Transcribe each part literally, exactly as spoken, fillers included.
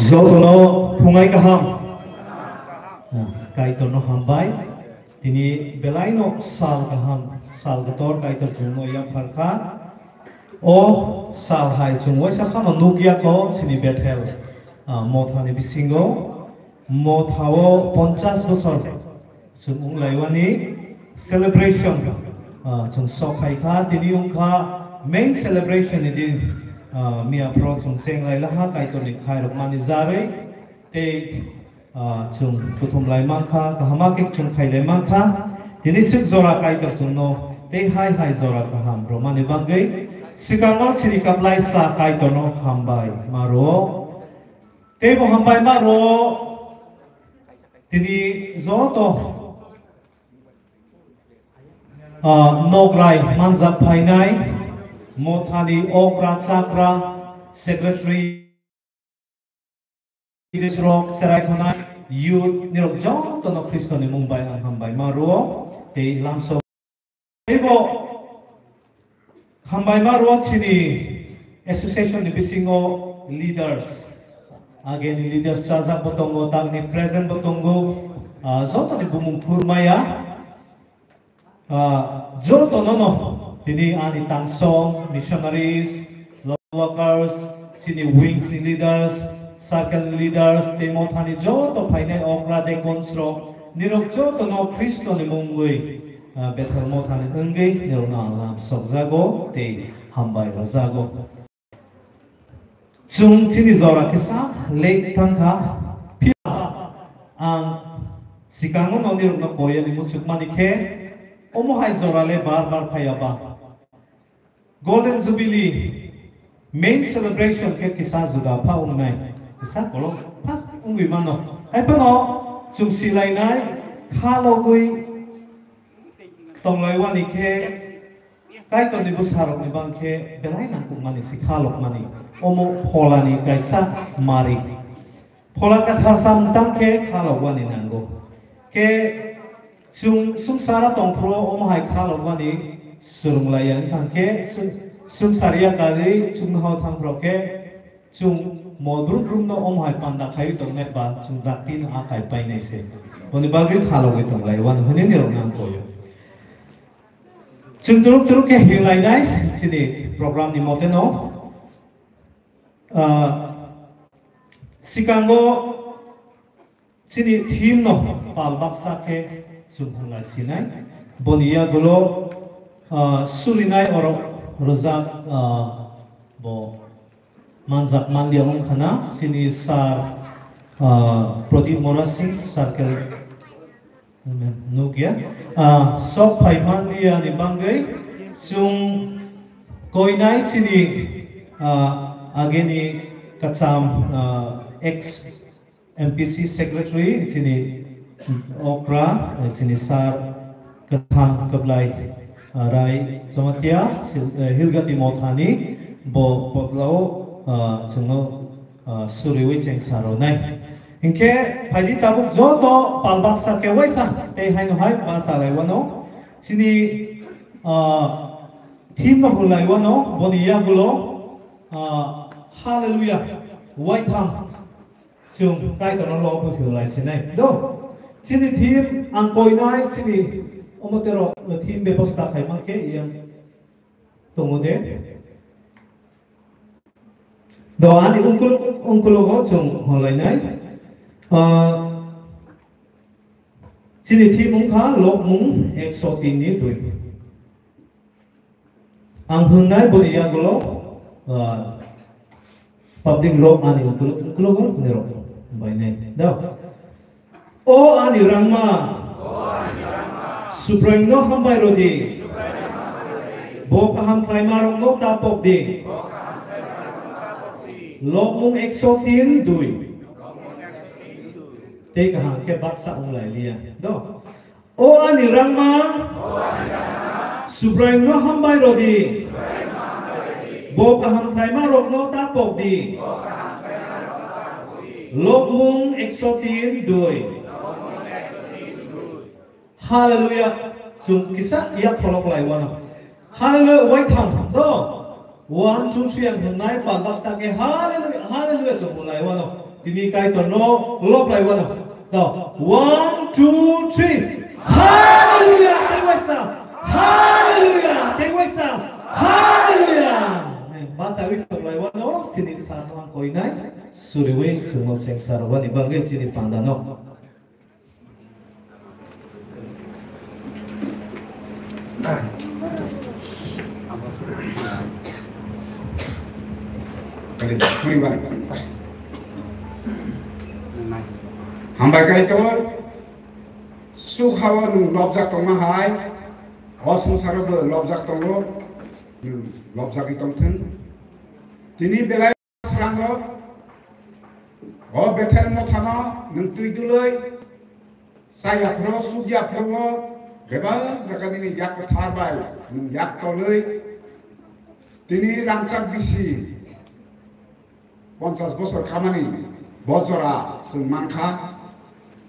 Jotono phungai kaham. Kaitorno hambai. Tini belaino sal kaham, sal kotor Kaitor chwngno yapharkha. O sal hai chwng waisa phano nukya kho chini Bethel, ah, mothani bisingo. Mothao ponchash bosor chwng wng laiwani celebration, ah, chwng sok phaikha. Tini wngkha main celebration ni din, ah, miya phoro chwng cheng lai laha Kaitorni khairokmani jarwi tei, ah, chwng kuthum lai mankha, kahama khe chwng khai lai mankha. Tini swk jora Kaitor chwngno tei hai hai jora kaham romani bagwi swkango chini kaplaisa Kaitorno hambai ma rwo. Tei bo hambai ma rwo tini joto, ah, nokrai manjak phainai mothani okra chakra secretary, leaders rok, cherai khonai, youth nirok jotono Khristoni mung bai ang hambai ma rwo tei lamsok. Teibo hambai ma rwo chini association ni bisingo leaders, ageni leaders chajak bo tongo, tangni present bo tongo, ah, jotoni bumung phur maya. Ah, jotono no tini ani tangsong, missionaries, workers, chini wings ni leaders, circle ni leaders, tei mothani joto phainai okra deacons rok, nirok jotono Khristoni mungwi, ah, Bethel mothani wngwi nirokno ang lam sokjago tei hambai rwjago. Chwng chini jora kisa late thangkha, phiya ang swkango no nirokno koyani muchukmani khe, omo hai jora le bar bar phaiya ba. Golden Jubilee main celebration khe kisa juda pha wngnai, kisa kolok pha wngwi mano. Hai phano chwng silainai kha logwi tonglaiwani khe Kaitorni bwsarokni bang khe belai nangkukmani se kha lokmani. Omo pholani kaisa mari. Phola kathar samtang khe kha lokwani nango. Khe sum-, sumsara tongphuru omo hai kha lokwani swrwnglaiya wngkha khe sum-, sumsariya kari chwngno thangphuru khe chwng modruk rwngno omo hai panda khaiwi tongnai ba chwng dakti no a kai painai se. Boni bagwi kha logwi tonglai wani hwnwi nirok nang koyo. Chwng turuk turuk khe hilainai chini program ni mote no. Ah, sikango chini theme no pal baksa khe chwng hwnla sinai. Boni yagulo, ah, surinai orok rwjak, ah, Bo manjak manliya wngkha na chini sir, ah, Pradip Mora Singh circle. Nukya. Ah, sok phai manliya ni bangwi chwng koinai chini, ah, ageni kacham, ah, ex M P C secretary chini okra, chini sir Kwthang Kwblai, ah, Rai Jamatia, Sil-, eh, Hilgati Mothani bo boglao, ah, chwngno, ah, suriwi cheng saronai. Hinkhe phaidi tabuk joto pal baksa khe waisa tei haino hai bachalai wano. Chini, ah, theme no hulai wano, boni yagulo, ah, Hallelujah, waitham. Chwng Kaitorno lobo hiolai sinai. Do. Chini theme ang koinai, chini omotero theme bebosta khaima khe yang tongo de. Do ani ungkul-, ungkulogo chwng holainai. Ah, chini theme wngkha Lobmung ekso tin ni dui. Ang hwngnai boni yagulo, ah, public rok ani ukuluk, ukuluk rok ni rok bai nai. Da. O ani rangma, Subraiyungno hambai rodi. Bo kaham khlaima rokno ta pok di. Lobmung ekso tin dui. Tei kaham khe baksa wng lai liya. Do. O ani rangma, Subraiyungno hambai rodi. Bo kaham khlaima rokno ta pok di. Lobmung ekso tin dui. Hallelujah. Chwng kisa yak pholok lai wano. Hallelujah, waitham do. One, two, three ang hwngnai pal baksa khe hallelujah, hallelujah chwng hwnlai wano. Tini Kaitorno lob lai wano. Do. One, two, three. Hallelujah, tei waisa. Hallelujah, tei waisa. Hallelujah. Bachawi tong lai wano, chini sir no ang koinai. Suriwi chwngno sengsar wani bagwi chini pandano. Hambai Kaitor, suk hao nwng lobjak tongma hai, o swngcharo bo lobjak tongo, nwng lobjagwi tongthwng. Tini belai Srango, o Bethel mothano nwng twi dulwi, chaya phro, sukya phro, bebak jaga nini yak kwthar bai nwng yak tolwi, tini rangchak bisi ponchas bosor khamani bo jora chwng mankha.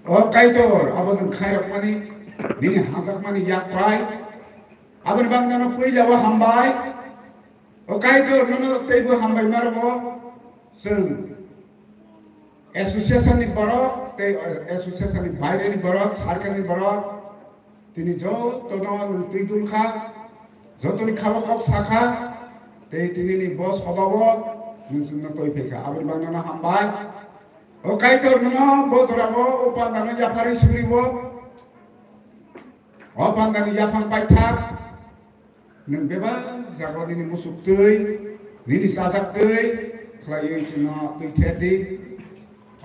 O Kaitor, abo nwng khairokmani, nini hajakmani yak bai, aboni bagwi nono puila o hambai. O Kaitor, nono teibo hambai ma rwo. Chwng association ni borok tei association ni baire ni borok, circle ni borok, tini jotono nwng twi dul kha, jotoni khao kok sa kha, tei tini ni bo sobao nwng chwngno twi phai kha, aboni bagwi nono hambai. O Kaitor, nono bo jorao o pandano yapharwi suriwo, o pandani yaphang paithak. Nwng bebak jaga nini musuk twi, nini chajak twi khlaiwi chwngno twi ther di.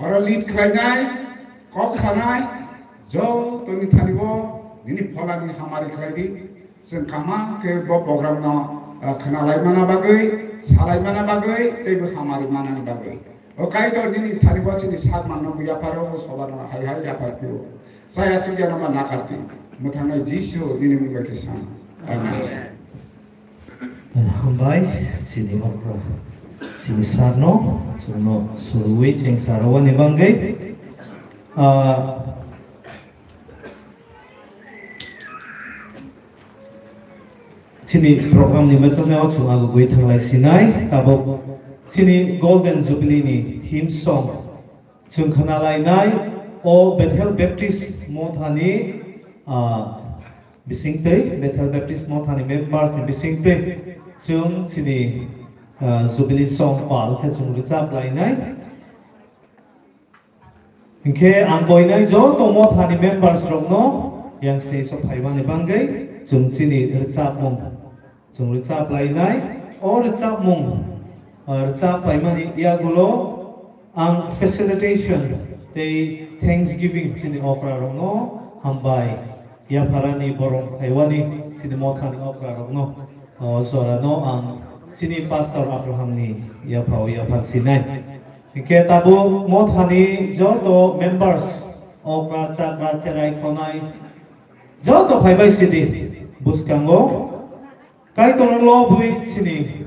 Oro lead khlainai, kok sanai, jotoni thani o nini pholani hamari khlai di. Chwng kaham khe bo program no, ah, khna lai mana bagwi, sa lai mana bagwi, teibo hamari manani bagwi. O Kaitor nini thani o chini sak manno bo yapharo, o soba no hai hai yaphar phio. Chaya sukya no ma nakar di. Mwthangnai Jisu nini mung bai khe san. Amen. Hambai, chini okra, chini sir no, chwngno surwi cheng sir rwani bagwi. Ah, chini program ni metome o chwng agugwi thanglai sinai, tabuk chini Golden Jubilee ni theme song. Chwng khna lainai o Bethel Baptist Mothani, ah, bisingtwi, Bethel Baptist Mothani members ni bisingtwi chwng chini, ah, Jubilee song pal khe chwng rwchap lainai. Hinkhe ang koinai joto Mothani members rokno yang stage o phaimani bagwi chwng chini rwchapmung Chwng rwchap lainai, o rwchapmung Ah, rwchap paimani yagulo ang felicitation tei thanksgiving chini okra rokno hambai yapharani, borom khaiwani chini mothani okra rokno, o jorano ang chini Pastor Abrahamni yaphao yaphar sinai. Hinkhe tabuk mothani joto members, okra, chakra, cherai khonai joto phaibai sidi bwskango Kaitorno lobwi chini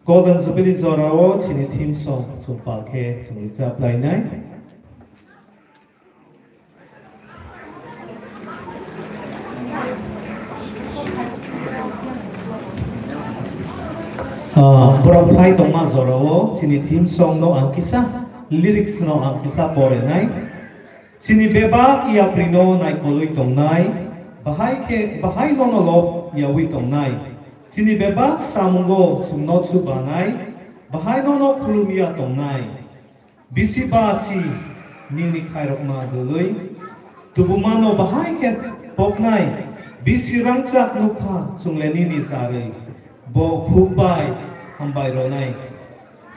Golden Jubilee jorao chini theme song chwng pal khe chwng rwchap lainai. Ah, borok phai tongma jorao chini theme song no ang kisa lyrics no ang kisa porinai. Chini bebak yaprino naikolwi tongnai, bahai khe, bahai nono lob yaui tongnai. Chini bebak samungo chwngno chubanai, bahai nono khulumya tongnai. Bisi bachi nini khairokma dwlwi, tubumano bahai khe poknai, bisi rangchak nukha chwngle nini jarwi, bo khuk bai hambai rwnai.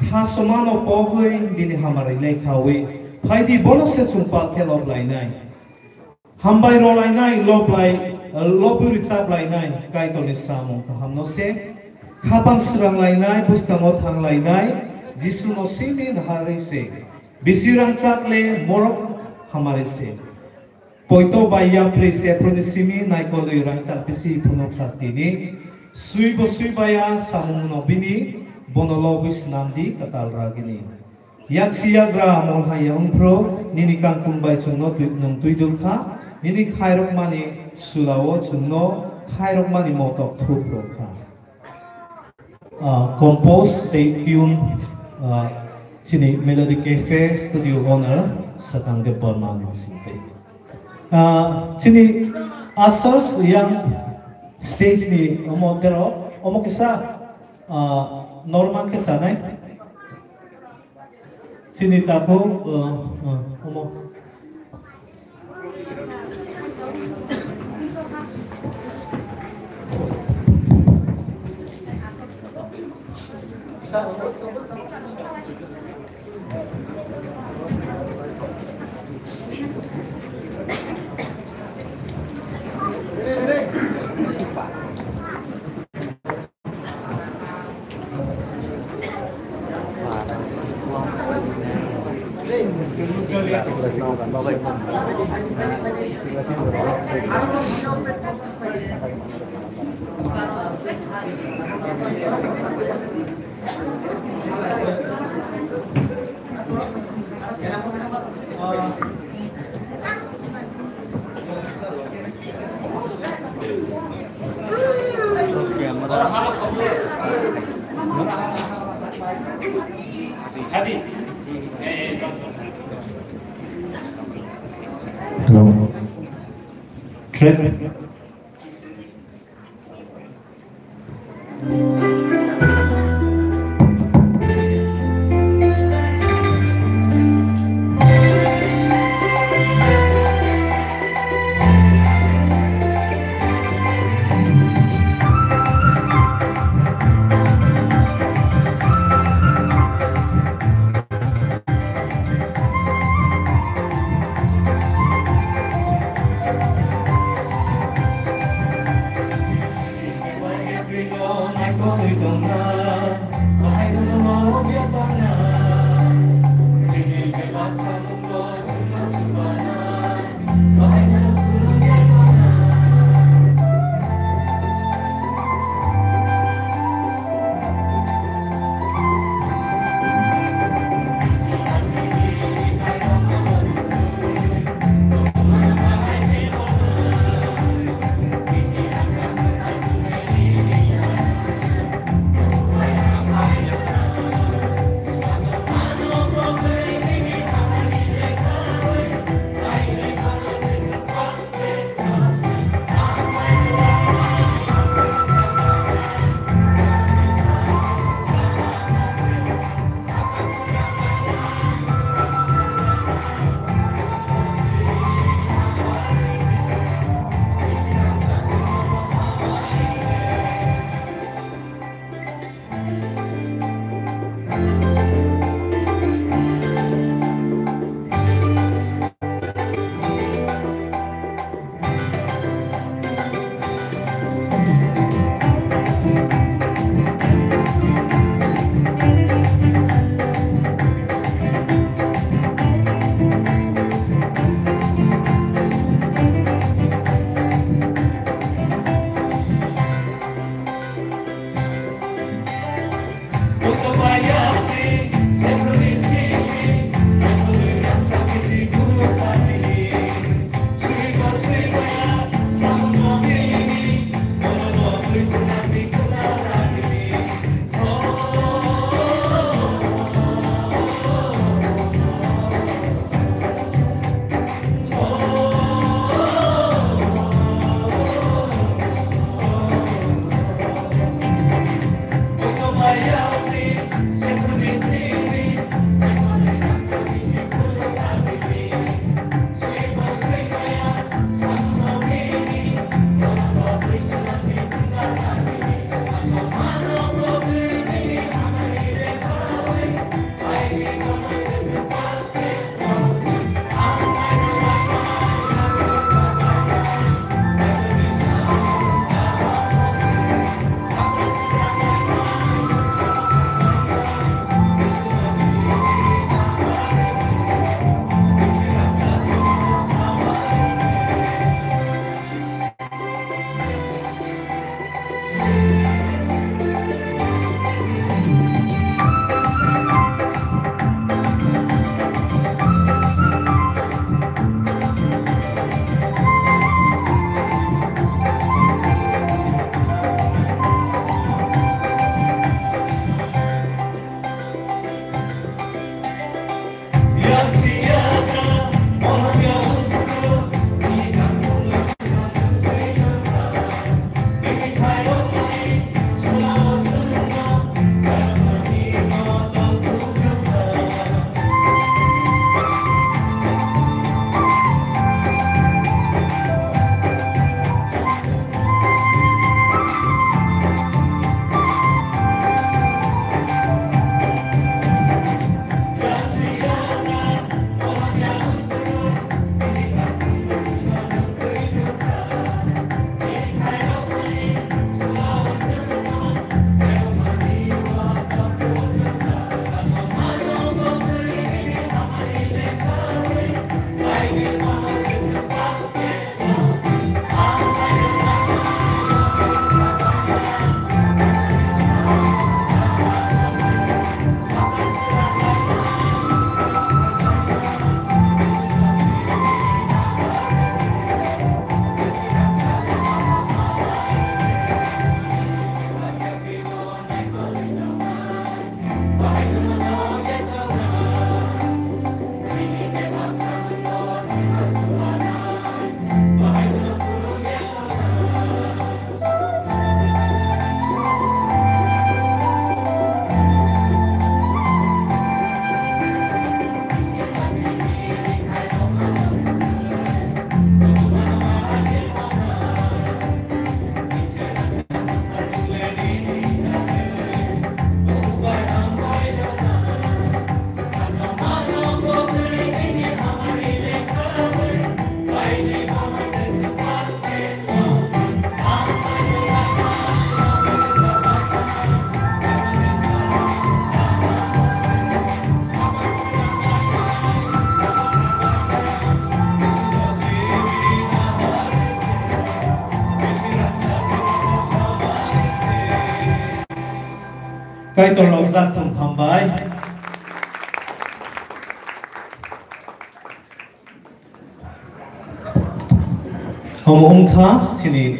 Khasomano pogwi bini hamari lekhawi phaidi, bono se chwng pal khe lob lainai. Hambai rolainai, lob lai, lobwi rwchap lainai, Kaitorni samung kahamno se. Khapang swrang lainai, bwskango thang lainai, Jisuno simi naharwi se. Bisi rangchak le morok hamari se. Poito bai yapri sephurni simi naikolwi rangchak bisi phunukha tini. Swibo swibaya samungno bini, bono lobwi snamdi kwtal ragini. Yaksi yagra molhaya wngphro, nini kangkung bai chwngno twi-, nwng twidul kha, nini khairokmani sulao chwngno khairokmani motok thuprok kha. Ah, compose tei tune, ah, chini Melody Cafe studio owner Sakang Debbarma ni bisingtwi. Ah, chini ushers yang stage ni omo tero, omo kisa, ah, normal khe chanai. Chini takhuk, ah, ah, omo. Hello. Track. Kaitor rok jak thung, hambai. Omo wngkha chini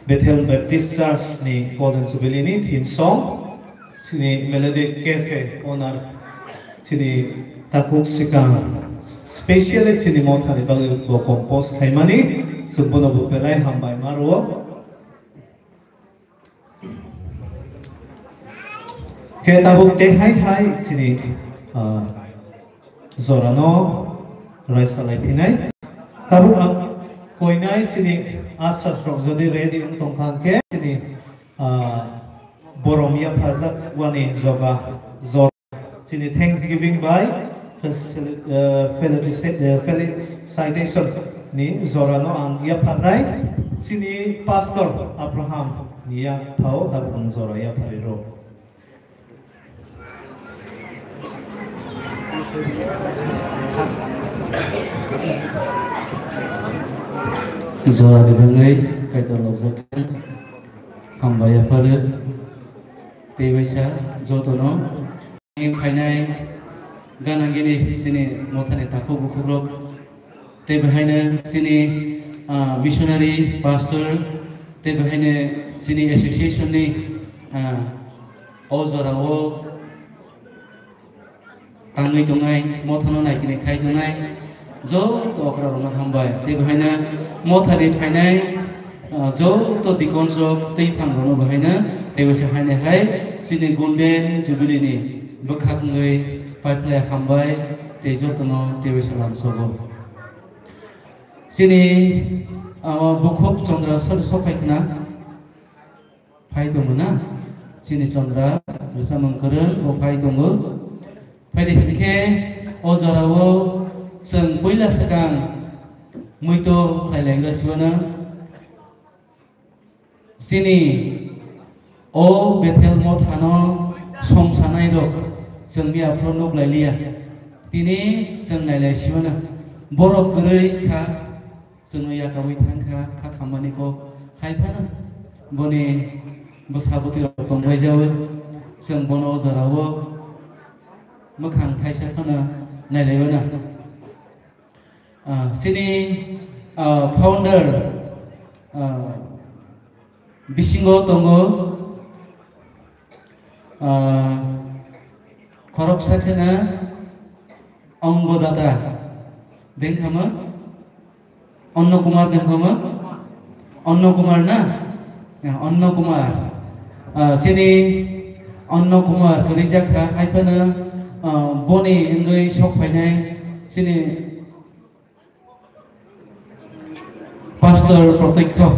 Bethel Baptist Church ni Golden Jubilee ni theme song, chini Melody Cafe owner, chini takhuk swkang, specially chini mothani bagwi bo compose khaimani, chwng bono bo belai hambai ma rwo. Khe tabuk tei hai hai chini, ah, jorano raisa lai phinai. Tabuk ang koinai chini ushers rok jodi ready wng tongkha hwnkhe chini, ah, borom yapharjak wani joga jor. Chini thanksgiving bai facil-, eh, felicita-, eh, felicitation ni jorano ang yapharnai. Chini pastor Abraham ni yak thao tabuk ang jora yapharwi rw. Jora ni bagwi Kaitor lobjak khe hambai yapharwi. Tei waisa jotono phainai gana gini chini mothani takhuk bukhukrok, tei bahaino chini, ah, missionary, pastor, tei bahaino chini association ni, ah, o jorao tangwi tongnai, mothano naikini khai tongnai, joto okrarokno hambai. Tei bahaino mothani phainai, ah, joto deacons rok tei phangrokno bahaino tei waisa haino hai chini Golden Jubilee ni bwkhak wngwi paiphlai hambai tei jotono tei waisa lamsogo. Chini, ah, bukhuk Chandra sori sok phai khna. Phai tongo na? Chini Chandra, rwchapmung kwrwng, bo phai tongo. Phai di hinkhe o jorao chwng puila swkang muito khlai lai wngkha siwano. Chini o Bethel mothano songsanai rok chwng miya phuru nuk lai liya. Tini chwng nai lai siwano. Borok kwrwi kha. Chwngno yakarwi thangkha, kha khammani kok hai phano boni bwsa bwtwi rok tongbai jawi, chwng bono o jorao mwkhang thaisa phano nailaiwi na. Ah, chini, ah, founder, ah, bisingo tongo, ah, khoroksa kheno Angodata, bengkhamo? Anno Kumar bengkhamo? Anno Kumar na? Ya, Anno Kumar. Ah, chini Anno Kumar kwrwi jak kha, hai phano, ah, boni wngwi sok phainai chini Pastor Protekho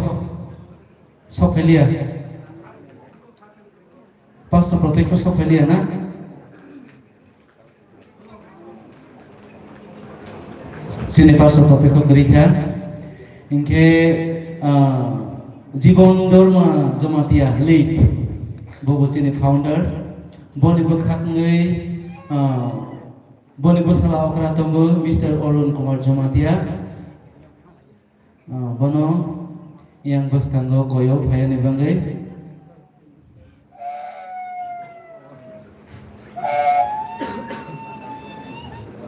sok phai liya. Pastor Protekho sok phai liya na? Chini Pastor Protekho kwrwi kha. Hinkhe, ah, Jibon Dharma Jamatia late, bobo chini founder. Boni bwkhak wngwi, ah, boni bwsala okra tongo Mister Arun Kumar Jamatia. Ah, bono yang bwskango koyo phayani bagwi.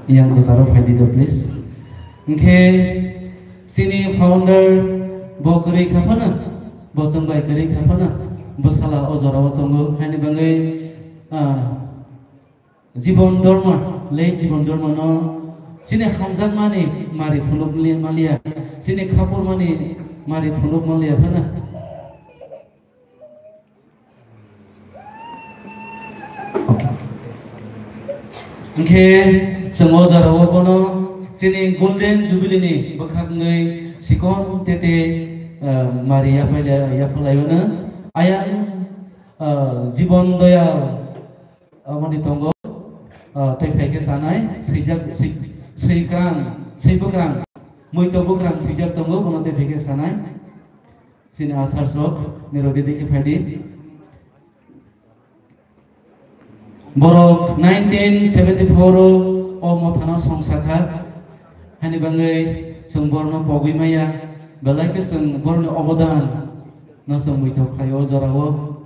Yang kwcharo phai di do, please. Hinkhe chini founder bo kwrwi kha phano, bo chwng bai kwrwi kha phano, bwsala o jorao tongo, haini bagwi, ah, Jibon Dharma, late Jibon Dharma no chini hamjakmani mari phunuk li-, maliya, chini khapurmani mari phunuk maliya phano. Okay. Hinkhe chwng o jorao bono chini Golden Jubilee ni bwkhak wngwi chikon tete, eh, mari yaphai lai-, yaphalaiwano. Ayang, eh, Jibon Doyal, ah, mani tongo, ah, tei phaikhe chanai, swijak, swi-, swikrang, swi bwkrang, muito bwkrang swijak tongo, bono tei phaikhe chanai. Chini asar sok, nirok gede khe phaidi. Borok nineteen seventy-four o, o mothano songsa kha, hani bagwi chwng borokno pogwi maya, belai khe chwng borokni obodan no chwng muito khlaio o jorao.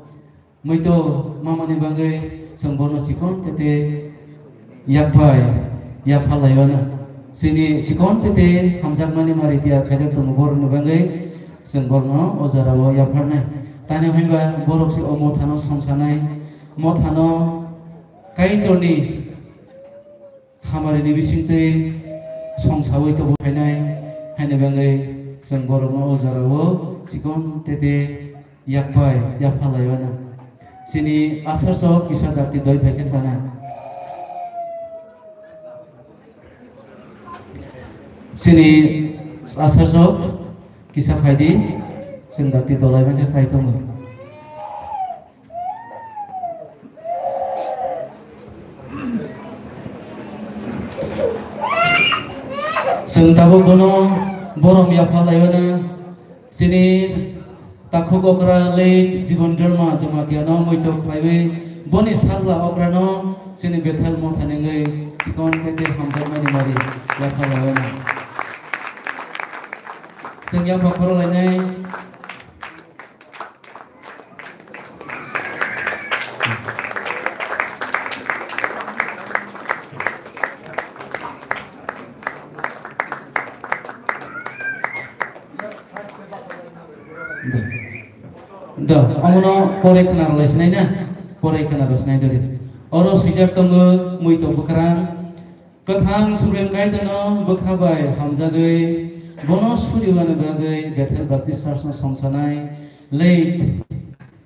Muito mamani bagwi chwng bono chikon tete yakphai, yapharlaiwano. Chini chikon tete hamjakmani mari tiya khaijak tongo borokni bagwi chwng bono o jorao yapharnai. Tani hwnba borok se o mothano songsanai, mothano Kaitorni hamari ni bisingtwi songsawi tongwi phainai, haini bagwi chwng borokno o jorao chikon tete yakphai, yaphalaiwano. Chini asar sok kisa dakti doi phaikhe sana. Chini asar sok kisa phaidi, chwng dakti dolai mankhe sai tongo. Chwng tabuk bono borom yaphalaiwano chini takhuk okra late Jibon Dharma Jamatiano muito khlaiwi boni sajla okrano chini Bethel mothani wngwi chikon tete hamjakmani mari yaphalaiwano. Chwng yapha khorolainai. Omono pore khna rwlai sinai na, pore khna rw sinai dori. Oro swijak tongo, muito bwkrang. Kwthang Supreme Kaitorno bwkha bai hamjagwi, bono suriwani bagwi Bethel Baptist Church no songsanai late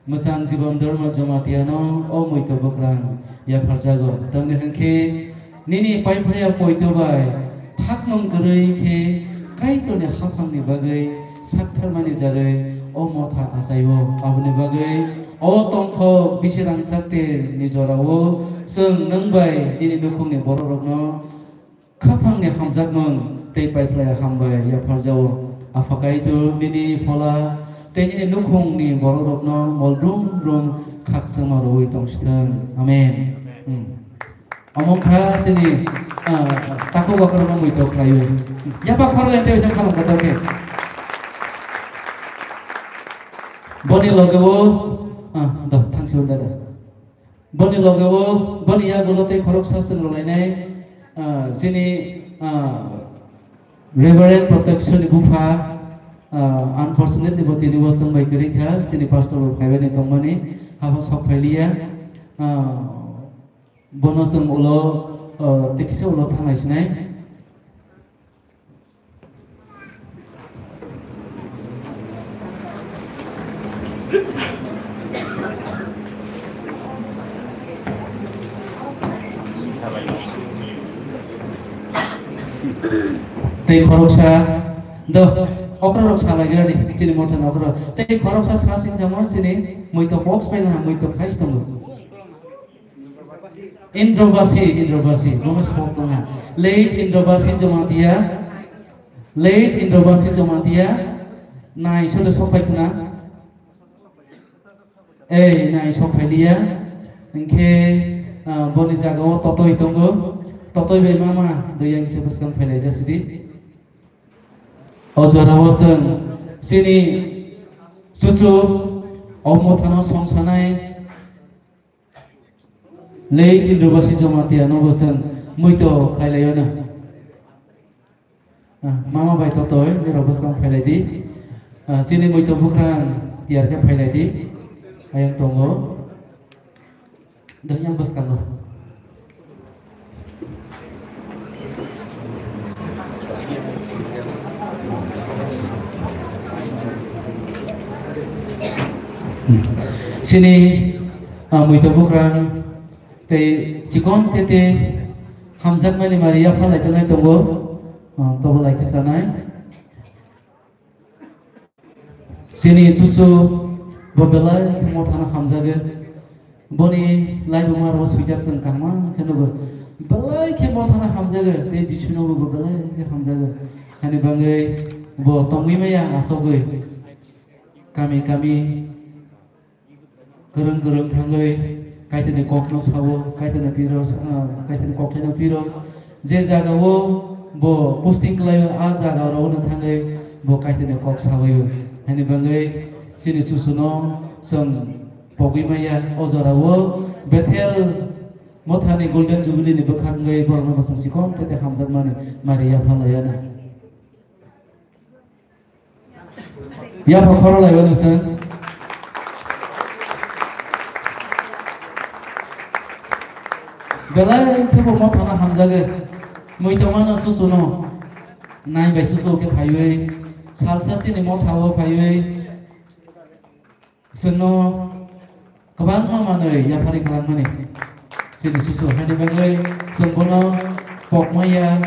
Mwchang Jibon Dharma Jamatia no o muito bwkrang yapharjago. Tamni hwnkhe nini paiphlaiya poito bai thaknung kwrwi khe Kaitorni haphangni bagwi saktharmani jarwi o motha achaio. Aboni bagwi o tongthok bisi rangchak tei ni jorao chwng nwng bai nini nukhungni bororokno khaphangni hamjakmung tei paiphlai hambai yapharjao. Apha Kaitor nini phola tei nini nukhungni bororokno mol brum brum khakchangma rwui tongsithwng. Amen. Hmm. Omo kha chini, ah, takhuk bokhorokno muito khlaio. Yapha khoroknwi tei waisa khalong kotor khe. Boni logeo, ah, do, thangsi hwn dada. Boni logeo, boni yagulo tei khoroksa chwng rwlainai, ah, chini, ah, Reverend Protection ni bupha, ah, unfortunately bo tini bo chwng bai kwrwi kha, chini pastor bo phaibai ni tongmani, habo sok phailiya, ah, bono chwng ulo, ah, tei kisa ulo thangnai sinai. Tei khoroksa, do, okra rok salai gani, chini motha okra. Tei khoroksa sa sing jamo chini muito box pai na muito khai tongo. Indrobasi, Indrobasi, bono spok tongha. Late Indrobasi Jamatia, late Indrobasi Jamatia, nai sodo sok pai khna. Ei, nai sok phailiya. Hwnkhe, ah, boni jagao totoi tongo. Totoi bai mama, dui yang kisa bwskang phailai jasidi. O jorao chwng chini chuchu o mothano songsanai. Late Indrobasi Jamatia no bo chwng muito khlailaio na. Ah, mama bai totoi, norok bwskang phailai di. Ah, chini muito bwkrang tiyar khe phailai di. Ayang tongo. Doi yang bwskango. Chini, ah, muito bwkrang tei chikon tete hamjakmani mari yapha laijaknai tongo, ah, tobo lai khe chanai. Chini chuchu bo belai khe mothano hamjago. Boni laibuma rok swijak chwng kaham khe nugo. Belai khe mothano hamjago, tei Jisu no bo belai khe hamjago. Hani bangwi bo tongwi maya asogwi. Kami kami kwrwng kwrwng thangwi Kaitorni kokno sao, Kaitorni piro, ah, Kaitorni kokthaino piro. Je jagao bo posting khlaio, a jagarokno thangwi bo Kaitorni kok sawi. Hani bangwi chini chuchuno chwng pogwi maya, o jorao Bethel mothani Golden Jubilee ni bwkhak wngwi borokno bo chwng chikon tete hamjakmani mari yapha laiya na. Yapha khoro laibo nwswng. Belai khe bo mothano hamjago. Mui tongmano chuchuno. Nai bai chuchu khe phaiwi. Salsa chini mothao phaiwi. Chwngno kwbangma manwi yapharwi khlangmani chini chuchu hani bagwi chwng bono pokmaya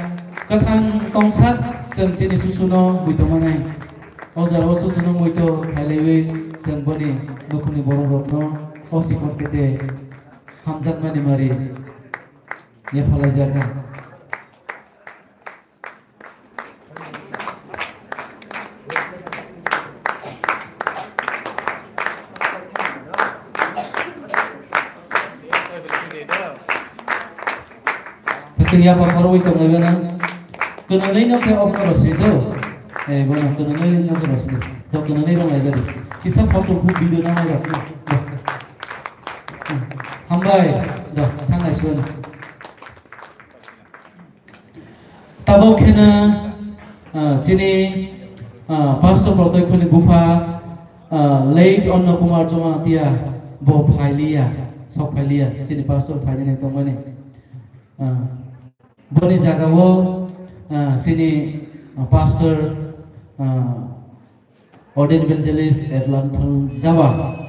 kwthang tongsak chwng chini chuchuno muitu manai. O jora o chuchuno muitu khailaiwi chwng boni nukhungni borok rokno o sikon kete hamjakmani mari yapharlaijak kha. Bising ya kotor wi tong lagi na. Kena nai nam te okno rasi do. Eh, bono kena nai nam te rasi do. Do kena nai rong lagi. Kisa photo bu video na lagi. Hambai. Do, thangai sun. Tabok kheno, ah, chini, ah, Pastor Protoikhoni bupha, Ah, late Anna Kumar Jamatia bo phailiya, sok phailiya, chini pastor phainani tongmani. Ah, boni jagao, ah, chini, ah, pastor, ah, ordained evangelist Erlanthal Jaba,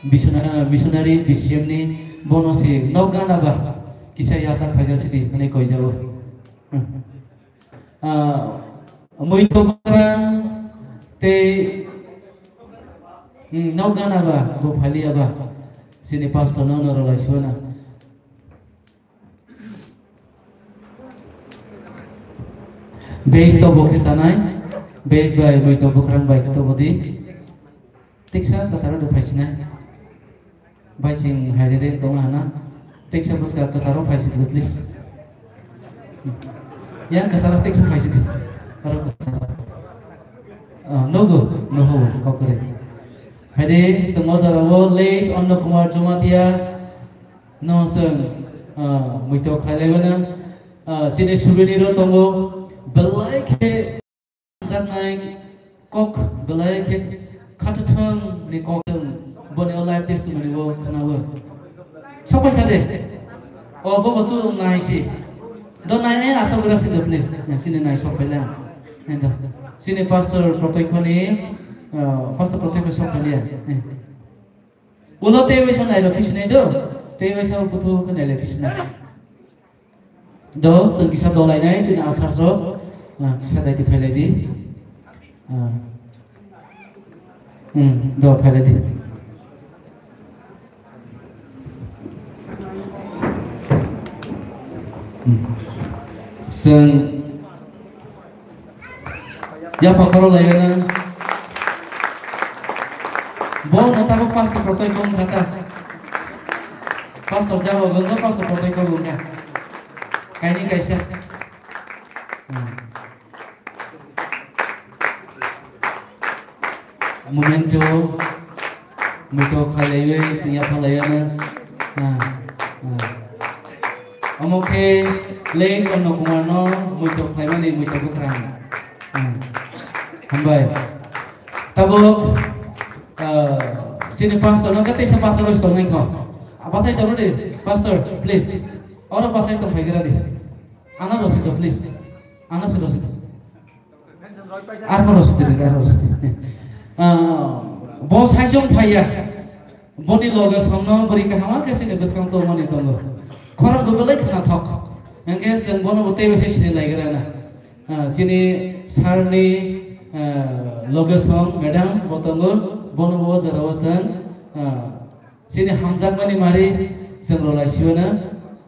missionary, missionary B C M ni bono se nok gana ba kisa yasa khaija sidi hwnwi koijao. Ah, Muito Bukrang tei, hmm, nok gana ba, bo phalia ba, sini pastor no no rwlai suana. Base to bo khe sanai, base bai Muito Bukrang bai khe to bodi. Tiksa kasaro do phaisinai. Bai sing hairere tong hana. Teksa bwska kasaro phaisi di, please. Yang kasaro teksa phaisi di. Aro kasaro. Ah, nogo, noho, kokore. Haide, sengmo sarabo late Anna Kumar Jamatia, no seng, ah, muito khailai bana. Ah, chini souvenir o tongo, belai khe Jaknai kok belai khe khathathang ni kok, boni o life testimony o khnawi. Sopai kha de. O bo bo su nai si. Do nai ai asa gura si do, please. Na sini nai sopai la. Endo. Sini pastor protection ni, ah, pastor protection sopai liya. Eh. Ulo tei waisa nai rw phi sinai do, tei waisa buthu khe nai rw phi sinai. Do, chwng kisa dolainai, chini asar so, ah, kisa dai di phailai di. Ah. Hmm, do phailai di. Hmm. Chwng Yapha khoro lai gana. Bo no tabo pastor protoi kong kha ta. Pastor jabo gong kha, pastor protoi kong gong kha. Kaini kaisa. Hmm. Momento, muito khalaiwi, sing yapha laiana. Na, na. Omo khe late Anna Kumar no muito khlaimani muito bwkrang. Na. Hambai. Tabuk, ah, sini pastor no kete sa pastor roi tongnai kho. Abasai tong di, pastor, please. Oro pasai tong phaigra di. Ana rosito, please. Ana si rosito. Arpho rosito, arpho rosito. Ah, bo saisong phaiya. Boni loge songno bwrwi kaham khe sini bwskang tongmani tongo. Khorang bo belai khna thok. Hingke chwng bono bo teibo se sini laigra na. Ah, sini sir ni, ah, loge song madam bo tongo. Bono bo jora o chwng, ah, sini hamjakmani mari chwng rwlai sio na.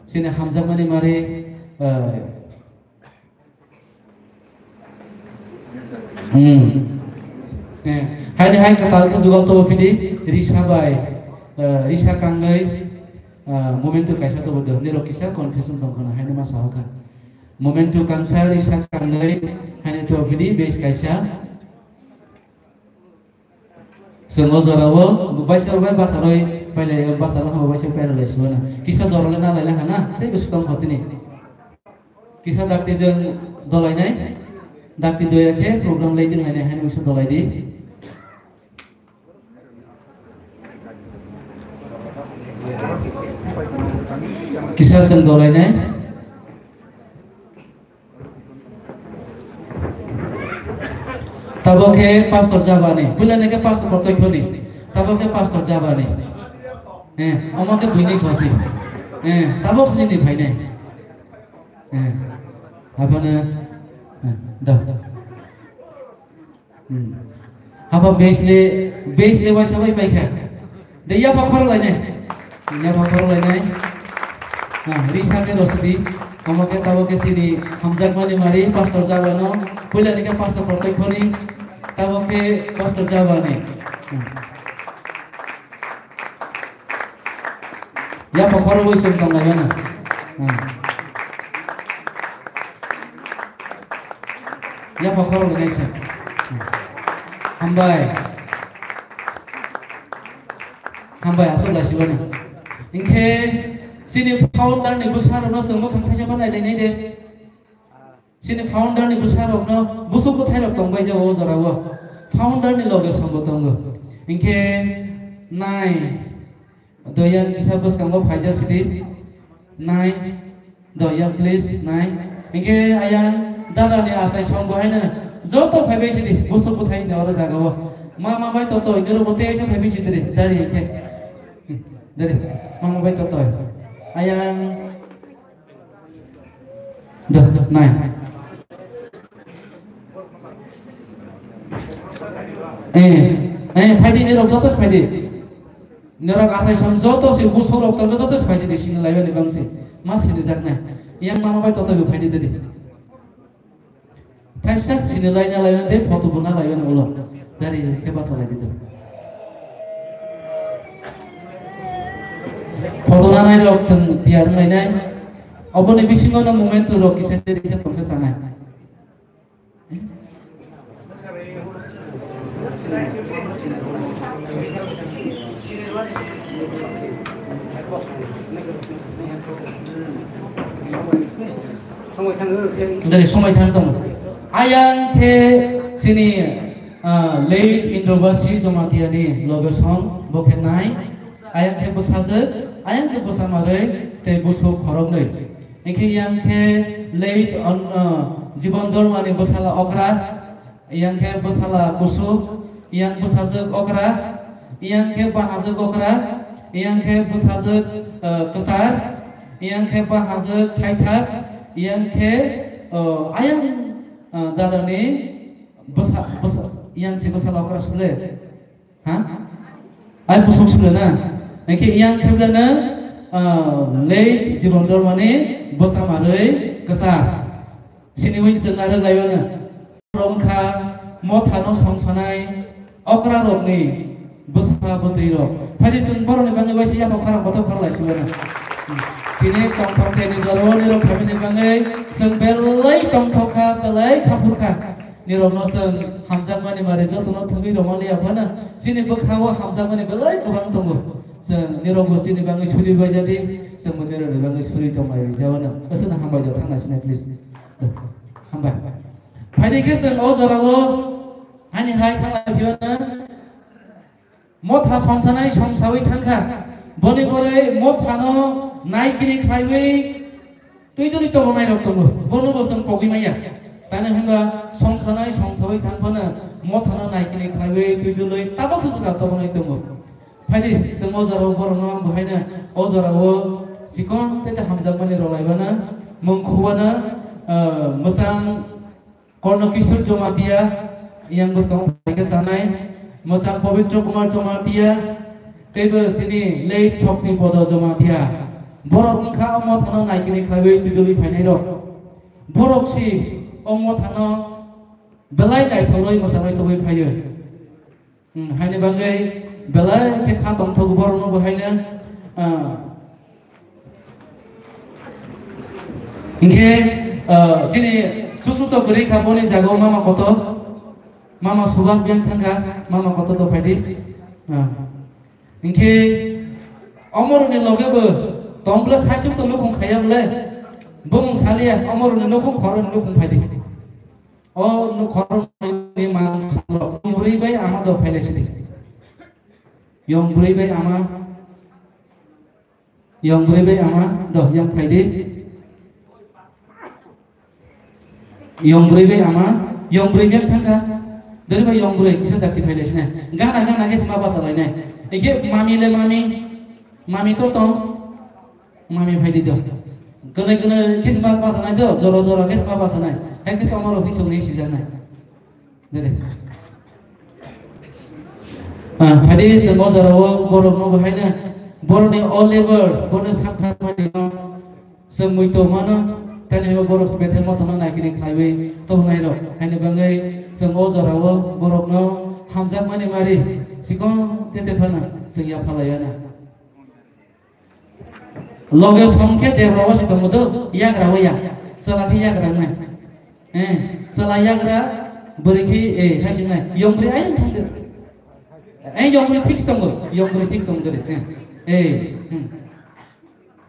Sini hamjakmani mari, ah, Hmm. Eh, haini hai kwtal khe jugal tobo phidi, risa bai, eh, risa kangwi, eh, momentu kaisa tobo de, nirok kisa confusion tong khna, haini ma saho kha. Momentu kangsa, risa kangwi, haini tobo phidi, base kaisa. Chwng o jora o baisa rok bai basa roi pailai, basa rok hamo baisa pailai suana. Kisa jora le na laila hana, sei bwswk tong kho tini. Kisa dakti jwng dolainai, dakti doya khe program lai din lainai haino wngsa dolai di. Kisa chwng dolainai. Tabo khe pastor jabani, puila ni khe pastor kotoikhoni, tabo khe pastor jabani. Eh, omo khe buini khosi. Eh, tabo sini ni phainai. Eh, aphano, eh, da. Hmm. Haba base le, base le waisa bai paikha. De yapha khorok lainai. Yapha khorok lainai. Ha, risa khe rosdi. Omo khe tabo khe sini hamjakmani mari pastor jabano. Puila ni khe pastor protekhoni. Tabo khe pastor jabani. Hmm. Yapha khorogwi chwng tonglaimano. Hmm. Yapha khorogwi naisa. Hmm. Hambai. Hambai, aswk laisibani. Hinkhe chini founder ni bwsarokno chwng mwkhang thaisa phano nailainai de. Chini founder ni bwsarokno busuk bwthairok tongbai jago o jorao. Founder ni loge songo tongo. Hinkhe nai, doyang kisa bwskango phaija sidi. Nai, doyang please, nai. Hinkhe ayang dada ni asai song bo haino joto phaibai sidi, busuk bwthai ni oro jaga o. Ma, ma bai toto, ini ro bote aisa phaibai sidi re, dari hinkhe. Hmm, dari, ma, ma bai toto. Ayang. Dah, dah, nai. Eh, eh, phaidi nirok joto se phaidi. Nirok asai sam joto se busuk rok tongkha joto se phaidi sini laibani bangsi. Ma sini jak nai. Yang mama bai toto bo phaidi dadi. Kaisa sini laina laibani tei photo bo na laibani ulo. Dari khe basa laidi do. Photo nanai rok chwng tiyar wnglainai. Oboni bisingo no moment rok kisa deri khe tongkha sanai. Dari somai thang tongo. Ayang khe sini, ah, late Indra Basi Jamatia ni loge song bo khe nai. Ayang khe bwsajwk, ayang khe bwsa marwi tei busuk khoroknwi. Hinkhe yang khe late on, ah, Jibon Dorma ni bwsala okra, yang khe bwsala kusuk, yang bwsajwk okra, yang khe bahajwk okra, yang khe bwsajwk, ah, kwchar, yang khe bahajwk thaithak, yang khe, ah, ayang, ah, dada ni bwsa, bwsa, yang se bwsala okra sule. Ha? Ai busuk sibla na. Engke yang khe bla na, ah, late Jibon Dorma ni bwsa marwi kwchar. Sini wi chwng narwk lai na. Rong kha motha no song sanai okra rok ni bwsa bwtwi rok. Phai di chwng borok ni bagwi waisa yaphak khorang kotor khorlai sibla na. Tini tongthok khe ni jora o nirok khamini bagwi chwng belai tongthok kha, belai khaphur kha. Nirokno chwng hamjakmani mari jotono thwgwi rwmani yaphano chini bwkhao hamjakmani belai kwbang tongo. Chwng nirokbo chini bagwi suri bai jadi, chwngbo nirokni bagwi suri tongmai jabano. Aswkno hambai da thangna sinai please. Hambai. Phaidi khe chwng o jorao ani hai thanglai phiyano. Motha songsanai songsawi thangkha. Boni borei mothano naikini khlaiwi twi duli tobonai rok tongo. Bono bo chwng kogwi maya. Tani hwnba songsanai songsawi thangphano mothano naikini khlaiwi twi duli tabok se jora tobonai tongo. Phaidi chwng o jorao borokno ang bo haino o jorao chikon tei tei hamjakmani rwlaibana mung khubana, ah, mwchang Korno Kishore Jamatia, yang bwskango phaikhe sanai, mwchang Pabitra Kumar Jamatia, teibo chini late Shakti Podo Jamatia. Borok wngkha o mothano naikini khlaiwi twi duli phainairok. Borok si o mothano belai naithokrwi mwchanai tongwi phaiyo. Hmm, haini bagwi belai khe kha tongthok borokno bo haino, ah, hinkhe, ah, chini susu to kwrwi kha boni jaga o mama kotor, mama Subhas Beyang thangkha, mama kotor to phaidi. Ah, hinkhe omorokni loge bo tong bwle saichung to nukhung khaiya bwle, bumung saliya omorokni nukhung khorokni nukhung phaidi. O nukhorni mangsorok yong bwrwi bai ama do phailai sidi. Yong bwrwi bai ama, yong bwrwi bai ama do yang phaidi. Yong bwrwi bai ama, yong bwrwi bai thangkha. Dori bai yong bwrwi kisa dakti phailai sini. Gana gana khe sima basa lainai. Ike mami le mami, mami to tong. Mami phaidi do. Kwnwi kwnwi khe sima basa nai do, jora jora khe sima basa nai. Hai khe somoro hisong ni sijaknai. Dede. Ah, phaidi se mo jora o borok no bahai na. Borok ni all level, borok ni sakha mani no. Chwng mui to mano, tani hwnba borok se bethel mothano naikini khlaiwi tong nai rok. Haini bagwi chwng o jora o borok no hamjakmani mari. Sikon tete phano chwng ya phalaiya na. Loge song khe debra o si tongo do, yagra o ya. Chwla khe yagra wngnai. Eh, chwla yagra, bwrwi khe, eh, hai sinai. Yong bwrwi ayang thang de. Eh, yong bwrwi thik tongo, yong bwrwi thik tongo de. Eh, eh, hmm.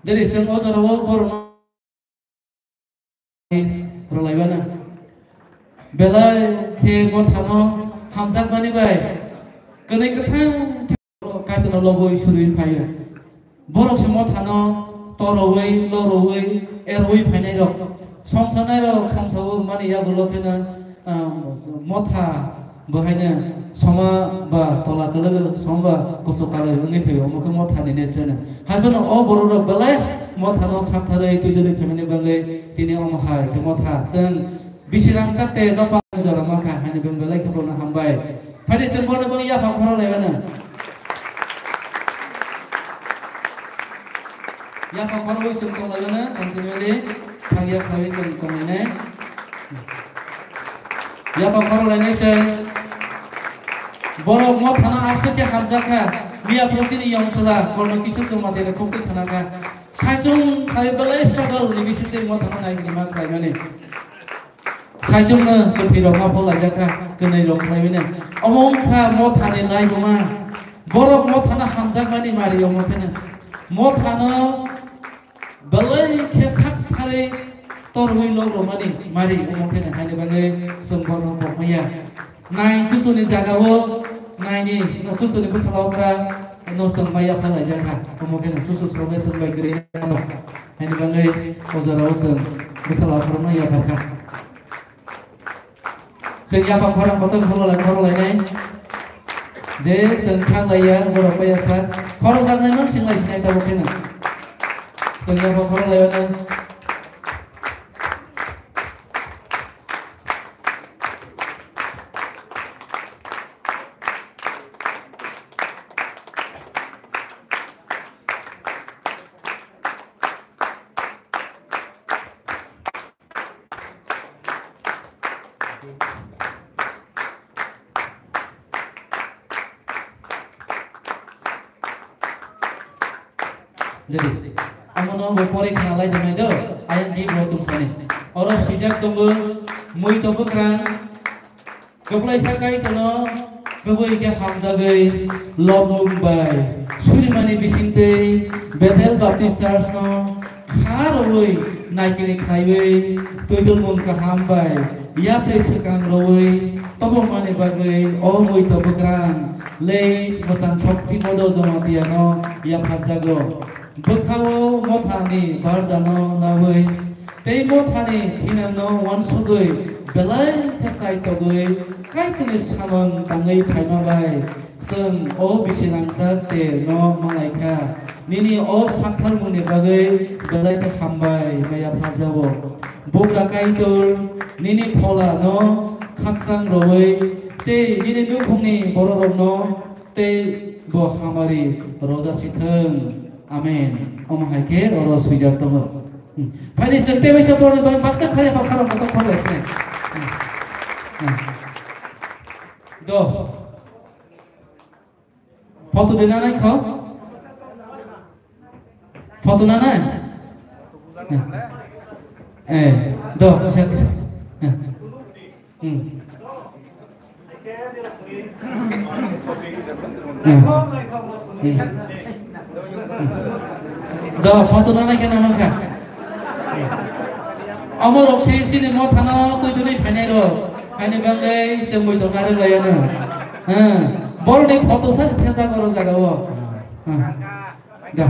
Dere chwng o jora o borok no rwlaibana. Belai khe mothano hamjakmani bai Kwnwi kwthang khe borok Kaitorno lobwi surwi phaio. Borok se mothano torowi, lorowi, erowi phainairok, songsanai rok songsawi mani yagulo kheno, ah, motha bo haino soma ba tola kwlwgo, soma ba kuchuk kwlwgo wngwi phaio, omo khe mothani nature no. Haiphano o bororok belai mothano saktharwi twidulwi phaimani bagwi tini omo hai khe motha. Chwng bisi rangchak tei nokbar jora mankha, haini bagwi belai khe bono hambai. Phaidi chwng bono bagwi yaphang khorok laimano. Yaphang khorokwi chwng tonglaimano, continually thangya khlaiwi chwng tonglainai. Yaphang khorok lainai chwng. Borok mothano aswk khe hamjakha, miya phuru chini yong chwla, korno kisu chwng manthaino khuktwi khanakha. Saichung khai belai struggle ni bisingtwi mothano naikolima khlaimani. Saichungno kwthwirok ma pho laijakha, kwnwirok khlaiwi nai. Omo wngkha mothani laibuma. Borok mothano hamjakmani mari omo kheno. Mothano belai khe saktharwi torwi lokrwmani mari omo kheno, haini bagwi chwng bono pokmaya. Nai susuni jagao naini, no susuni bwsala okra no chwng bai yapha laijakha. Omo kheno susu srobe chwng bai kwrwi nai. Haini bagwi o jorao chwng bwsala okra no yapharkha. Chwng yaphang khorang kotor khorok lai, khorok lainai. Je chwng thang laiya, borok bai asa. Khorok jaknai mang sing lai sinai tabuk kheno. Chwng yaphang khorok laio nang. Jadi, amo no bo pore khna lai tongmai do, ayang di bo tungsani. Oro swijak tongo, mui to bwkrang, kwplaisa Kaitorno kwbwi khe hamjagwi loklung bai surimani bisingtwi Bethel Baptist Church no kha rwui naikini khlaiwi twidulmung kaham bai yapri swkang rwui topokmani bagwi o mui to bwkrang late Mwsang Shokti Modo Jamatia no yapharjago. Bwkhao mothani barjano naui tei mothani thinangno uansugui belai khe chaitogwi Kaitorni samung tangwi phaima bai chwng o bisi rangchak tei no malaikha. Nini o saktharmungni bagwi belai khe hambai maya pharjao. Bugra Kaitor nini pholano khakchang rwui tei nini nukhungni bororokno tei bo hamari rojasithwng. Amen. Omo hai khe oro swijak tongo. Hmm. Phaidi chwng tei waisa borokni bagwi baksa khaya pha kharok kotor khorok laisne. Hmm. Hmm. Do. Photo de nanai kho. Photo nanai. Eh. Eh. Do, kisa kisa. Eh. Hmm. Hmm. Hmm. Do, photo nanai khe nanang kha. Omo rok se chini mothano twi twi phainai rok. Haini bagwi chwngwi tongna rwlaiya no. Hmm. Borni photo sa se thesa goro jaga o. Hmm. Do.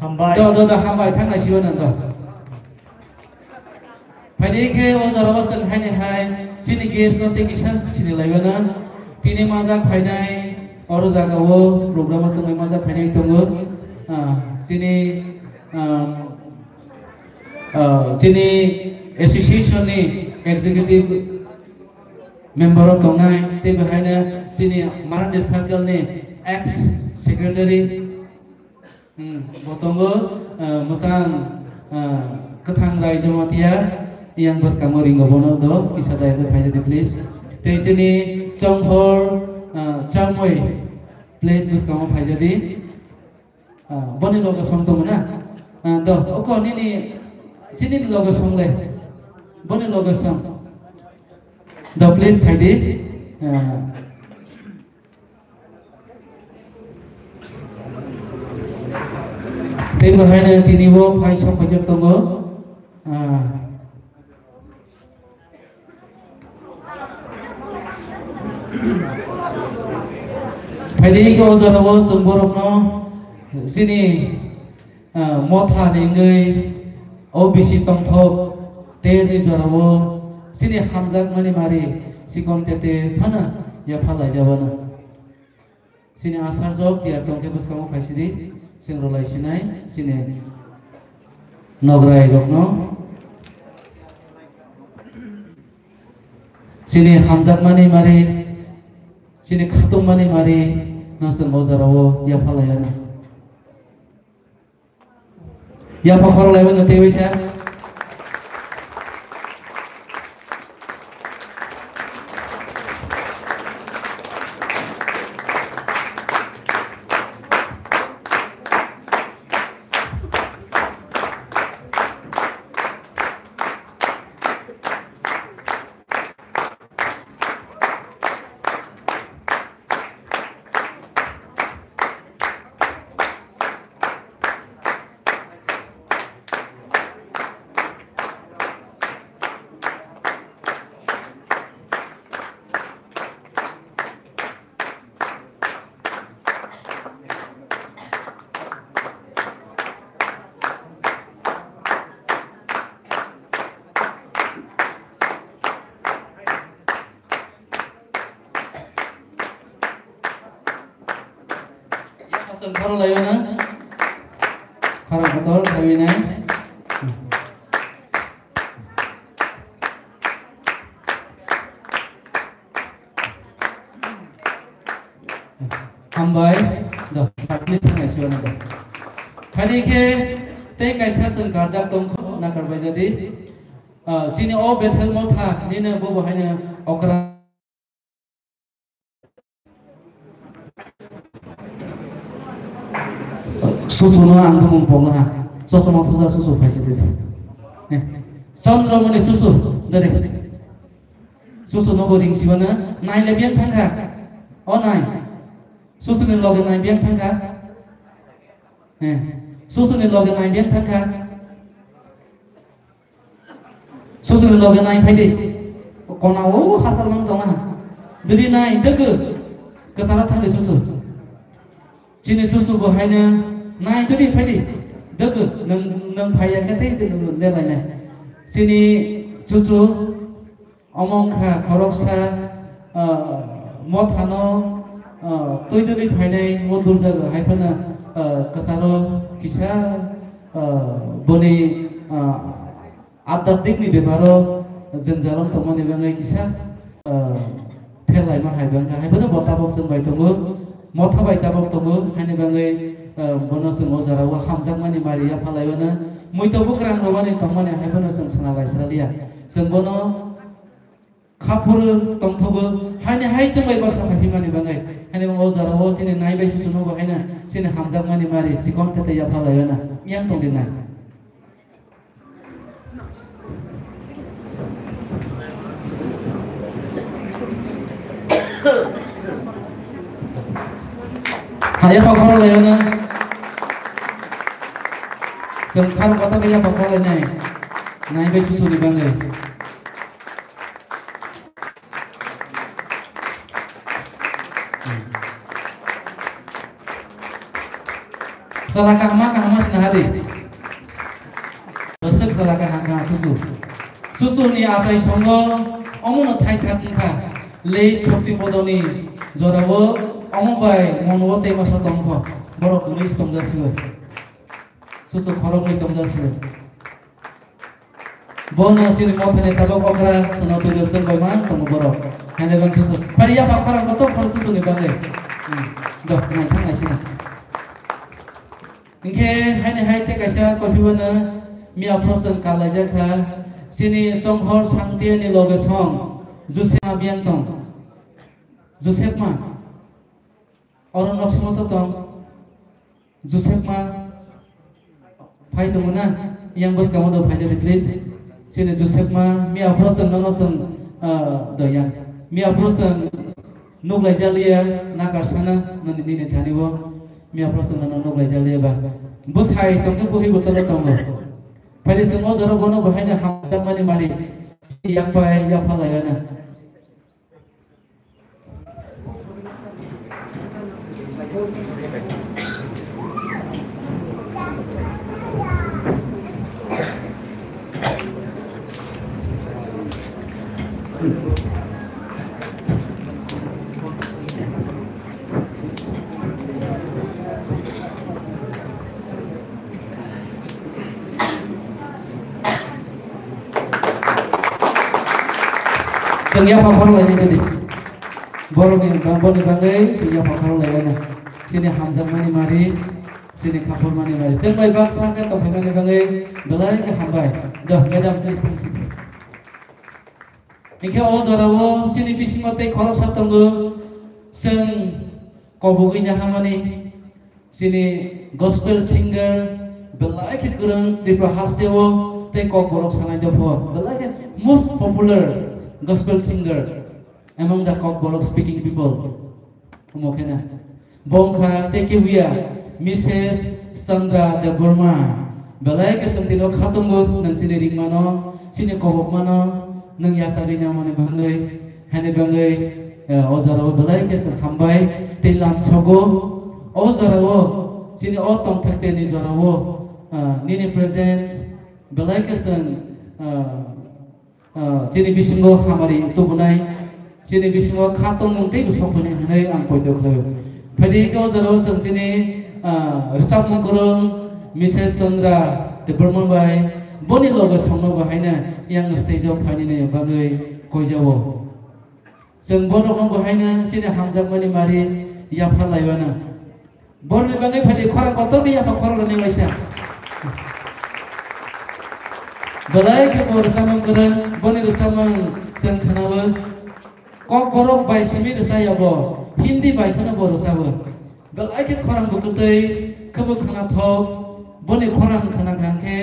Hambai. Do, do, do, hambai, thang nai sibo nang do. Phaidi khe o jora o chwng haini hai chini guest no tei kisa sini laiba na. Tini majak phainai oro jaga o program o chwngwi majak phainai tongo. Ah, chini, ah, ah, chini association ni executive member o tongnai tei behaino chini Marandi circle ni ex secretary. Hmm, bo tongo, ah, mwchang, ah, kwthang rai Jamatia, yang bwskango ringo bono do, kisa daijo phaijadi please. Tei chini Chonghor, ah, Chamwi, please bwskango phaijadi. Ah, boni logo song tongo na? Ah, do, oko nini, chini logo song le. Boni logo song. Do, please phaidi. Ah, Tei bo haino tini bo phai sok phai jak tongo. Ah. Phaidi khe o jorao chwng borokno chini, ah, motha ni wngwi o bisi tongthok terni jorao chini hamjakmani mari chikon tete phano yapha laijabana. Chini asarjok tiyar tongkhe bwskango phaisidi, chwng rwlai sinai chini nograi rokno. Chini hamjakmani mari, chini khatungmani mari no chwng o jorao yapha laiyana. Yapha khorok laimano teiwi sa. Chwng khorok laio na? Khorok kotor khaiwi nai. Hambai. Do, sakni thangnai siyo na do. Khani khe tei kaisa chwng karjak tongkho, nakarbai jadi. Ah, chini o Bethel motha nini bo bo haino okra. Susu no ang bumung pong ha. Susu ma susu susu phaisa de. Eh. Chandramani susu dere. Susu no go ring sibana nai le biang thangkha. O nai. Susu ni loge nai biang thangkha. Eh. Susu ni loge nai biang thangkha. Susuni loge nai phaidi. Kona o hasal mang tongna. Didi nai dege. Kesana thangdi susu. Chini susu bo haino nai didi phaidi. Dege nang nang phaiya khe tei didi nang belai nai. Chini susu omong kha khoroksa, ah, mothano, ah, twi didi phainai modul jaga hai phano, ah, kesaro kisa, ah, boni, ah, Adhyatmikni beparo jwngjal wng tongmani bagwi kisa, ah, pherlaima hai bangkha. Haiphano bo tabok chwng bai tongo, motha bai tabok tongo, haini bagwi, ah, bono chwng o jora o hamjakmani mari yapha laiwano, muitu bukrang rwmani tongmani haiphano chwng sana lai sra liya. Chwng bono kha phuru tongthogo, haini hai chwng bai baksa phai phimani bagwi. Haini o jora o chini nai bai susu nugo haino chini hamjakmani mari chikon khe tei yapha laiwano yang tongdi nai. Haya pakhor laiyana. Chwng khar kota kaya pakhor lainai. Nai bai susu ni bagwi. Sala kahama kahama sina hadi. Dosek sala kaham kaham susu. Susu ni asai songo omono thai thak wngkha. Late Shakti Bodoni jorao omo bai mono tei masa tongkho. Borok kwnwi tongja sigo. Susu khoroknwi tongja sigo. Bono chini mothani tabok okra chwngno twi rwchwng bai man tongo borok. Haino bang susu. Phari yapha khorang kotor khorang susuni bagwi. Hmm. Do, nai thang nai sina. Hinkhe haini hai tei kaisa kophibano miya phoro chwng kalaijak kha. Chini chonghor sangtiyani loge song Joseph ma biyang tong. Joseph ma. Oro nok simo to tong. Joseph ma phai tongo na, yang bwskango do phaijadi please. Chini Joseph ma miya phoro chwng nono chwng, ah, do yang. Miya phoro chwng nuklai jaliya, nakar sana, nini nini thani bo. Miya phoro chwng nono nuklai jaliya ba. Bwsai tongkhe buhi botolo tongo. Phaidi chwng o jora bono bo haino hamjakmani mari. Yak pai, yak phalai na. Chwng yapha khorlainai nini. Borokni bangmani bagwi chwng yapha khorlainai. Chini hamjakmani mari, chini khaphurmani mari. Chwng bai baksa khe tongphaimani bagwi belai khe hambai. Doh, madam, please, thank you. Hinkhe o jorao chini bisingo tei khoroksa tongo, chwng kobogwi nahamani, chini gospel singer, belai khe kwrwng Tripura hasteo tei Kokborok sanai dopho, belai khe most popular gospel singer among the Kokborok speaking people. Omo khe na. Bo wngkha tei kibuya Missus Chandra Debbarma. Belai khe chwng tino kha tongo, nwng chini ringmano, chini kobokmano, nwng yachagwi nangmani bagwi, haini bagwi, eh, o jorao belai khe chwng hambai tei lamsogo. O jorao, chini o tongthok tei ni jorao, ah, nini presence belai khe chwng, ah, Ah, chini bisingo hamari tubunai, chini bisingo kha tongmung teibo sokphani hwnwi ang poito khlaio. Phaidi khe o jorao chwng chini, ah, rwchapmung kwrwng Missus Chandra Debbarma bai boni loge songno bo haino yang stage o phainani bagwi koijao. Chwng borokno bo haino chini hamjakmani mari yapha laiwano. Borokni bagwi phaidi khorang kotor khe yapha khorang rwni waisa. Belai khe bo rwchapmung kwrwng, boni rwchapmung chwng khwnao. Kokborok bai simi rwchaya bo, Hindi bai sano bo rwchao. Belai khe khorang bo kwtwi, khwbo khwnathok, boni khorang khwna kha khe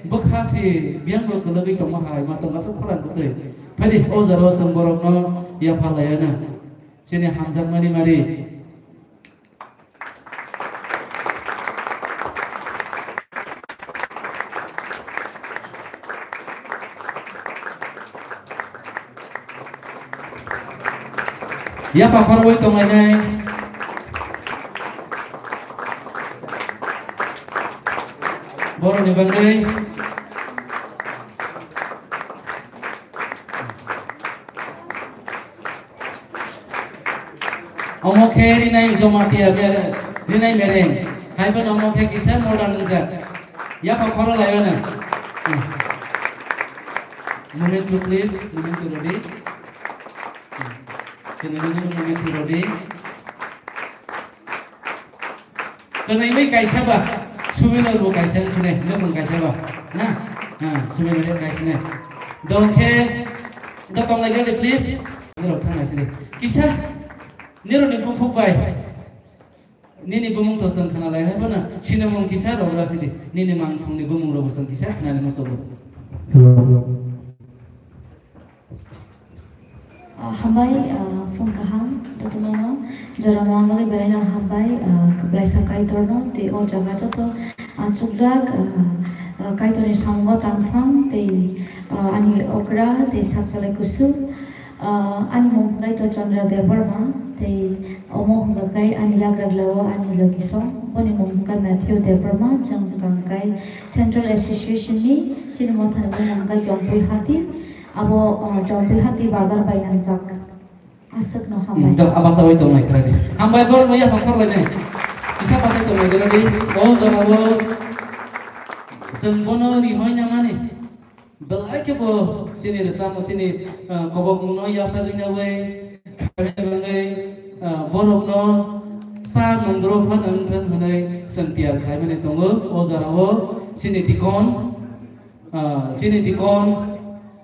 bwkha si biyang bo kwlwgwi tongma hai, ma tongma se khorang kwtwi. Phaidi o jorao chwng borokno yapha laiana. Chini hamjakmani mari. Yapha khorwi tonglainai. Borokni bagwi. Omo khe rinai Jomatia ber-, rinai mereng. Hai phano omo khe kisa modern wngjak. Yapha khoro laio no. Moment to please, moment to ready. Kene moment to ready. Kwnwi kaisa ba, souvenir bo kaisa wng sini, nokmung kaisa ba, na? Ha, souvenir kaisa ne. Dong khe, da tong lai gari, please. Nirok thang lai sini. Kisa, nirok ni bumphuk bai. Nini bumung to chwng khna lai hai phano, sinimung kisa rok ra sini. Nini mang song ni bumung rok bo chwng kisa khna ni musugo. Hello. Ah, hambai, ah, phung kaham, jotono, jora mwng bagwi belai no hambai, ah, kwplaisa Kaitorno, tei o jaga joto, ah, chukjak, ah, ah, Kaitorni samungo tangphang, tei, ah, ani okra, tei sak salai kusu, ah, ani mung Kaitor Chandra Debbarma, tei omo hwnka khe ani yagra glao ani logisong, boni mung hwnka Matthew Debbarma, chwng hwnka khe Central Association ni, chini mothani bumung hwnka Jongpui Hati, Abo, o, Jongpui Hati bazar bai nangjak. Aswkno hambai. Hmm, do, aba sawi tong nai khlai di. Hambai, borok no yapha khor lai nai. Kisa pasai tong nai di. O jora o chwng bono rihoi na mani. Belai khe bo chini rwchapmung chini, uh, kobok mung no yasa ring na bai. Khaina bagwi, ah, borokno sa nongdrop phano wngthang hwnwi chwng tiyar khlaimani tongo. O jorao chini dikon, ah, chini dikon,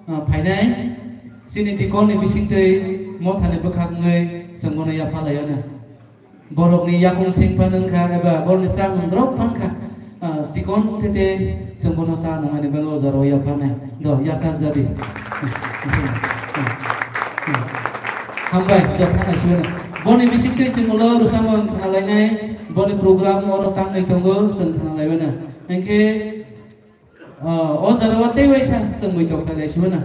ah, phainai, chini dikonni bisingtwi mothani bwkhak wngwi chwng bono yapha laiano. Borokni yakung seng phano wngkha eba borokni sa nongdrop phano wngkha. Ah, sikon tete chwng bono sa nungani bagwi o jorao yapharnai. Do, yachak jadi. Hambai, do, thanai sibeno. Boni bisingtwi chwng ulo rwchapmung khna lainai, boni program oro tangwi tongo, chwng khna laibaino. Hinkhe, ah, o jorao tei waisa chwng muitok khlai lai sibeno.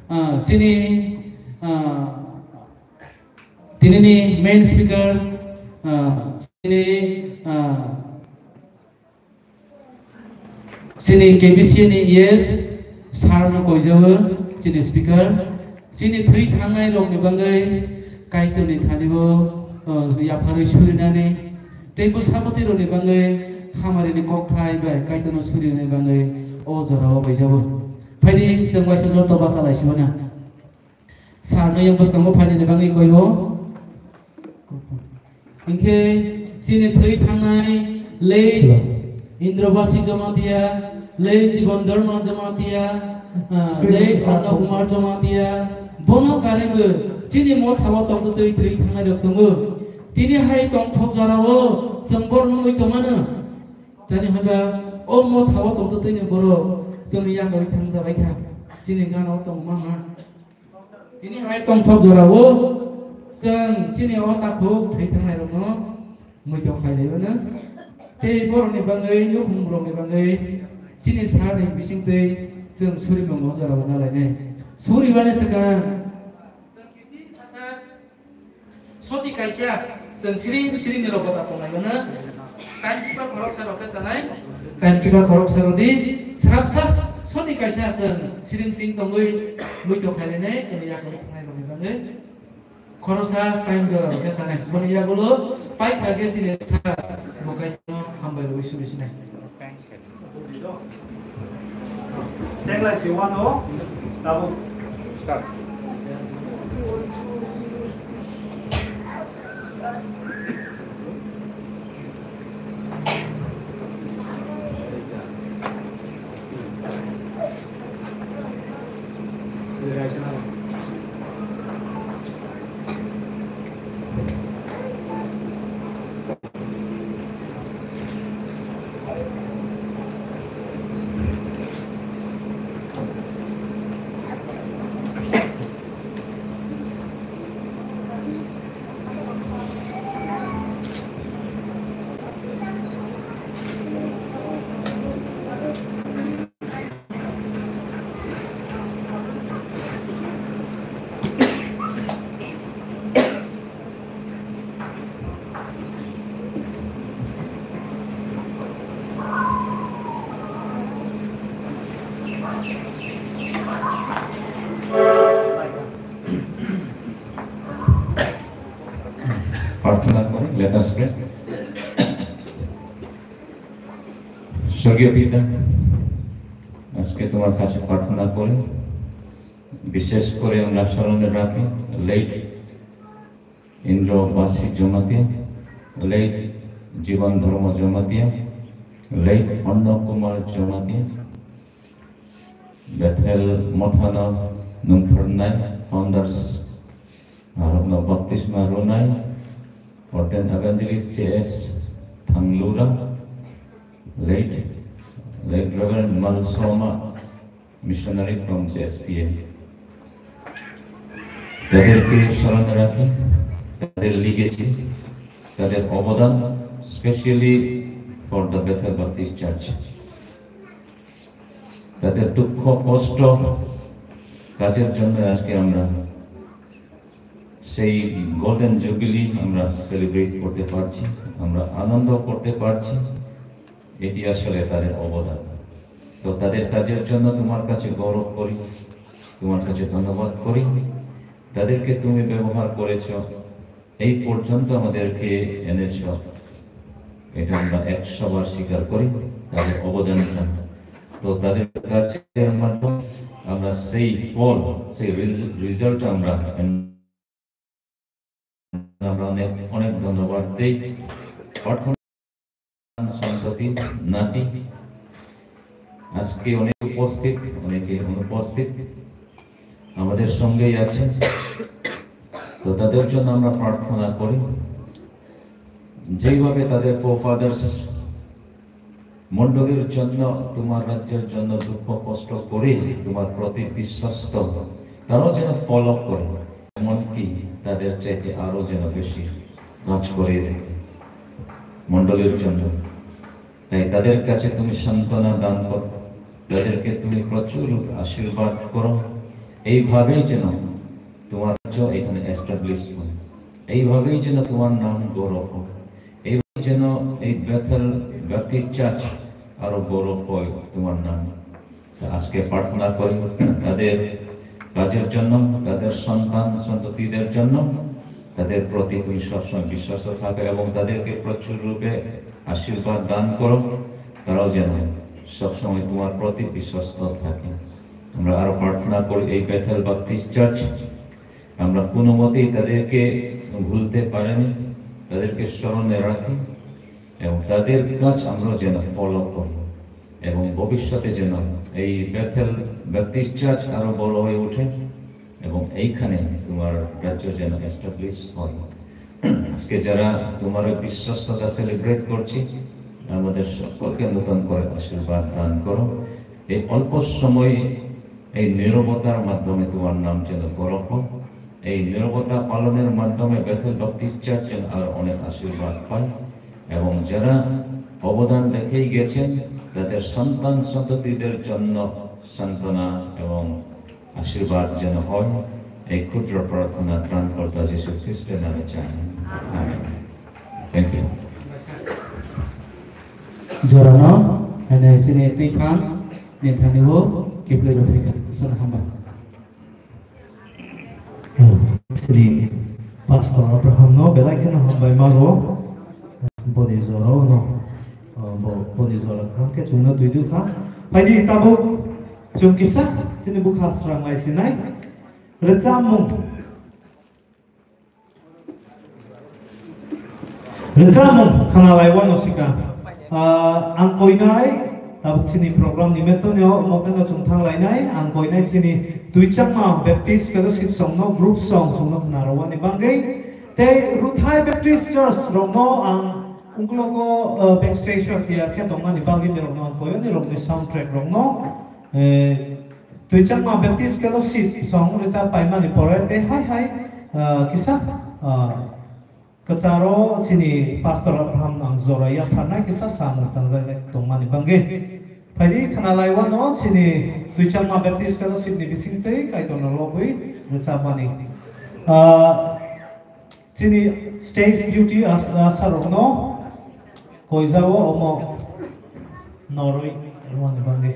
Ah, chini, ah, tinini main speaker, ah, Chini, ah, chini K B C ni E S sir no koijago, chini speaker. Chini thwi thangnai rok ni bagwi Kaitor ni thani o, ah, yapharwi surinani. Tei bwsapoti rok ni bagwi hamari ni kokthai bai Kaitor no surinani bagwi o jora o koijago. Phaidi chwng waisa joto basa lai sibana. Sir no yang bwskango phainani bagwi koi o. Hinkhe chini thwi thangnai late Indra Basi Jamatia, late Jiban Dharma Jamatia, ah, late Anna Kumar Jamatia, bono karwi bo chini motha o tongtwtwi thwi thangnai rok tongo. Tini hai tongthok jora o chwng borok nugwi tongmano. Tini hwnba o motha o tongtwtwi ni borok chwng yakarwi thangjabai kha. Chini gana o tongma ma. Tini hai tongthok jora o chwng chini o takhuk thwi thangnai rokno muitok khlai lai mano. Tei borok ni bagwi nukhung rok ni bagwi chini sir ni bising twi chwng suri mung o jora o na lai nai. Suri bani swkang chwng kisi sasa soti kaisa chwng siring siring ni rok bota tonglai mano. Time keeper khoroksa rok khe sanai. Time keeper khoroksa rodi srap srap soti kaisa chwng siring sing tongwi muitok khlai lai nai chwng yakung thangnai rok ni bagwi. Khoroksa time jora rok khe sanai. Boni yagulo pai kha khe sini sa bo kaisa hambai rwi suri sinai. Cheng lai si wano, tabuk. Start. প্রার্থনা করি, let us pray. স্বর্গীয় পিতা, আজকে তোমার কাছে প্রার্থনা করি, বিশেষ করে আমরা স্মরণে রাখি লেট ইন্দ্র বাসি জমাতিয়া, লেট জীবন ধর্ম জমাতিয়া, লেট অন্ন কুমার Jamatia, Bethel Mothano nungthornai founders, arokno baptisma rwnai, ordained evangelist J S Thanglura, late, late Reverend Malsoma, missionary from J S P A. তাদেরকে স্মরণে রাখি, তাদের লিগেসি, তাদের অবদান, specially for the Bethel Baptist Church. তাদের দুঃখ কষ্ট কাজের জন্য আজকে আমরা সেই গোল্ডেন জুবিলি আমরা সেলিব্রেট করতে পারছি, আমরা আনন্দ করতে পারছি। এটি আসলে তাদের অবদান। তো তাদের কাজের জন্য তোমার কাছে গৌরব করি, তোমার কাছে ধন্যবাদ করি। তাদেরকে তুমি ব্যবহার করেছো, এই পর্যন্ত আমাদেরকে এনেছো, এটা আমরা একশো বার স্বীকার করি, তাদের অবদানটা। তো তাদের কাজের মাধ্যমে আমরা সেই ফল, সেই রিজ-, রেজাল্ট আমরা এন-, আমরা অনেক, অনেক ধন্যবাদ দেই। প্রার্থনা সম্প্রতি নাতি আজকে অনেক উপস্থিত, অনেকে অনুপস্থিত, আমাদের সঙ্গেই আছে। তো তাদের জন্য আমরা প্রার্থনা করি, যেইভাবে তাদের ফোরফাদার্স মণ্ডলীর জন্য, তোমার রাজ্যের জন্য দুঃখ কষ্ট করে তোমার প্রতি বিশ্বস্ত, তারাও যেন ফলো করে, এমনকি তাদের চাইতে আরো যেন বেশি কাজ করে মণ্ডলীর জন্য। তাই তাদের কাছে তুমি সান্ত্বনা দান করো, তাদেরকে তুমি প্রচুর আশীর্বাদ করো। এইভাবেই যেন তোমার রাজ্য এখানে এস্টাবলিশ হয়, এইভাবেই যেন তোমার নাম গৌরব হয়, এইভাবেই যেন এই বেথেল ব্যাপটিস্ট চার্চ আরো বড় হয় তোমার নামে। তো আজকে প্রার্থনা করি তাদের কাজের জন্য, তাদের সন্তান সন্ততিদের জন্য, তাদের প্রতি তুমি সবসময় বিশ্বস্ত থাকো এবং তাদেরকে প্রচুর রূপে আশীর্বাদ দান করো, তারাও যেন সবসময় তোমার প্রতি বিশ্বস্ত থাকে। আমরা আরো প্রার্থনা করি এই বেথেল ব্যাপটিস্ট চার্চ, আমরা কোনো মতেই তাদেরকে ভুলতে পারিনি, তাদেরকে স্মরণে রাখি এবং তাদের কাজ আমরা যেন ফলো করি এবং ভবিষ্যতে যেন এই বেথেল ব্যাপটিস্ট চার্চ আরো বড় হয়ে ওঠে এবং এইখানে তোমার রাজ্য যেন এস্টাবলিশ হয়। আজকে যারা তোমার ওই বিশ্বস্ততা সেলিব্রেট করছি, আমাদের সকলকে নতুন করে আশীর্বাদ দান করো। এই অল্প সময়ে এই নীরবতার মাধ্যমে তোমার নাম যেন গৌরব হয়। এই নীরবতা পালনের মাধ্যমে বেথেল ব্যাপটিস্ট চার্চ যেন আরো অনেক আশীর্বাদ পায় এবং যারা অবদান রেখেই গেছেন, তাদের সন্তান সন্ততিদের জন্য সান্ত্বনা এবং আশীর্বাদ যেন হয়। এই ক্ষুদ্র প্রার্থনা ত্রাণকর্তা যীশু খ্রিস্টের নামে চাই। Amen. Thank you. Jorano, ene sini twi phan, ni thani bo, kiphilwi rw phaikha. Sana hamba. Sini Pastor Abraham no belai kheno hambai mago. Boni jora no, bo, boni jora kham khe chwngno twi dukha. Phaidi tabuk chwng kisa, sini bukha sranglai sinai. Rwchapmung. Rwchapmung khwnalai uanw sika. Ah, ang koinai, tabuk chini program ni metoni o, moteno chwng thanglainai, ang koinai chini Twichangma Baptist Fellowship songno, group song, songno khwnarwani bagwi. Tei Ruthai Baptist Church rokno ang ungklogo, ah, backstage o tiyar khe tongmani bagwi nirokno ang koyo, nirokni soundtrack rokno. Eh, Twichangma Baptist Fellowship song rwchap paimani pore tei hai hai, ah, kisa, ah, kwcharo chini Pastor Abraham ang jora yapharnai kisa samung tangjak tongmani bagwi. Phaidi khwnalai uanw chini Twichangma Baptist Fellowship ni bisingtwi Kaitorno lobwi rwchapmani. Ah, Chini stage duty as-, asarokno koijao omo norwi rwmani bagwi.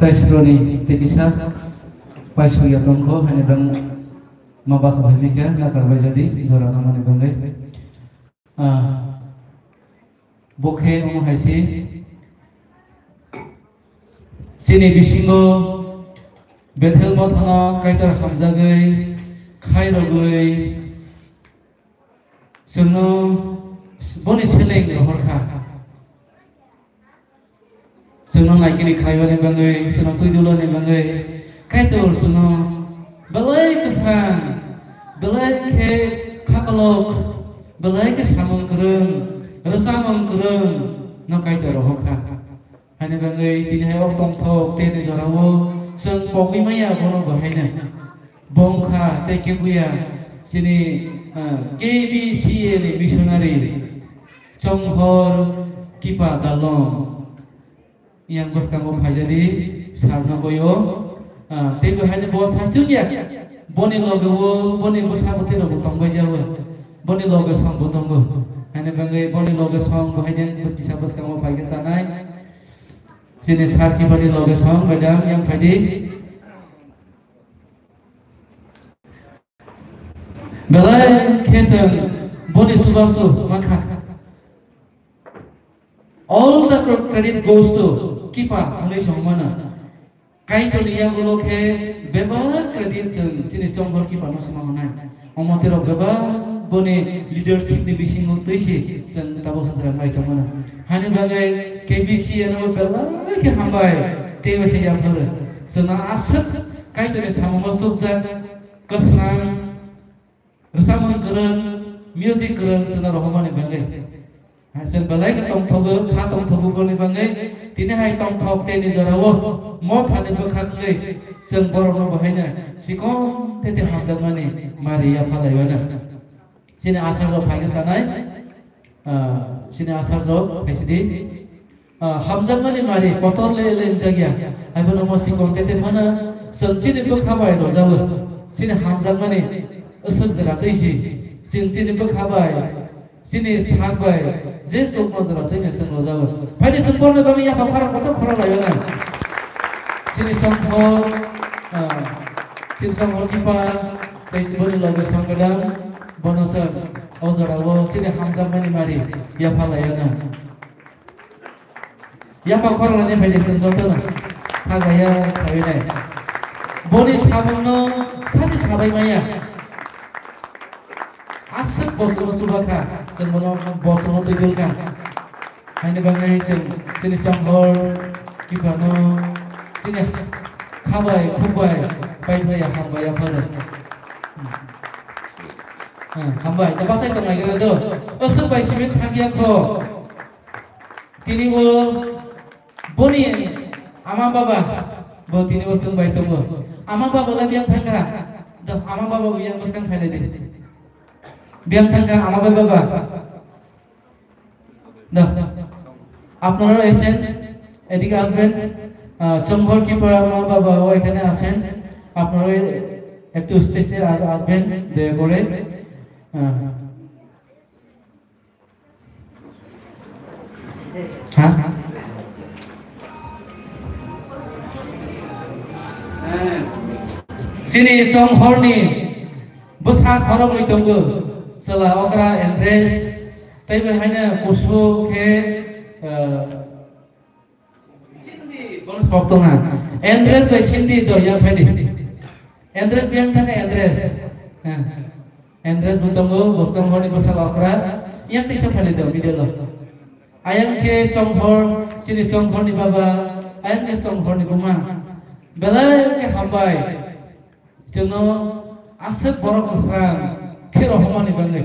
Tei sironi tei kisa paisukya tongkho, haini bang ma basa phaimikha, na karbai jadi, jora nangmani bangwi. Ah, bo khe omo hai se, chini bisingo Bethel mothano Kaitor hamjagwi, khairogwi, chwngno boni seleng rohor kha. Chwngno naikini khlaimani bangwi, chwngno twi duloni bangwi, Kaitor chwngno belai kwsang, belai khe khakolok, belai khe samung kwrwng, rwchapmung kwrwng no Kaitor rohor kha. Haini bangwi tini hai o tongthok tei ni jorao chwng pogwi maya bono bo haino. Bo wngkha tei keboya chini, ah, K B C A ni missionary Chonghor Kipa Dalong. Yang bwskango phaijadi sarno koyo, ah, tei bo haino bo sachukya. Boni loge o, boni bwsa bwtwi rok bo tongbai jago. Boni loge song bo tongo. Haino bangwi boni loge song bo haino bwskisa bwskango phaikhe chanai. Chini sar Kipani loge song, madam, yang phaidi. Belai khe chwng boni chubachu mankha. All the credit goes to Kipa hwnwi chwng mano. Kaitorni yagulo khe bebak credit chwng chini Chonghor Kipano se ma hwnai. Omo tei rok bebak boni leadership ni bisingo twi se chwng tabuk sajra mai tongmano. Hani bagwi K B C A no belai khe hambai tei se yapharo. Chwngno aswk Kaitorni samungma chukjak, kwsang, rwchapmung kwrwng, music kwrwng chwngno rohormani bagwi. Chwng belai khe tongthogo, kha tongthogo boni bagwi. Tini hai tongthok tei ni jorao mothani bwkhak wngwi chwng borokno bo haino chikon tei tei hamjakmani mari yapha laiwano. Chini asarjok phaikhe sanai, ah, chini asarjok phaisidi. Ah, hamjakmani mari kotor le le wngjakya. Haiphano mo sikon tete phano chwng chini bwkha bai rojago. Chini hamjakmani aswk jora twi si. Chwng chini bwkha bai, chini sak bai, je chukma jora twino chwng rojago. Phaidi chwng borokni bagwi yapha khorang kotor khorang laio na. Chini Chonghor, ah, chini Chonghor Kipa, tei boni loge Songkadam, bono chwng o jorao chini hamjakmani mari yapha laio na. Yapha khorang ni phaidi chwng jotono khajaya sawi nai. Boni samungno sachi sabai maya. Aswk bochorno chuba kha, chwng bono bochorno twi dul kha. Haini bagwi chwng chini Chonghor Kipano chini khabai khukbai pai phaiya hambai yapharo. Hmm, hambai, ta bachai tongnai gra do. Aswk bai simi thangya kho. Tini bo boni ama baba bo tini bo swng bai tongo. Ama baba la biyang thangkha. Do ama baba bo yang bwskang sailai di. Biyang thangkha ama bai baba. Do. আপনারাও এসেন, এদিকে আসবেন। আহ, চংঘর কিপার মা বাবাও এখানে আছেন। আপনারাও একটু স্টেজে আস-, আসবেন দয়া করে। আহ, Ha? Chini Chonghorni Bwsa khoroknwi tongo, chwla okra Andres, tei bai haino kusu khe, eh, Cindy, bono smoke tongna. Andres bai Cindy do yang phaidi. Andres biyang thangkhe Andres. Eh, Andres bo tongo, bo chonghorni bwsa okra. Yang teisa phaidi do, middle o. Ayang khe chonghor, chini chonghorni baba, ayang khe chonghorni buma. Belai khe hambai. Chwngno aswk borok kwsrang khe rohormani bagwi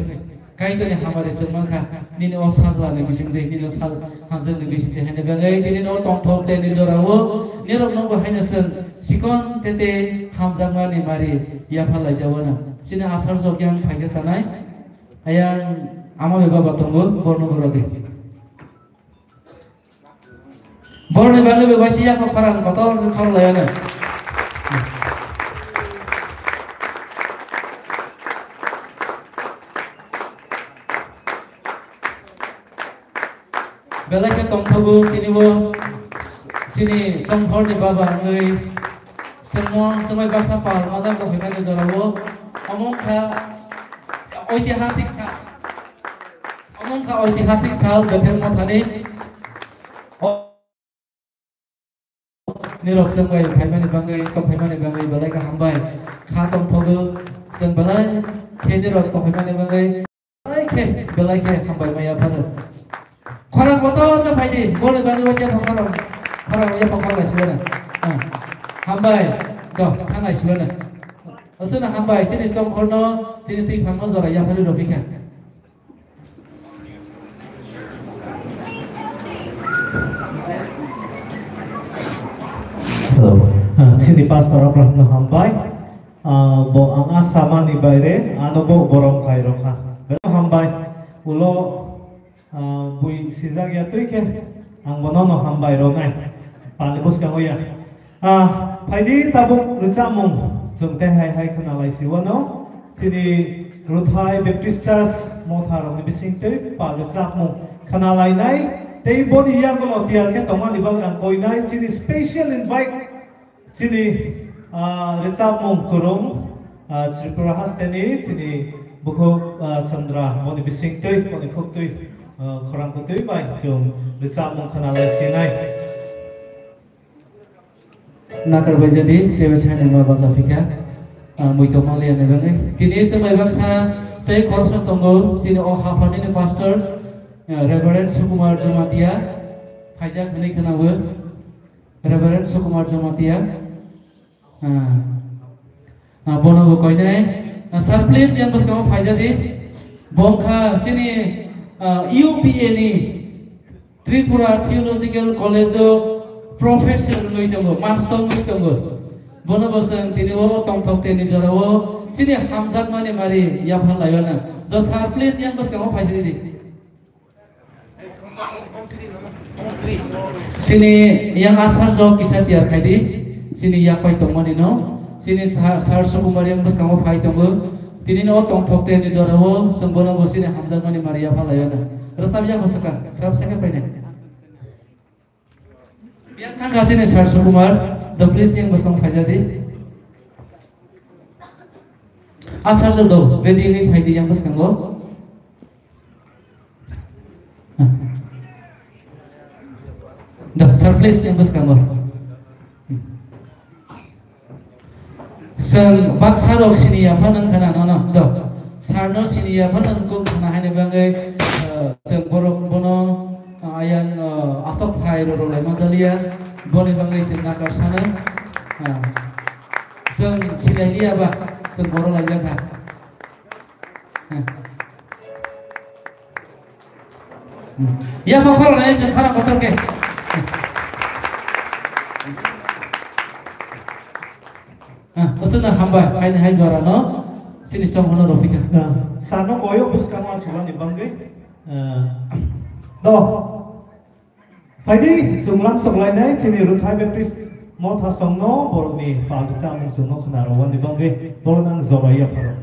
Kaitorni hamari chwng mankha, nini o sajlani bisingtwi, nini o saj-, hajwkni bisingtwi haini bagwi, nini no tongthok tei ni jorao nirok nokbo haino chwng chikon tei tei hamjakmani mari yapha laijawano. Chini asar jokyan phaikhe sanai, ayang ama bai baba tongo, borno borodi. Borni bagwi bo waisa yakho khorang kotor khe khorok laiya no. Belai khe tongthogo tini bo chini chonghorni baba wngwi chwngno chwngwi baksa pal majak tongphaimani jorao omo wngkha oitihasik sa. Omo wngkha oitihasik sal Bethel Mothani. O-, nirok chwng bai phaimani bagwi, tongphaimani bagwi belai khe hambai. Kha tongthogo chwng belai khe nirok tongphaimani bagwi belai khe, belai khe hambai maya phano. Khorang kotor khe phaidi, boni bagwi waisa khorang, khorang waisa khorang lai sibana. Ah, hambai, do, thanglai sibana. Aswkno hambai, chini chongkhorno, chini twi phangno jora yapharwi rw phi kha. Hello. Ah, chini pastor Abraham no hambai. Ah, bo ang asamani baire, ano bo borom khai rokha. Bero hambai. Ulo, ah, bui sijak ya twi khe, ang bono no hambai ronai. Pali bwskango ya. Ah, phaidi tabuk rwchapmung chwng tei hai hai khwna lai si wano. Chini Ruthai Baptist Church motha rokni bisingtwi pal rwchapmung khwna lainai tei boni yagulo tiyar khe tongmani bagwi ang koinai chini special invite chini, ah, rwchapmung kwrwng, ah, Tripura hasteni chini bukhuk, ah, Chandra boni bisingtwi boni khuktwi, ah, khorang kwtwi bai chwng rwchapmung khwna lai sinai. Nakar bai jadi, tei bai sai nangma bacha phika, ah, mui tongma liya ni bagwi. Tini chwng bai baksa tei khoroksa tongo, chini o hapharni ni pastor, ah, Reverend Sukumar Jamatia, phaijak hwnwi khwnawo. Reverend Sukumar Jamatia, ah, ah, bono bo koinai. Ah, sir, please, yang bwskango phaijadi. Bo wngkha chini, ah, U P A ni Tripura Theological College o professor wngwi tongo, master wngwi tongo. Bono bo chwng tini o tongthok tei ni jora o chini hamjakmani mari yapha laiwana. Do sir, please, yang bwskango phaisidi. Chini yang asar jok kisa tiyar khaidi, chini yak pai tongmani no, chini sa-, sir Sukumar yang bwskango phai tongo. Tini no tongthok tei ni jora o chwng bono bo chini hamjakmani mari yapha laiwana. Rwchap ya bwswkang, sab second paine. Yang thangkha chini sir Sukumar, do please yang bwskang phaijadi. Asar jok do, bedi wngwi phaidi yang bwskango. Do, sir, please, yang bwskango. Chwng baksa rok sini ya phano wngkha na nono, do. Sir no sini ya phano wngkha na haini bagwi, eh, chwng borok bono, eh, ayang, eh, asok phai roro lai majaliya, boni bagwi chwng nakar sana. Ah. Chwng sinai liya ba, chwng boro lai jakha. Ya, ma khoro nai, chwng khara kotor khe. Ah, usuna hambai, haini hai jora no, sini chong hono rofika. Ah, sano koyo bwskango achugani bangwi. Ah, do. Phaidi, chwng lam soklainai, chini Ruthai Baptist motha songno, borokni pal chamung chwngno khna rwani bangwi, borok nang jora ya pharo.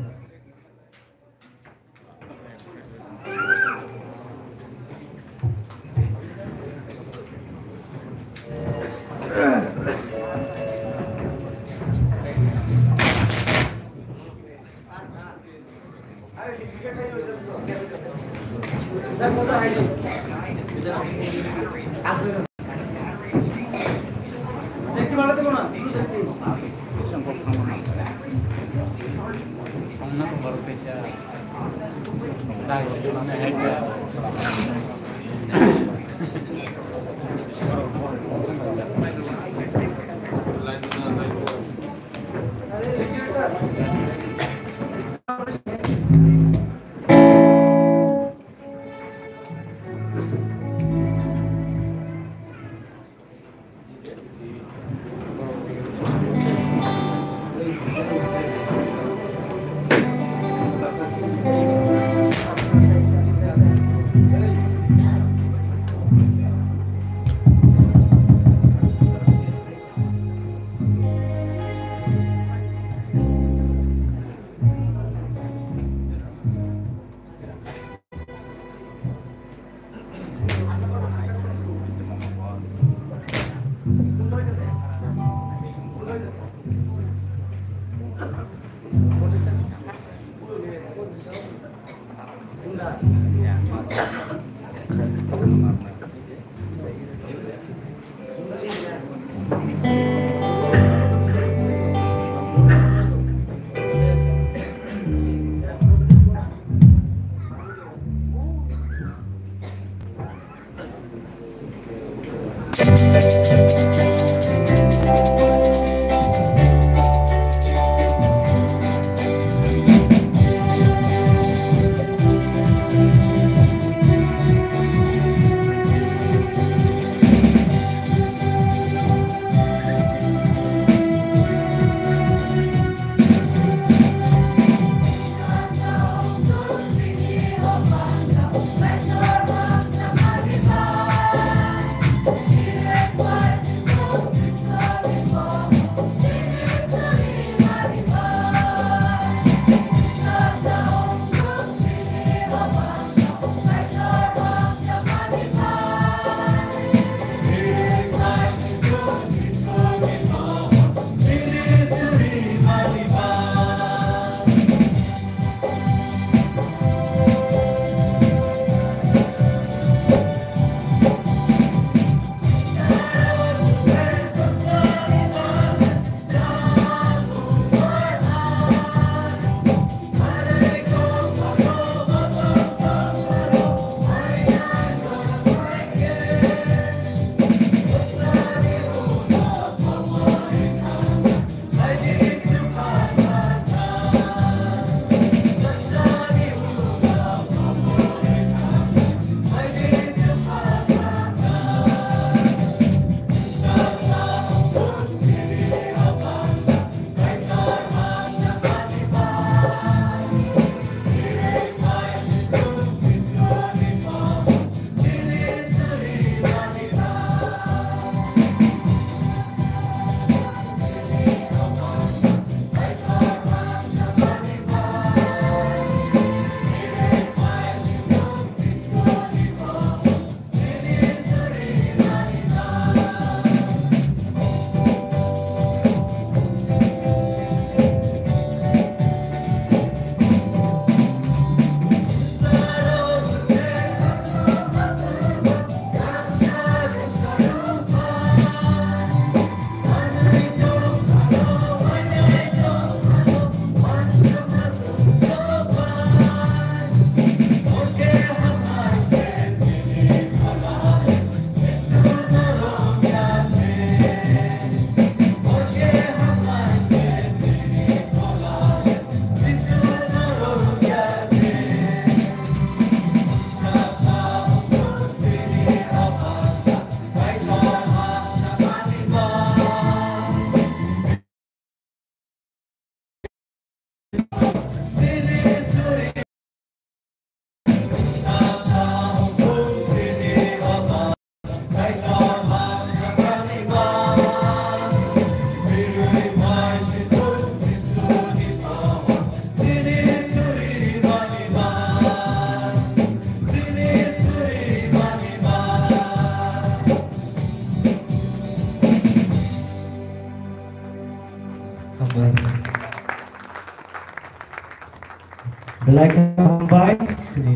Belai khe hambai, sini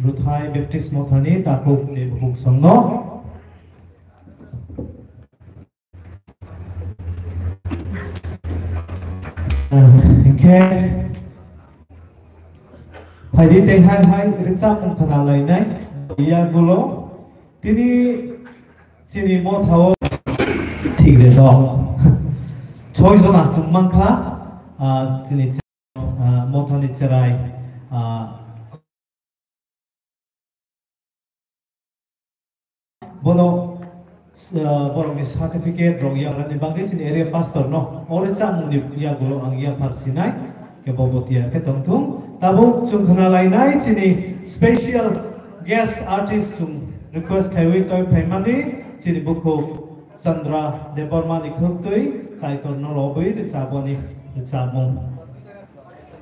Ruthai Baptist Mothani takhuk ni bukhuk songno. Hinkhe phaidi tei hai hai rwchapmung khna lainai yagulo tini chini mothao thik de dok. Choi jona chwng mankha, ah, chini, ah, mothani cherai, ah, Bono, uh, borokni certificate rok yagrani bagwi chini area pastor no oro chamungni yagulo ang yaphar sinai kebo bo tiyar khe tongthung. Tabuk chwng khna lainai chini special guest artist chwng request khaiwi toi phaimani chini bukhuk Chandra Debbarma ni khwktwi Kaitor no lobwi rwchaboni rwchabmung.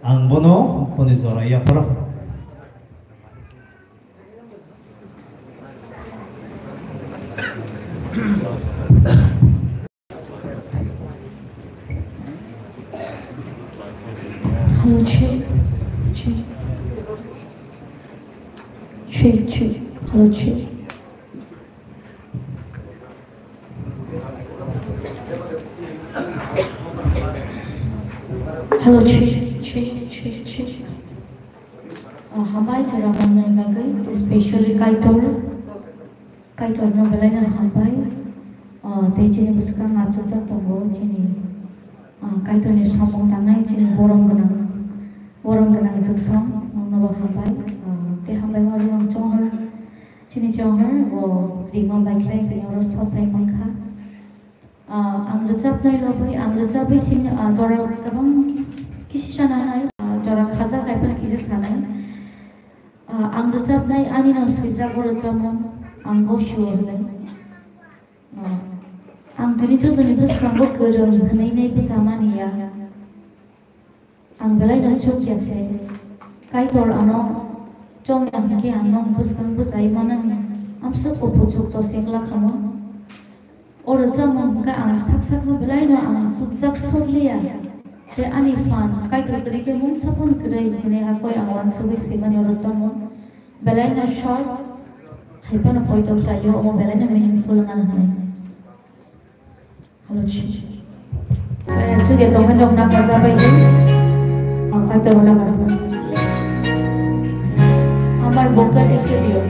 Ang bono boni jora yapharo. Hello, check, check. Check, check. Hello, check. Hello, check, check, check, check. Ah, hambai jora mangnai bagwi, especially Kaitor. Kaitor no belai no hambai. Ah, tei chini bwskang achukjak tongo chini, ah, Kaitor ni samung tangnai chini borom gwnang, borom gwnang jwksong, nokno bo hambai. Ah, tei hambai ma rwng chonghor, chini chonghor bo ringma bai khlai tini oro sok phai mankha. Ah, ang rwchapnai lobwi, ang rwchapwi sini, ah, jora kwbang kisi sananai, ah, jora khajak hai phano kisa sanai. Ah, ang rwchapnai ani no swijak o rwchapmung ang bo sure hwnwi. Ah, ang tini jotoni bwskango kwrwng hwnwi nai bwchamani ya. Ang belai no chuk ya se. Kaitor ano chong ya hwnkhe ang no bwskang bwchai manani amswk o buchuk to se glak hamo. O rwchapmung hwnkhe ang sak sakno belai no ang sukjak sokliya. Tei ani phan Kaitor kwrwi khe mungsa phano kwrwi hwnwi hakhe ang uansugwi swimani o rwchapmung. Belai no short hai phano poito khlaio, omo belai no meaningful wngmani hwnwi. Halochi. Chaya chuge tongkhe nok nakajabai di. Ang Kaitor nakardi. Amar bokal ekhe diyo.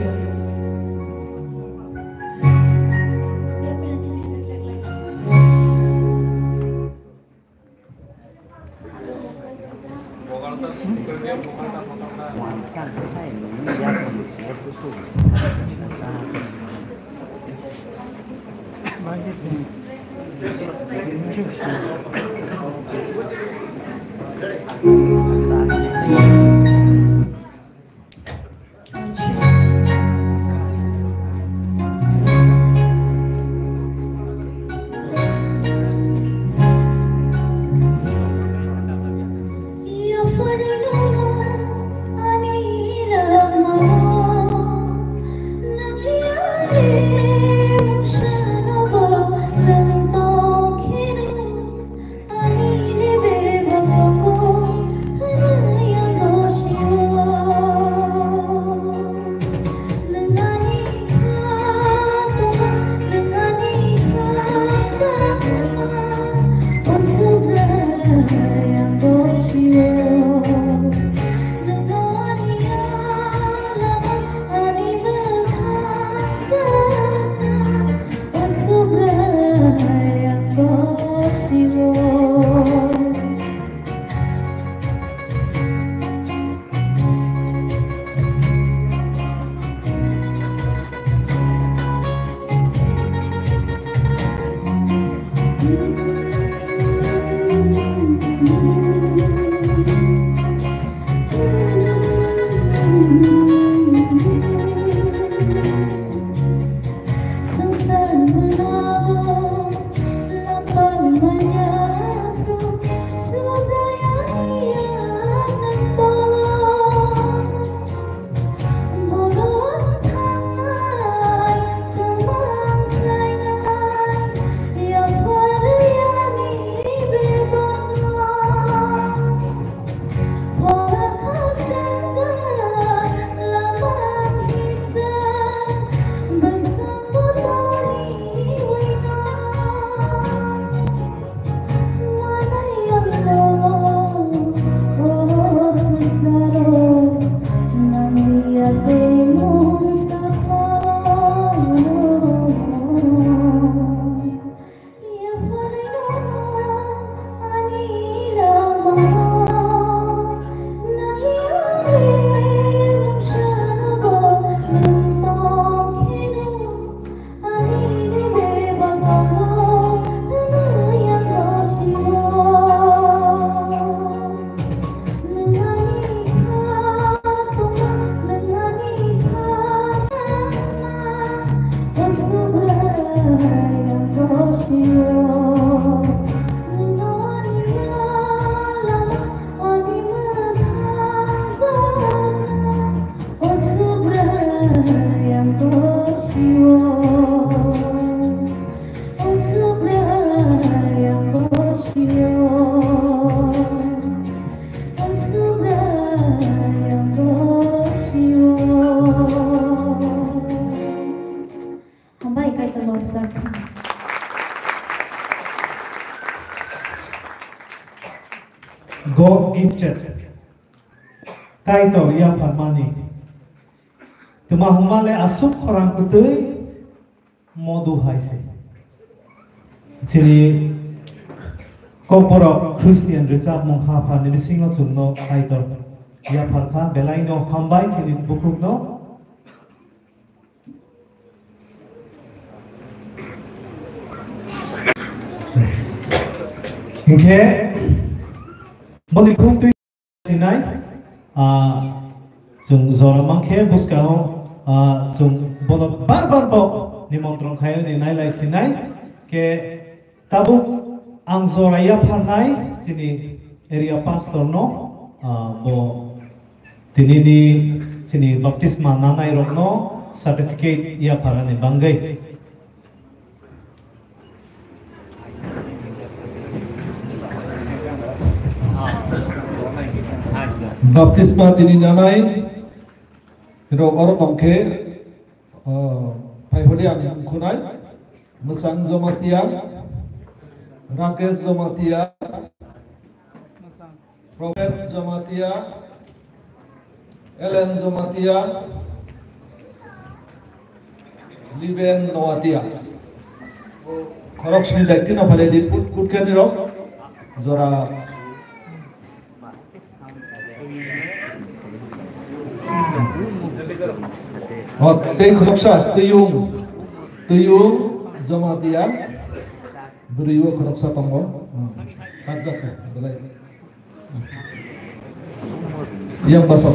God gifted. Kaitor yapharmani. Tuma hwnba le aswk khorang kwtwi modu hai se. Chini kokborok Christian rwchapmung hapharni bisingo chwngno Kaitor yaphar kha, belai no hambai chini bukhukno. Hinkhe boni khuk twi sinai, ah, chwng jora mankhe bwskango, ah, chwng bono bar bar bo nimontron khaio ni nailai sinai. Khe tabuk ang jora yapharnai chini area pastor no, ah, bo tinini chini baptisma nanai rokno certificate yapharani bangwi. Baptisma tini nanai rok oro tongkhe, ah, phaiphodi ang mungkhunai, Mwsang Jomatia, Rakesh Jomatia, Prophet Jomatia, Ellen Jomatia, Liben Noatia. Khorok sini daikti no phaledi kut-, kutkani rok jora. O, tei khoroksa, Tiyung, Tiyung Jomatia. Bwrwi o khoroksa tongo. Hmm. Kajak kha, belai. Yang basal.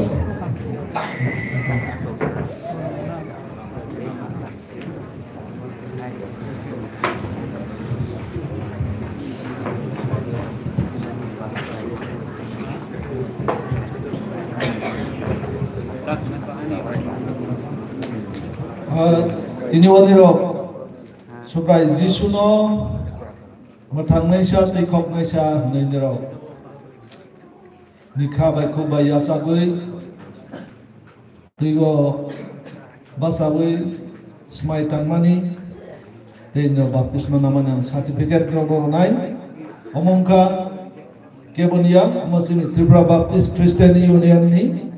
Ah, tini wani rok Subrai Jisu no mwthangnaisa tei khoknaisa hwnwi nirok ni kha bai khuk bai yachagwi twibo bachagwi swmai tangmani tei nirok baptisma namani ang certificate rok rwnai. Omo wngkha keboni ya, omo chini Tripura Baptist Christian Union ni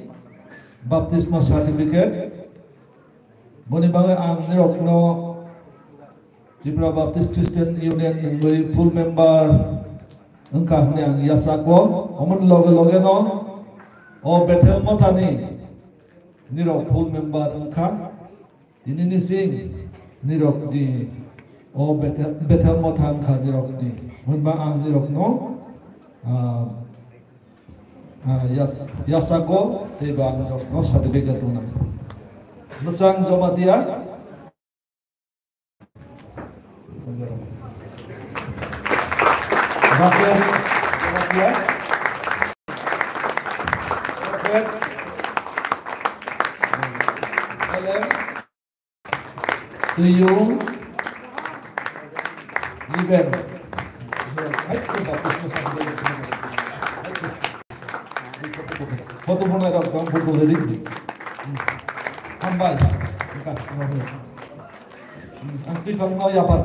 baptisma certificate. Boni bagwi ang nirokno Tripura Baptist Christian Union ni wngwi full member wngkha hwnwi ang yachakgo. Omoni loge loge no o Bethel Mothani nirok full member wngkha. Tini nising nirok ni o Bethel, Bethel Motha wngkha nirok ni. Hwnba ang nirokno, ah, ah, ya-, yachakgo tei ba ang nirokno certificate rwnai. Mwchang Jomatia. Rakesh Jomatia. Rakesh. Ellen. Tuyung. Liben. Photo phone rok dong, photo ready. Hambai. Ang twi phang no yapar.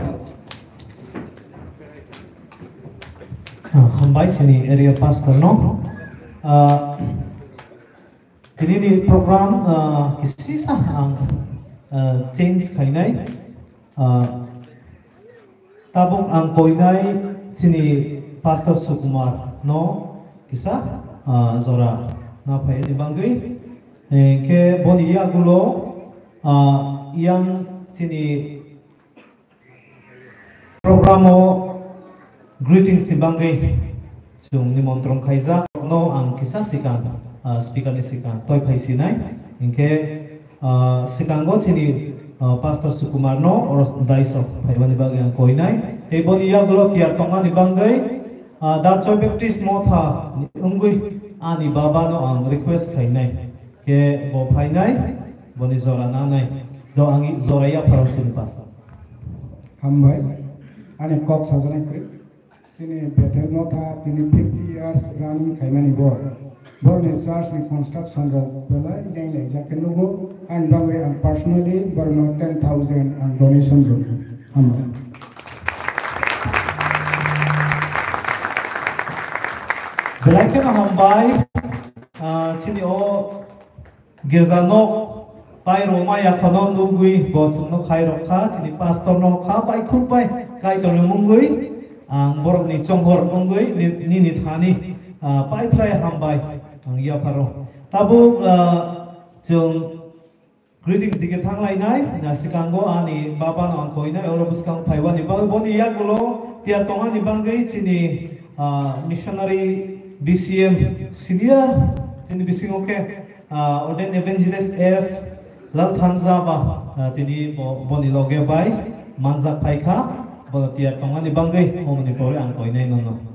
Ah, hambai sini area pastor no. Ah, tini ni program, ah, kisisa ang, ah, change khainai. Ah, Tabuk ang koinai chini Pastor Sukumar no kisa, ah, jora na phaini bangwi. Eh, khe boni yagulo, ah, yang chini program o greetings ni bangwi chwng nimontron khaijak no ang kisa sikang, ah, speaker ni sikang toi phai sinai. Hinkhe, ah, sikango chini, ah, Pastor Sukumar no oro dais o phaimani bagwi ang koinai. Tei boni yagulo tiyar tongmani bangwi, ah, Darchoi Baptist Motha ni wngwi ani baba no ang request khainai. Khe bo phainai, boni jora nanai. Do ang jora yapharong chini Pastor. Hambai. Ani kok sajaknai kwrwi. Chini Bethel Motha tini fifty years running khaimani bo. Borni church ni construction rok belai nai laijak khe nugo. Ani bagwi ang personally borno ten thousand ang donation rwkha. Hambai. Belai kheno hambai, ah, chini o girja nok pai rwma yaphano nugwi bo chwngno khai rok kha, chini pastor no kha, bai khuk bai Kaitor ni mungwi ang borok ni chonghor wngwi ni-, nini thani, ah, pai phlai hambai ang yapharo. Tabuk, ah, chwng Greetings dike thanglainai, na sikango ani baba no ang koinai, oro bwskang phaiwani bagwi boni yagulo tiyar tongani bagwi chini, ah, missionary B C M senior, chini bisingo khe, ah, ordained evangelist F Lalthanjaba, ah, tini bo-, boni loge bai manjak phaikha, bono tiyar tongani bagwi omoni pore ang koinai nono.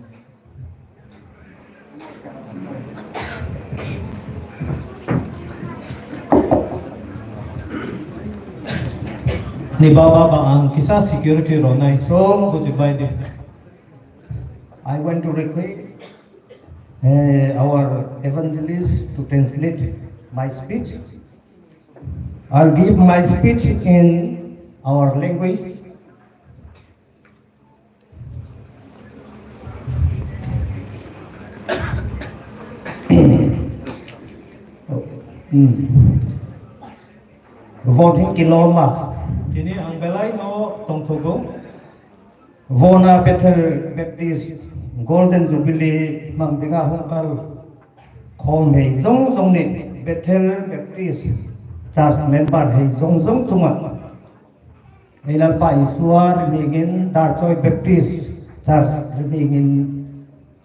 Ni baba ba ang kisa security ronai so buji bai di. I want to request, eh, our evangelist to translate my speech. I'll give my speech in our language. Hmm. Voting kiloma. Tini ang belai no tongthogo. Bona Bethel Baptist Golden Jubilee mangdinga hongkal khom hei jong jong ni Bethel Baptist Church member hei jong jong chunga. Elal pa Iswar rimingin Darchoi Baptist Church rimingin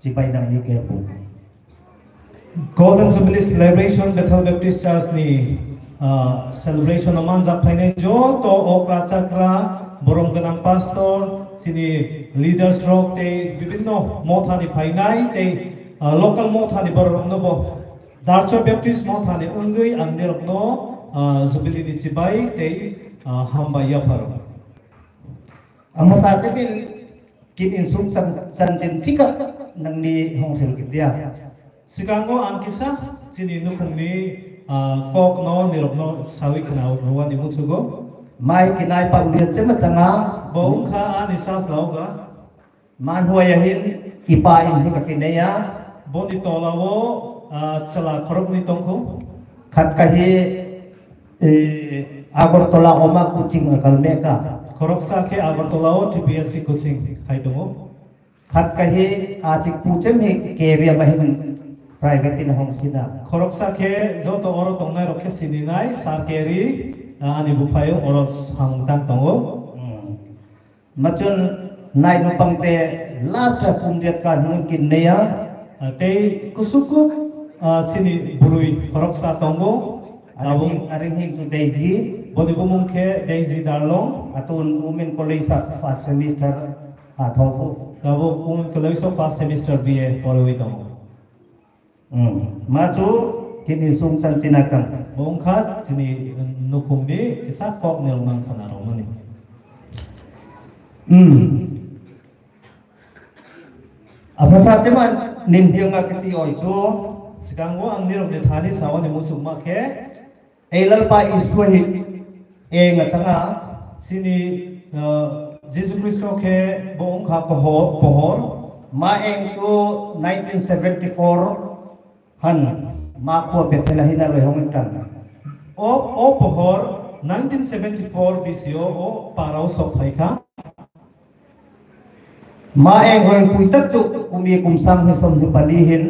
chibai nangni kepu. Golden Jubilee Celebration Bethel Baptist Church ni, ah, celebration o manjak phainai joto okra chakra, borom gwnang pastor, chini leaders rok tei bibinno motha ni phainai tei, ah, local motha ni borok rokno bo Darcho Baptist Mothani wngwi ang nirokno, ah, Jubilee ni chibai tei, ah, hambai yapharo. Ang mwsa chini kin insuk chan, chanchin chika nangni hongsil kibya. Sikango ang kisa chini nukhungni, ah, kokno nirokno sawi khna rwani muchugo. Mai kinai pa ulian chema changa. Bo wngkha ani sasla oga. Man huaya hin ipa in hika kinaya. Boni tola o, ah, chwla khoroknwi tongkhu. Khat kahi, eh, Agartala oma coaching akal meka. Khoroksa khe Agartala o T P S C coaching khai tongo. Khat kahi achik puchem hi career mahin private in hong sina. Khoroksa khe joto oro tongnai rok khe sininai sir Keri, ah, ani buphayo oro samung tang tongo. Hmm. Machun nai nupang te last kumriat ka hwnwi kinneya. Ah, tei kusuku, ah, chini burui khoroksa tongo. Tabuk aring, aring hik chu Daisy. Boni bumung khe Daisy Darlong. Atun Women College sa first semester athoku. Tabuk Women College o first semester B A porwi tongo. Hmm. Ma chu kini sung chan china chan. Bo wngkha chini nukhungni kisa kok niroknang khana rokmani. Hmm. Apa sa chema nin hiang a kiti oi chu. Sikango ang nirokni thani sawani muchungma khe. Ei lalpa Isua hi eng a changa. Chini, uh, Jisu Khristo khe bo wngkha pohor, pohor. Ma eng chu nineteen seventy-four han ma khua Bethel a hina loi hong tan. O, o pohor nineteen seventy-four B C o, o parao sok phaikha. Ma eng hoi puitak chu kumi kumsang hi som hi pali hin.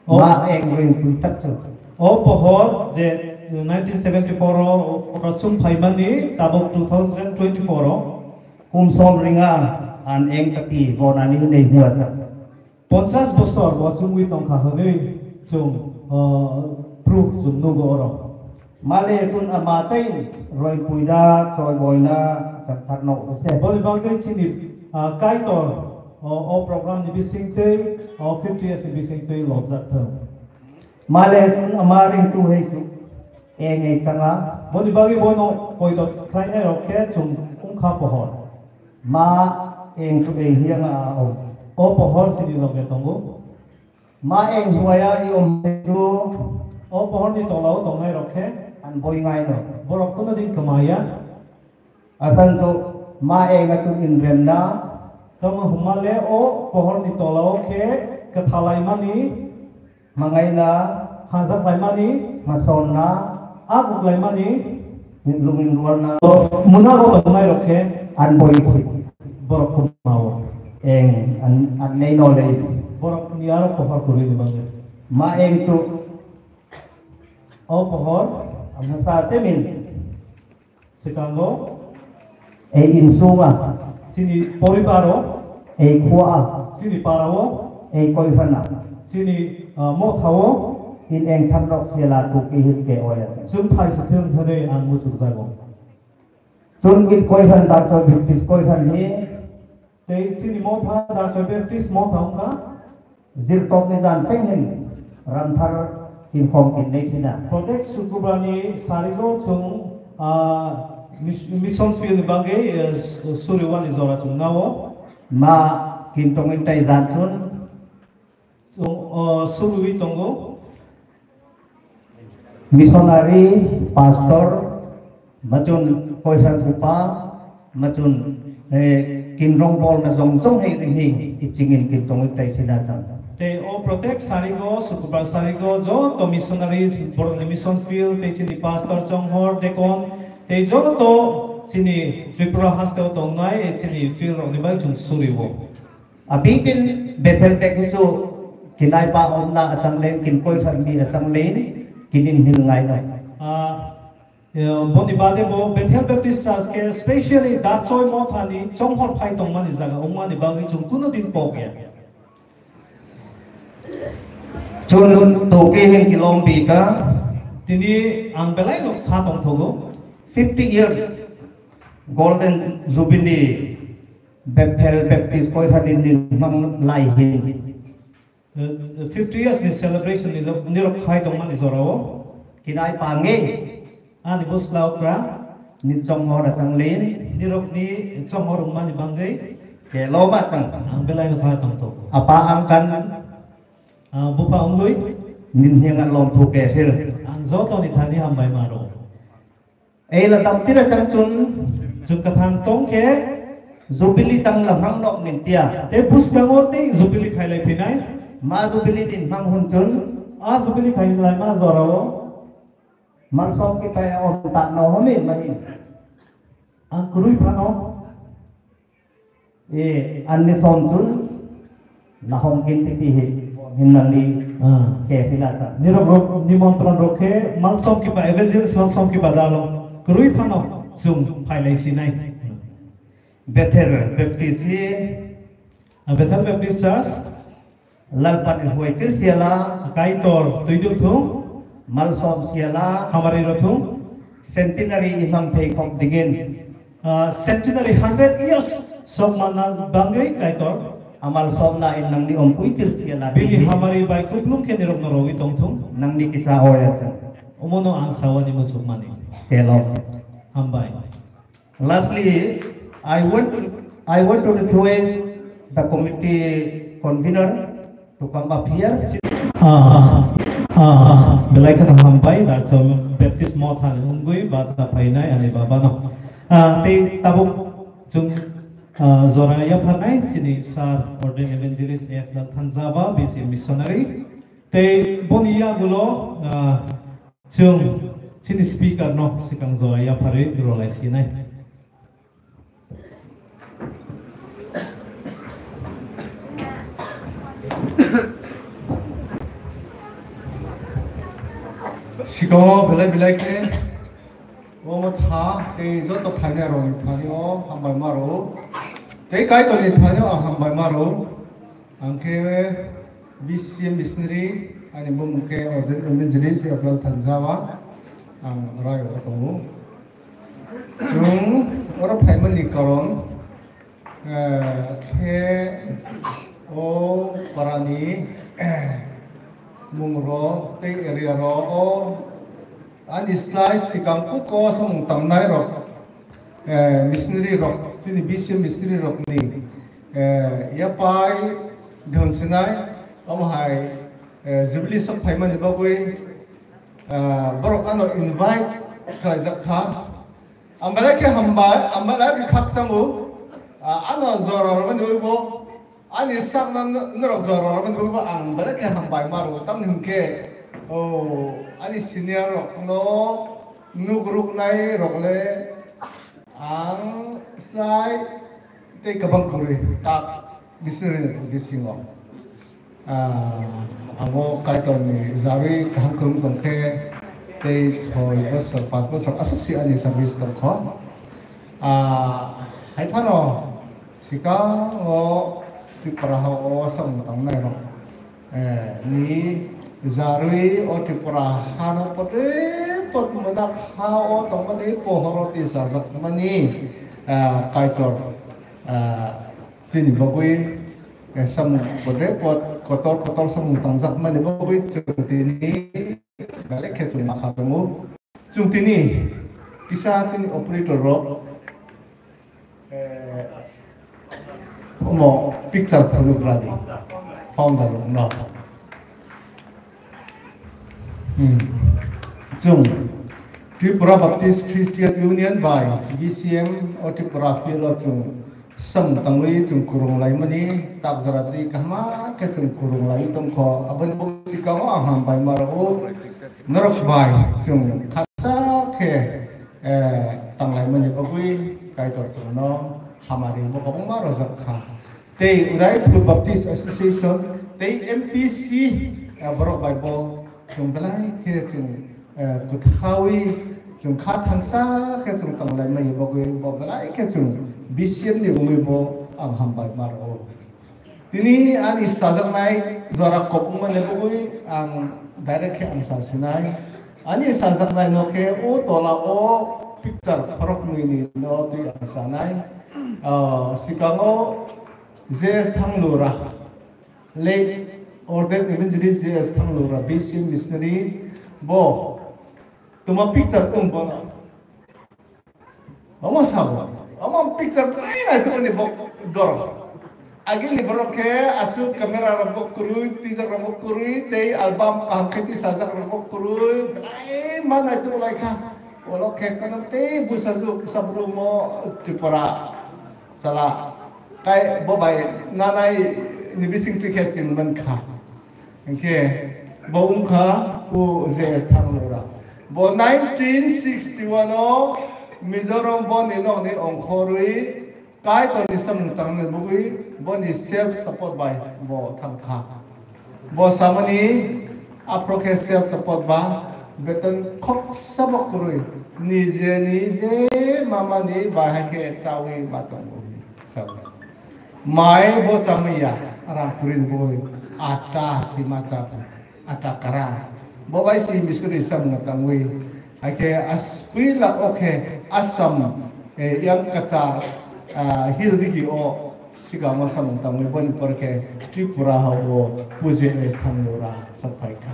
O. Ma eng ring puitak chu. O pohor je nineteen seventy-four o, o rachung phaimani tabuk two thousand twenty-four o. Kumsom ringa an eng kati bonani hinwi hua cha. Ponchas bosor bo chungwi tongkha hwnwi chwng, o, proof chwng nugo oro. Male tun ama chain roi puida choi boina chakthar no se. Boni bagwi chini, ah, Kaitor, o, o program ni bising tei, o, fifty years ni bising tei lobjak thung. Male tun ama ring tu hei chu. Eng ei changa. Boni bagwi bono koito khlainai rok khe chwng wngkha pohor. Ma eng tu ei hiya nga o. O pohor chini loge tongo. Ma eng huaya i om chu. O pohorni tolao tongnai rok khe. An boi ngai no. Borok kuno din kwmaya. Asan chu ma eng a chu in remna. Tamo hwnma le o pohorni tolao khe kwthalaimani, mangaina, hajaklaimani, masonna, aguklaimani, lungin ruarna, munaro tongnairok khe, unboithi, borok khumao. Eng, an, an nei no lei. Borokni aro pohor kwrwini bagwi. Ma eng chu. O pohor, ang sa chemin. Swkango. Ei insunga. Chini poribaro. Ei khua. Chini parao. Ei koiphana. Chini, ah, mothao. In eng tharnok sela tuki hit ke oya. Chwng phai se thung hwnwi ang muchukjago. Chun git koiphan dakto Baptist koiphan hi. Tei chini motha Daksa Baptist motha wngkha. Jirtokni jan pheng hin ramthar tinkhong tinnai thina. Protek Sukubrani sarigo chwng, ah, mis-, mission field ni bagwi, eh, s-, suriwani jora chwng nao. Ma kintongwi tai jan chun. Chwng, ah, suriwi tongo. Missionary, pastor, machun koisan kupa, machun, eh, kinrong bol na jong jong hei ring hei, ichingin kintong tai sina chang. Tei o Protek sarigo, Sukubal sarigo, joto missionaries, borokni mission field, tei chini pastor, chonghor, deacon, tei joto chini Tripura hasteo tongnai, chini field rokni bai chwng suriwo. Abikin Bethel te kusu kinai pa omna achang len, kin koi pharmi achang len, kinin hil ngai no. Ah, ya, boni bade bo Bethel Baptist Church ke specially Darchoi mothani chonghor phai tongmani jaga wngmani bagwi chwng kuno din pok ya. Chun toke hin kilom bika. Tini ang belai no kha tong thogo. Fifty years Golden Jubilee Bethel Baptist Koithadin ni mang lai hin. Eh, fifty years ni celebration ni lo-, nirok khai tongmani jorao. Kinai pange. Ani bwsla okra. Ni chonghor achang lin. Nirok ni chonghor wngmani bangwi. Kelo ma chang. Ang belai no khai tong to. Apa ang kan. Ah, bupha wngwi. Nin hiang lom thu ke hil. Ang joto ni thani hambai maro. Ei la tam tira chang chun. Chwng kathang tong khe. Jubilee tang la hang nok nin tia. Tei bwskango tei Jubilee khailai phinai. Ma Jubilee din hang hun chun. A Jubilee khailai ma jorao. Malsom kitai om ta no homi mani. Ang kwrwi phano. E, anni som chun nahom kin titi hi, hinnani Ah. Ke hila cha. Nirok rok, nimontron rok khe Malsom Kipa, Evangelist Malsom Kipa dalo kwrwi phano chwng phailai sinai. Bethel Baptist hi. Ah, Bethel Baptist Church. Lalpani huai kir siala. Kaitor tuidul thung. Malsom siala. Hamari rok thung. Centenary imang thei khok dingin. Ah, centenary hundred years sok manna bangwi Kaitor. Amal somna in nangni om puitir siala. Bini hamari bai kuplung khe nirok no rogwi tongthung. Nangni kicha oya cha. Omono ang sawani muchukmani. Kelo. Hambai. Lastly, I want to, I want to request the committee convener to come up here. Ah, ah, ah, ah, belai kheno hambai, Darchoi Baptist Motha ni wngwi bacha phainai ani baba no. Ah, tei tabuk chwng, ah, jora yapharnai chini Sir Ordained Evangelist F Lal Thanjawa, B C missionary. Tei boni yagulo, ah, chwng chini speaker no swkang jora yapharwi rwlai sinai. Sikongo belai belai khe omo tha tei joto phainai rokni thani o hambai ma rw. Tei Kaitorni thani o ang hambai ma rw. Ang khe B C missionary, ani bumung khe Ordained Evangelist F Lal Thanjawa, ang rai o tongo. Chwng oro phaimani karon, eh, khe o parani, eh, mung rok tei area rok o ani slai swkang kuk o samung tangnai rok, eh, missionary rok, chini B C missionary rokni, eh, yapai dhon sinai, omo hai, eh, Jubilee sok phaimani bagwi, eh, borok ano invite khlaijak kha. Ang belai khe hambai, ang belai khe khakchango. Ah, ano jora rwmani bagwi bo, ani sakno norok jora rwmani bagwi bo ang belai khe hambai ma rwo. Tamni hwnkhe, o, ani senior rokno nuk ruknai rok le ang slai tei kwbang kwrwi tak bisini bisingo. Ah, abo Kaitorni jarwi kaham kwrwng tongkhe tei soi bosor, panch bosor aswk si ani service tongkho. Ah, hai phano sikango Tripura ha o samung tangnai rok, eh, ni jarwi o Tripura hano pote pot mwnakha o tongmani pohoro tisajak mani, ah, Kaitor, ah, chini bagwi, eh, samung pote pot kotor kotor samung tangjak mani bagwi chwng tini belai khe chwng ma kha tongo. Chwng tini kisa chini operator rok, eh, omo picture phunukra di founder rok no. Hmm. Chwng Tripura Baptist Christian Union bai B C M o Tripura field o chwng Sam tangwi chwng kwrwng laimani tak jora twi kaham khe chwng kwrwng laiwi tongkho. Aboni bagwi swkango ang hambai ma rwo. Norok bai chwng khaksa khe, eh, tang laimani bagwi Kaitor chwngno hamari bo kwbangma rojak kha. Tei Udaipur Baptist Association tei M P C, eh, borok bai bo chwng belai khe chwng, eh, kwthawi chwng kha thansa khe chwng tong laimani bagwi bo belai khe chwng B C M ni wngwi bo ang hambai ma rwo. Tini ani chajaknai jora kok wngmani bagwi ang direct khe ang sa sinai. Ani chajaknai no khe o tola o picture khoroknwi ni no twi ang sanai. Ah, swkango J S Thanglura, late ordained evangelist J S Thanglura, B C M missionary, bo tuma picture tung bono. Omo sabo, omo picture belai nai tongni bo dor. Agilni borok khe aswk camera rok bo kwrwi, twijak rok bo kwrwi, tei album kaham khe tisajak rok bo kwrwi, belai ma nai tong lai kha. Olo khe kanam tei bwsajwk bwsa bwrwngmo Tripura sala. Kai bo bai nanai ni bising twi khe chwng man kha. Hinkhe bo wngkha o J S Thanglura. Bo nineteen sixty-one o Mizoram boni nokni ongkhorwi Kaitorni samung tangna bagwi boni self support bai bo thangkha. Bo samani aphro khe self support ba beton khoksa bo kwrwi nije nije mamani bai hai khe chawi ma tongo. Mai bo chamaya rang kwrwi ni boi ata sima cha ata kara. Bo bai si misuri samung tangwi. Hakhe as puila o khe Assam, eh, yang kacha, ah, hill digi o sikamo samung tangwi boni por khe Tripura ha o puji es thanglura saphai kha.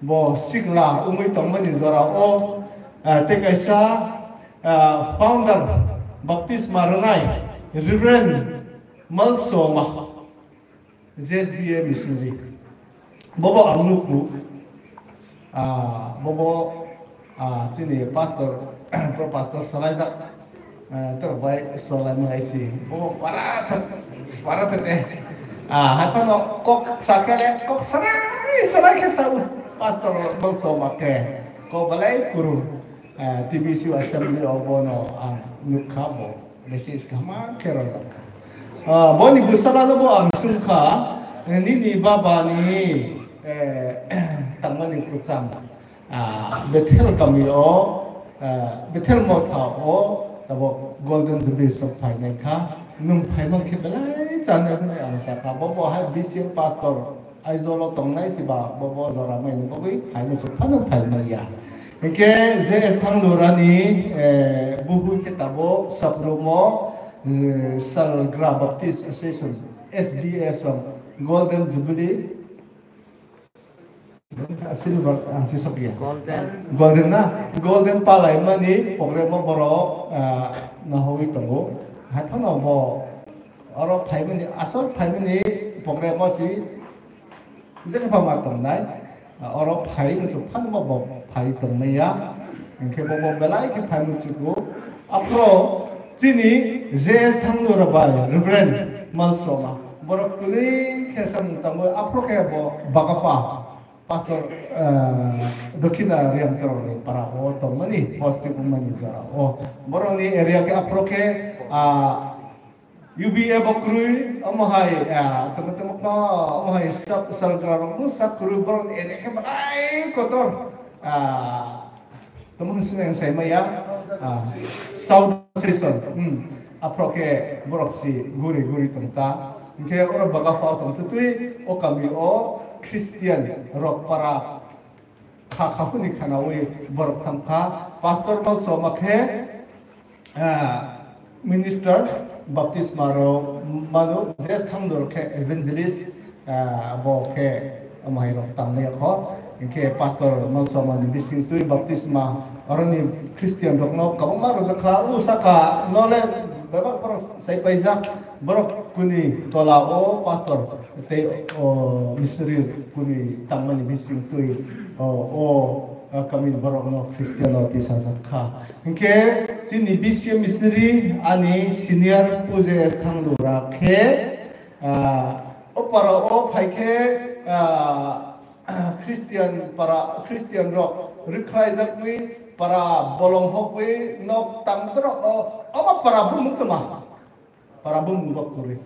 Bo sikla wngwi tongmani jora o, ah, tei kaisa, ah, founder baptisma rwnai Reverend Malsoma. J S B A missionary. Bobo ang nuku. Ah, bobo, ah, chini pastor, pro pastor salaijak. Ah, tor bai solai malai si. Bobo para thak, para thak eh. Ah, hai phano kok sakale, kok sarai, sarai khe sau. Pastor bol so makke. Ko balai kuru. Ah, T B C assembly o bono ang nukha bo. Message kaham khe rojak kha. Ah, boni bwsala no bo ang sung kha, eh, nini baba ni, eh, tangmani kwcham, ah, Bethel kami o, ah, Bethel motha o, tabok Golden Jubilee sok phainai kha, nwng phaimang khe belai chanai hwnwi ang sa kha. Bo bo hai B C M pastor Aizawl o tongnai si ba bo bo jora mai ni bagwi phaino chuk phano phai maya. Hinkhe J S Thanglurani, eh, buhui khe tabok Saprumo, eh, Salgra Baptist Association, S B A song Golden Jubilee, Silver, ah, si sok ya. Golden. Golden na, Golden palai mani program o borok, ah, nahowi tongo. Hai phano bo oro phaimani, asol phaimani program o si Jekha pha ma tongnai, oro phai muchuk phano bo phai tongmaya. Hinkhe bo bo belai khe phai muchugo. Aphro Chini J S Thanglura bai Reverend Malsoma. Borok kwrwi khe samung tangwi aphuru khe bo Bagafa. Pastor, eh, Dokhina Riamtorokni para o tongmani, post tubumani jora o. Borokni area khe aphuru khe, ah, U B A bo kwrwi, omo hai, ah, tamo tamo kha, omo hai sub, salgra rok no sub kwrwi, borokni area khe belai kotor, ah, tamo hwnwi sini ang sai maya, ah, South Session, hmm, aphuru khe borok si guri guri tong ta. Hinkhe oro Bagafa tong twi twi o kami o Christian rok para kha kha hwnwi khanaui borok thang kha. Pastor Malsoma khe, ah, minister, baptisma rok mano, J S Thanglura khe evangelist, ah, bo khe omo hai rok tangmaya kho. Hinkhe Pastor Malsoma ni bising twi baptisma oroni Christian rokno kwbangma rwjak kha, o saka no le bebak borok sai paijak, borok kuni tola o pastor tei o missionary kuni tangmani bising twi o, o, o kami borokno Christian o tisajak kha. Hinkhe chini B C M missionary ani senior Pu J S Thanglura khe, ah, o para o phai khe, ah, Christian para, Christian rok rwkhlaijakwi para bolong hokwi nok tangdrok o, omo para bumung tma. Para bumung bo kwrwi.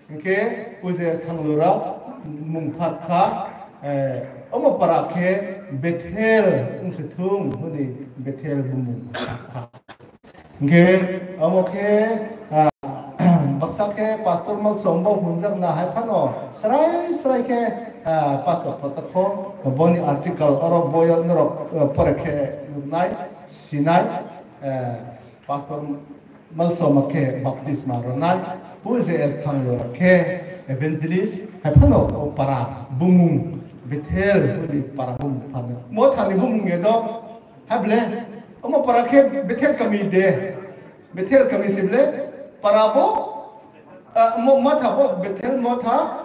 Hinkhe Pu J S Thanglura mung phat kha, eh, omo para khe Bethel wng se thung hwnwi Bethel bumung kha. Hinkhe omo khe, ah, baksa khe Pastor Malsom bo hwnjak na hai phano srai srai khe, ah, Pastor Kotakho boni article oro boyo norok, eh, pore khe nuknai, sinai, eh, Pastor Malsoma khe baptisma rwnai, Pu J S Thanglura khe evangelist, hai phano o para bumung Bethel hwnwi para bumung phano. Mothani bumung edo, ha ble, omo para khe Bethel kami de, Bethel kami si ble, para bo, ah, mo-, motha bo Bethel motha,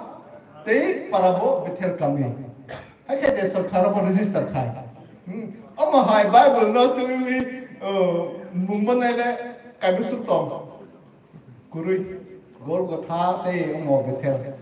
tei para bo Bethel kami. Hakhe je sorkar bo register khai. Hmm. Omo hai Bible no twiwi, oh, mung bo nai le kaibwswk tong. Kwrwi, Golgotha tei omo Bethel.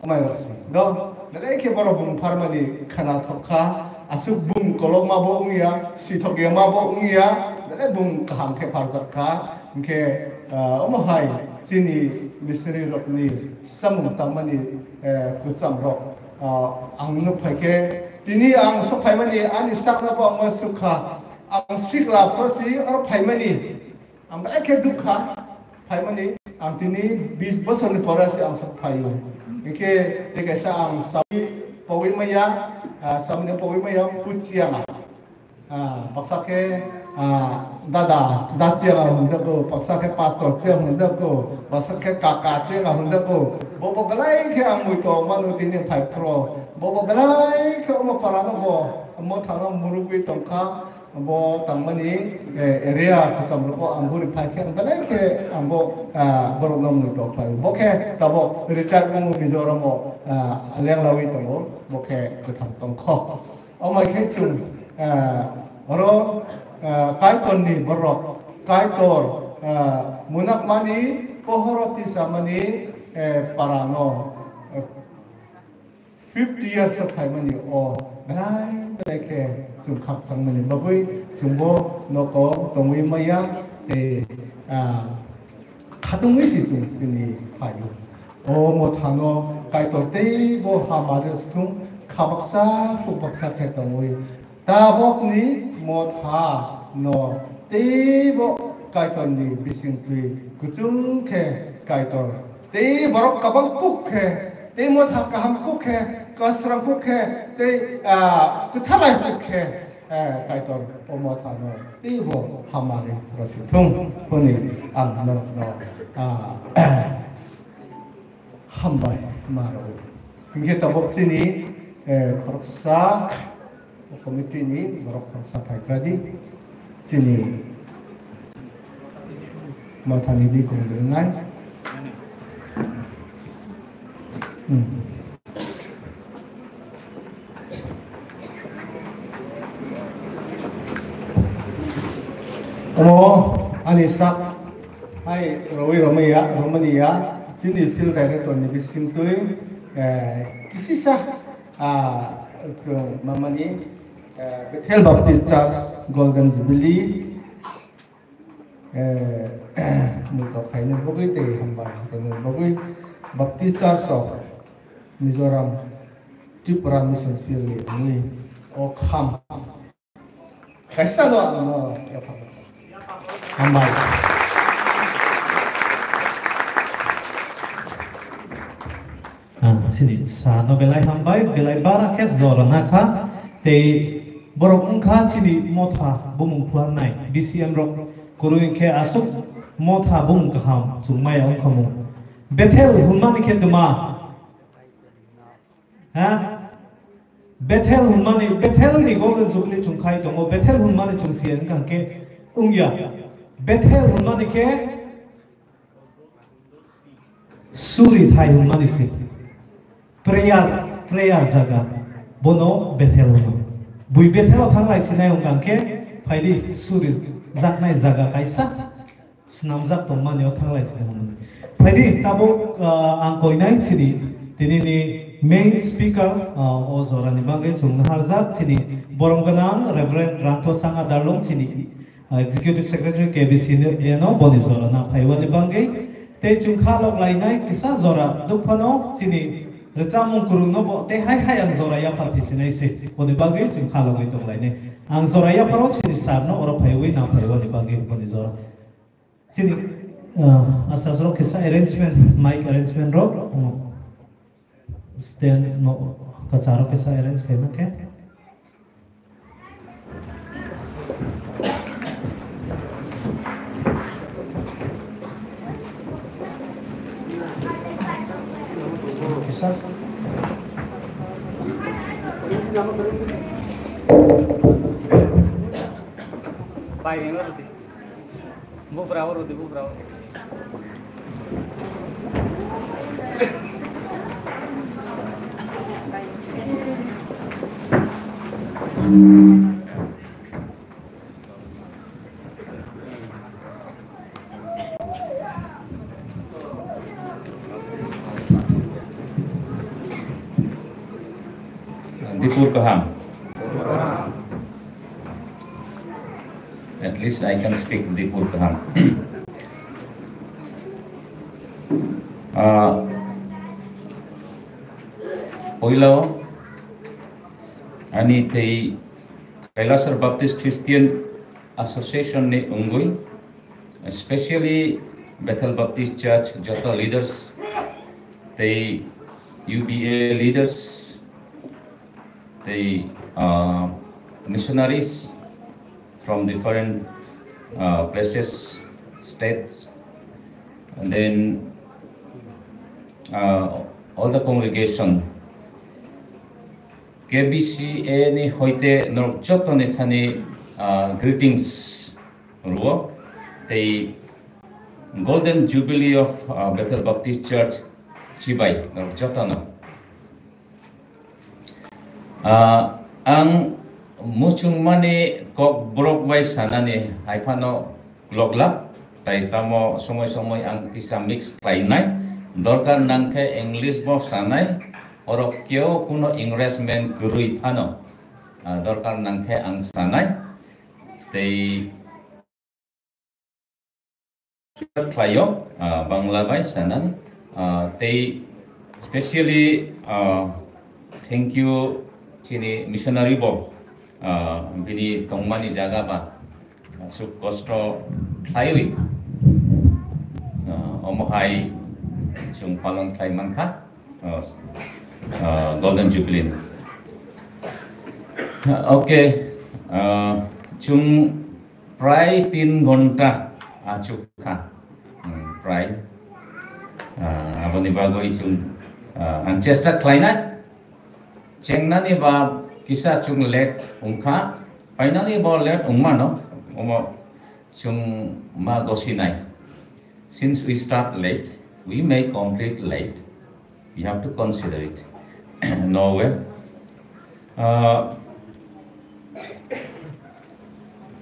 Amai rok si. Do, belai khe borok bung pharmani khana thok kha. Aswk bung kolokma bo wngya, sithok yama bo wngya. Belai bung kaham khe pharjak kha. Hinkhe, ah, omo hai chini missionary rokni samung tangmani, eh, kwcham rok. Ah, ang nuk phai khe, tini ang sok phaimani ani sakno bo ang uansuk kha. Ang sikla phoro si oro phaimani. Ang belai khe dukha phaimani. Ang tini bis bosorni pora si ang sok phaio. Hinkhe tei kaisa ang sawi pogwi maya, ah, samino pogwi maya Puchianga. Ah, baksa khe, ah, dada, da chiang ang hwnjago, baksa khe pastor chiang hwnjago, baksa khe kaka chiang ang hwnjago. Bo bo belai khe ang muitu manu tini phai phro. Bo bo belai khe omo parano bo, omo thangno murugwi tongkha, bo tangmani, eh, area kwcham rogo ang buri phai khe ang belai khe ang bo, ah, borokno muitu khlai. Bo khe tabok retired wngwi Mizoram o, ah, lenglawi tongo, bo khe kwthang tongkho. Omo khe chwng, eh, oro, eh, Kaitorni borok, Kaitor, eh, munakmani, pohoro tisamani, eh, parano, eh, fifty years o phaimani o belai belai khe chwng khakchangmani bagwi chwngbo nogo tongwi maya tei, ah, khatungwi se chwng tini phaio. O mothano Kaitor teibo hamari sthung khabaksa hukbaksa khe tongwi tabokni mothano teibo Kaitorni bisingtwi kuchung khe Kaitor tei borok kabang kuk khe tei motha kaham kuk khe kasrang kuk khe tei, ah, kwthalai kuk khe, eh, Kaitor o mothano teibo hamari rwsithung hwnwi ang norokno, ah, hambai ma rwo. Hinkhe tabok chini, eh, khoroksa committee ni borok khoroksa phaikradi chini mothani di kong ringnai. Hmm. Omo ani sak Hai, rwi romaya, romania, chini field director ni bisingtwi, eh, kisisa, ah, chwng mamani, eh, Bethel Baptist Church Golden Jubilee, eh, muitok khaina bagwi tei hambai hotono bagwi Baptist Church of Mizoram Tripura Mission Field ni wngwi o kham. Kaisa do ang no yapharjak. Hambai. Ah, sini sa no belai hambai, belai bara khe jora na kha. Tei borok wngkha sini motha bumung phuarnai, B C M rok kwrwi khe aswk motha bumung kaham chwng maya wngkha mung. Bethel hwnmani khe tma? Ha? Bethel hwnmani, Bethel ni Golden Jubilee chwng khai tongo, Bethel hwnmani chwng siya wngkha hwnkhe wngya. Bethel hwnmani khe suri thai hwnmani se. Prayer, prayer jaga. Bono Bethel hwno. Bui Bethel o thanglai sinai wngkha hwnkhe phaidi suri jaknai jaga kaisa. Snamjak tongmani o thanglai sini hwnmani. Phaidi tabuk, ah, ang koinai sini tini ni main speaker, ah, o jora ni bagwi chwng naharjak sini borom gwnang Reverend Ranto Sanga Darlong sini, ah, Executive Secretary K B C ni eno boni jora na phaiwani bagwi tei chwng kha lok lainai kisa jora dukphano sini rwchapmung kwrwngno bo tei hai hai ang jora yaphar phisinai se boni bagwi chwng kha logwi tong lainai. Ang jora yapharo sini sir no oro phaiwi na phaiwani bagwi boni jora. Sini, ah, aswk aswk kisa arrangement, mic arrangement rok, oh, stand no, kwcharo kisa arrange khaima khe. Kisa. Bai, engo roti. Bubrao rodi, bubrao. Dipur kaham. At least I can speak Dipur kaham. Ah, poilao ani tei Kailasar Baptist Christian Association ni wngwi, especially Bethel Baptist Church joto leaders tei U B A leaders tei, ah, missionaries from different, ah, places, states, and then, ah, all the congregation. K B C A ni hoite norok joto ni thani, ah, greetings rwo tei Golden Jubilee of, ah, Bethel Baptist Church chibai norok joto no. Ah, ang muchungmani kok borok bai sanani hai phano kloglak, tai tamo somoi somoi ang kisa mix khlainai, dorkar nangkhe English bo sanai, orok keo kuno encouragement kwrwi phano, ah, dorkar nangkhe ang sanai, tei khlaio, ah, Bangla bai sanani, ah, tei specially, ah, thank you chini missionary bo, ah, bini tongmani jaga ba, ah, suk kosto khlaiwi, ah, omo hai chwng palon khlai mankha, ah, ah, Golden Jubilee ni. Ah, okay, ah, chwng Prai tin ghonta achuk kha. Hmm, prai. Ah, aboni bagwi chwng, ah, ang chesta khlainai. Chengnani ba kisa chwng late wngkha. Painani bo late wngmano. Omo chwng ma gosinai. Since we start late, we may complete late. You have to consider it. No way. আহ,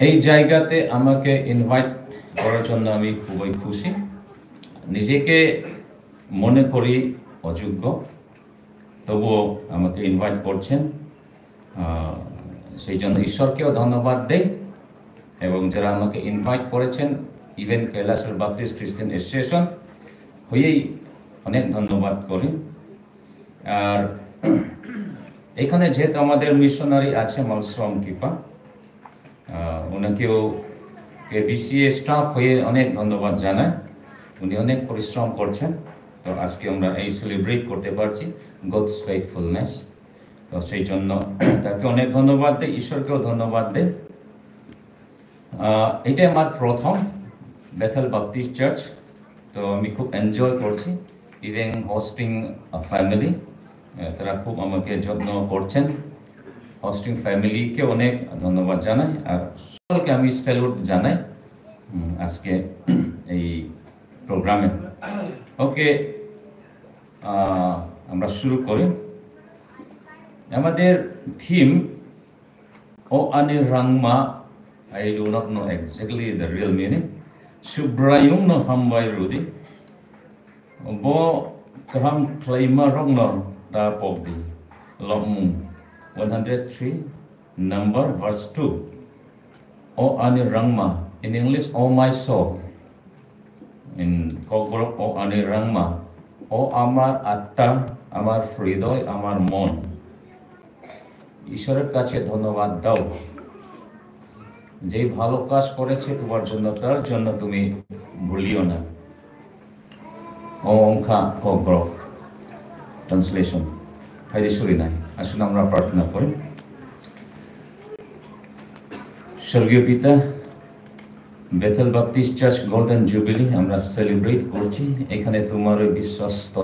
এই জায়গাতে আমাকে ইনভাইট করার জন্য আমি খুবই খুশি। নিজেকে মনে করি অযোগ্য, তবুও আমাকে ইনভাইট করছেন। আহ, সেই জন্য ঈশ্বরকেও ধন্যবাদ দেই এবং যারা আমাকে ইনভাইট করেছেন, ইভেন কৈলাসহর বাপ্টিস্ট খ্রিস্টান অ্যাসোসিয়েশন হয়েই অনেক ধন্যবাদ করি। আর এখানে যেহেতু আমাদের মিশনারি আছে মালশ্রম কৃপা, আহ, ওনাকেও কেবিসিএ স্টাফ হয়ে অনেক ধন্যবাদ জানাই। উনি অনেক পরিশ্রম করছেন। তো আজকে আমরা এই সেলিব্রেট করতে পারছি গডস ফেইথফুলনেস। তো সেই জন্য তাকে অনেক ধন্যবাদ দেই, ঈশ্বরকেও ধন্যবাদ দেই। আহ, এটা আমার প্রথম বেথেল বাপ্টিস্ট চার্চ। তো আমি খুব এনজয় করছি। ইভেন হোস্টিং ফ্যামিলি, তারা খুব আমাকে যত্ন করছেন। হোস্টিং ফ্যামিলিকে অনেক ধন্যবাদ জানাই, আর সকলকে আমি স্যালুট জানাই। উম, আজকে এই প্রোগ্রামে। ওকে, আহ, আমরা শুরু করি। আমাদের theme O ani rangma, I do not know exactly the real meaning. Subraiyungno hambai rwdi. Bo kaham khlaimarokno ta pokdi. Lobmung one hundred three, number, verse two. O ani rangma, in English, O my soul. In Kokborok, O ani rangma, O amar atta, amar hridoy, amar mon. ঈশ্বরের কাছে ধন্যবাদ দাও, যেই ভালো কাজ করেছে তোমার জন্য, তার জন্য তুমি ভুলিও না। O wngkha Kokborok translation. Phaidi surinai, আসুন আমরা প্রার্থনা করি। স্বর্গীয় পিতা, Bethell Baptist church golden jubilee আমরা সেলিব্রেট করছি। এখানে তোমার ওই বিশ্বস্ত,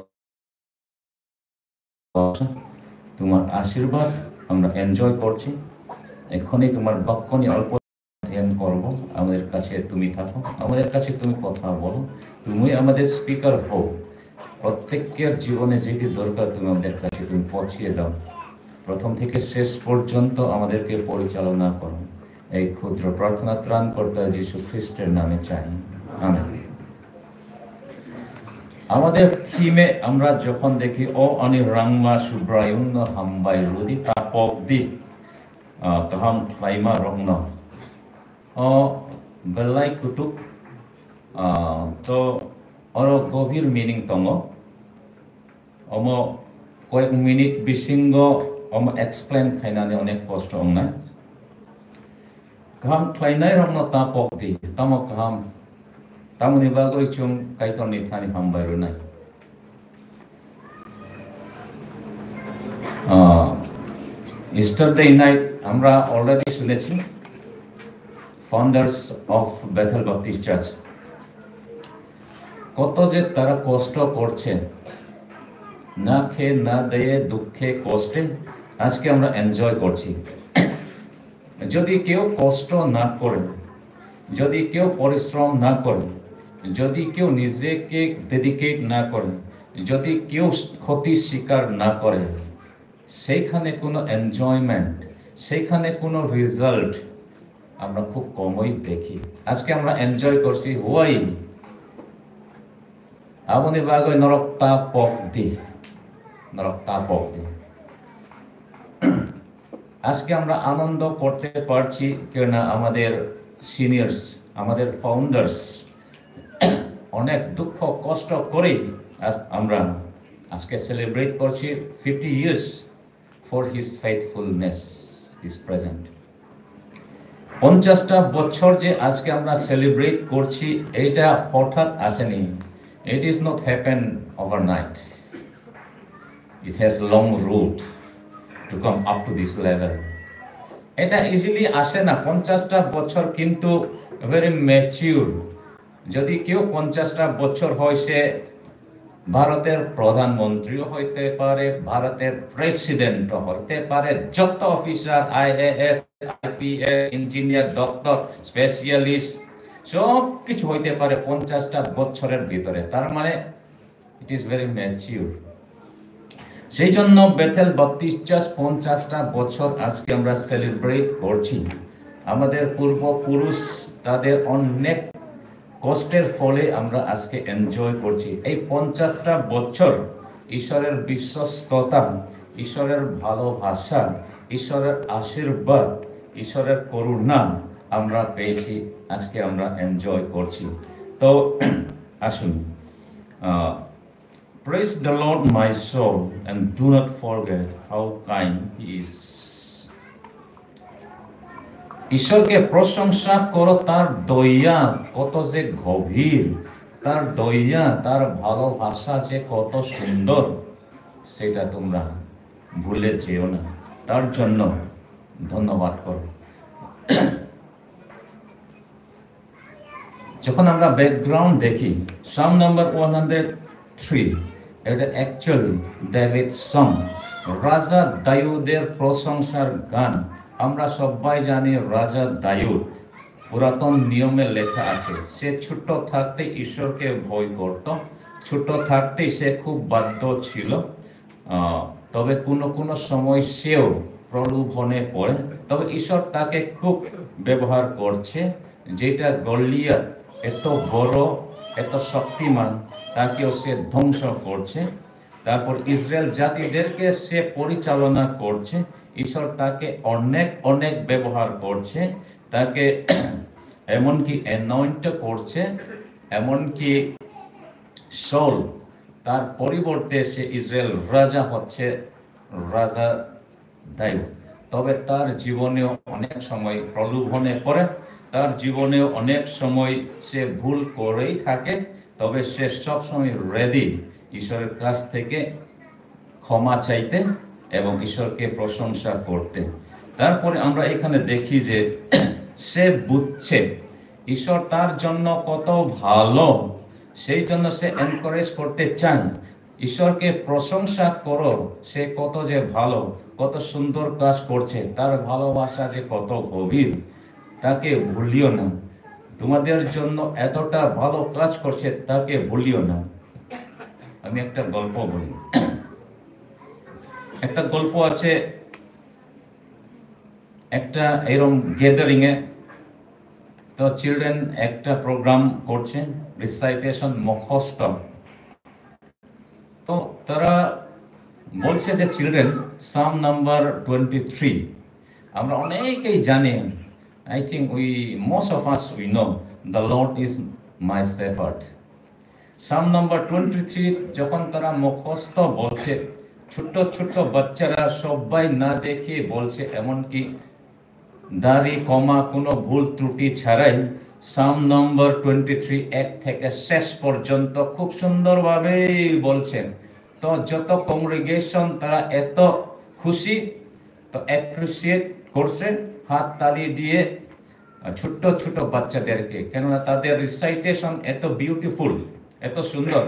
তোমার আশীর্বাদ আমরা এনজয় করছি। এখনই তোমার বাক্য নিয়ে অল্প ধ্যান করব। আমাদের কাছে তুমি থাকো, আমাদের কাছে তুমি কথা বলো, তুমি আমাদের স্পিকার হও। প্রত্যেকের জীবনে যেটি দরকার তুমি আমাদের কাছে তুমি পৌঁছিয়ে দাও। প্রথম থেকে শেষ পর্যন্ত আমাদেরকে পরিচালনা করো। এই ক্ষুদ্র প্রার্থনা ত্রাণকর্তা যীশু খ্রিস্টের নামে চাই, আমেন। আমাদের থিমে আমরা যখন দেখি, O ani rangma Subraiyungno hambai rwdi, ta pokdi, ah, kaham khlaimarokno, o belai kutuk, ah, to oro gobhir meaning tongo. Omo koyek minute bisingo omo explain khainani onek kosto wngnai. Kaham khlainairokno ta pokdi, tamo kaham, tamoni bagwi chwng Kaitorni thani hambai rwnai. Ah, yesterday night আমরা already শুনেছি, founders of Bethel Baptist Church কত যে তারা কষ্ট করছে, না খেয়ে না দেয়ে দুঃখে কষ্টে আজকে আমরা এনজয় করছি। যদি কেউ কষ্ট না করে, যদি কেউ পরিশ্রম না করে, যদি কেউ নিজেকে ডেডিকেট না করে, যদি কেউ ক্ষতি স্বীকার না করে, সেইখানে কোনো এনজয়মেন্ট, সেইখানে কোনো রেজাল্ট আমরা খুব কমই দেখি। আজকে আমরা এনজয় করছি, why? Aboni bagwi norok ta pokdi, norok ta pokdi. আজকে আমরা আনন্দ করতে পারছি, কেননা আমাদের সিনিয়র্স, আমাদের ফাউন্ডার্স অনেক দুঃখ কষ্ট করেই আজ আমরা আজকে সেলিব্রেট করছি fifty years for his faithfulness, his present. পঞ্চাশটা বছর যে আজকে আমরা সেলিব্রেট করছি, এটা হঠাৎ আসেনি। It is not happen overnight. It has long road to come up to this level. এটা ইজিলি আসে না, পঞ্চাশটা বছর কিন্তু ভেরি ম্যাচিওর। যদি কেউ পঞ্চাশটা বছর হয়, সে ভারতের প্রধানমন্ত্রীও হইতে পারে, ভারতের প্রেসিডেন্টও হইতে পারে, যত officer, IAS, IPS, engineer, doctor, specialist, সব কিছু হইতে পারে পঞ্চাশটা বছরের ভিতরে। তার মানে, it is very mature. সেই জন্য বেথেল বাপ্টিস্ট চার্চ পঞ্চাশটা বছর আজকে আমরা সেলিব্রেট করছি। আমাদের পূর্বপুরুষ তাদের অনেক কষ্টের ফলে আমরা আজকে এনজয় করছি। এই পঞ্চাশটা বছর ঈশ্বরের বিশ্বস্ততা, ঈশ্বরের ভালোবাসা, ঈশ্বরের আশীর্বাদ, ঈশ্বরের করুণা আমরা পেয়েছি, আজকে আমরা এনজয় করছি। তো আসুন, আহ, Praise the Lord, my soul, and do not forget how kind He is. ঈশ্বরকে প্রশংসা করো, তার দয়া কত যে গভীর, তার দয়া, তার ভালোবাসা যে কত সুন্দর, সেটা তোমরা ভুলে যেও না। তার জন্য ধন্যবাদ করো। যখন আমরা ব্যাকগ্রাউন্ড দেখি, সাম নাম্বার ওয়ান হান্ড্রেড থ্রি, এটা অ্যাকচুয়ালি ডেভিড সং, রাজা দাউদের প্রশংসার গান। আমরা সবাই জানি রাজা দাউদ, পুরাতন নিয়মে লেখা আছে, সে ছোট থাকতে ঈশ্বরকে ভয় করত, ছোট থাকতেই সে খুব বাধ্য ছিল। আহ, তবে কোনো কোনো সময় সেও প্রলোভনে পড়ে। তবে ঈশ্বর তাকে খুব ব্যবহার করছে, যেটা গলিয়াত এত বড়, এত শক্তিমান, তাকেও সে ধ্বংস করছে। তারপর ইসরায়েল জাতিদেরকে সে পরিচালনা করছে। ঈশ্বর তাকে অনেক অনেক ব্যবহার করছে, তাকে এমনকি অ্যানয়েন্ট করছে, এমনকি শাউল, তার পরিবর্তে সে ইসরায়েল রাজা হচ্ছে রাজা দাউদ। তবে তার জীবনেও অনেক সময় প্রলোভনে পড়ে, তার জীবনেও অনেক সময় সে ভুল করেই থাকে। তবে সে সবসময় রেডি ঈশ্বরের কাছ থেকে ক্ষমা চাইতে এবং ঈশ্বরকে প্রশংসা করতে। তারপরে আমরা এখানে দেখি যে সে বুঝছে ঈশ্বর তার জন্য কত ভালো, সেই জন্য সে এনকারেজ করতে চায়। ঈশ্বরকে প্রশংসা করো, সে কত যে ভালো, কত সুন্দর কাজ করছে, তার ভালোবাসা যে কত গভীর, তাকে ভুলিও না। তোমাদের জন্য এতটা ভালো কাজ করছে, তাকে ভুলিও না। আমি একটা গল্প বলি। একটা গল্প আছে, একটা এরম গ্যাদারিং এ, তো চিলড্রেন একটা প্রোগ্রাম করছে, রিসাইটেশন, মুখস্থ। তো তারা বলছে যে, "চিলড্রেন, সাম নাম্বার টোয়েন্টি থ্রি।" আমরা অনেকেই জানি, I think we, most of us, we know, "The Lord is my shepherd." Some number twenty three যখন তারা মুখস্থ বলছে, ছোট্ট ছোট্ট বাচ্চারা সবাই না দেখে বলছে, এমনকি দাড়ি, কমা, কোনো ভুল ত্রুটি ছাড়াই সাম নম্বর টোয়েন্টি থ্রি এক থেকে শেষ পর্যন্ত খুব সুন্দরভাবেই বলছেন। তো যত কংগ্রিগেশন তারা এত খুশি, তো অ্যাপ্রিসিয়েট করছে হাততালি দিয়ে, আহ, ছোট্ট ছোট্ট বাচ্চাদেরকে, কেননা তাদের রিসাইটেশন এত বিউটিফুল, এত সুন্দর।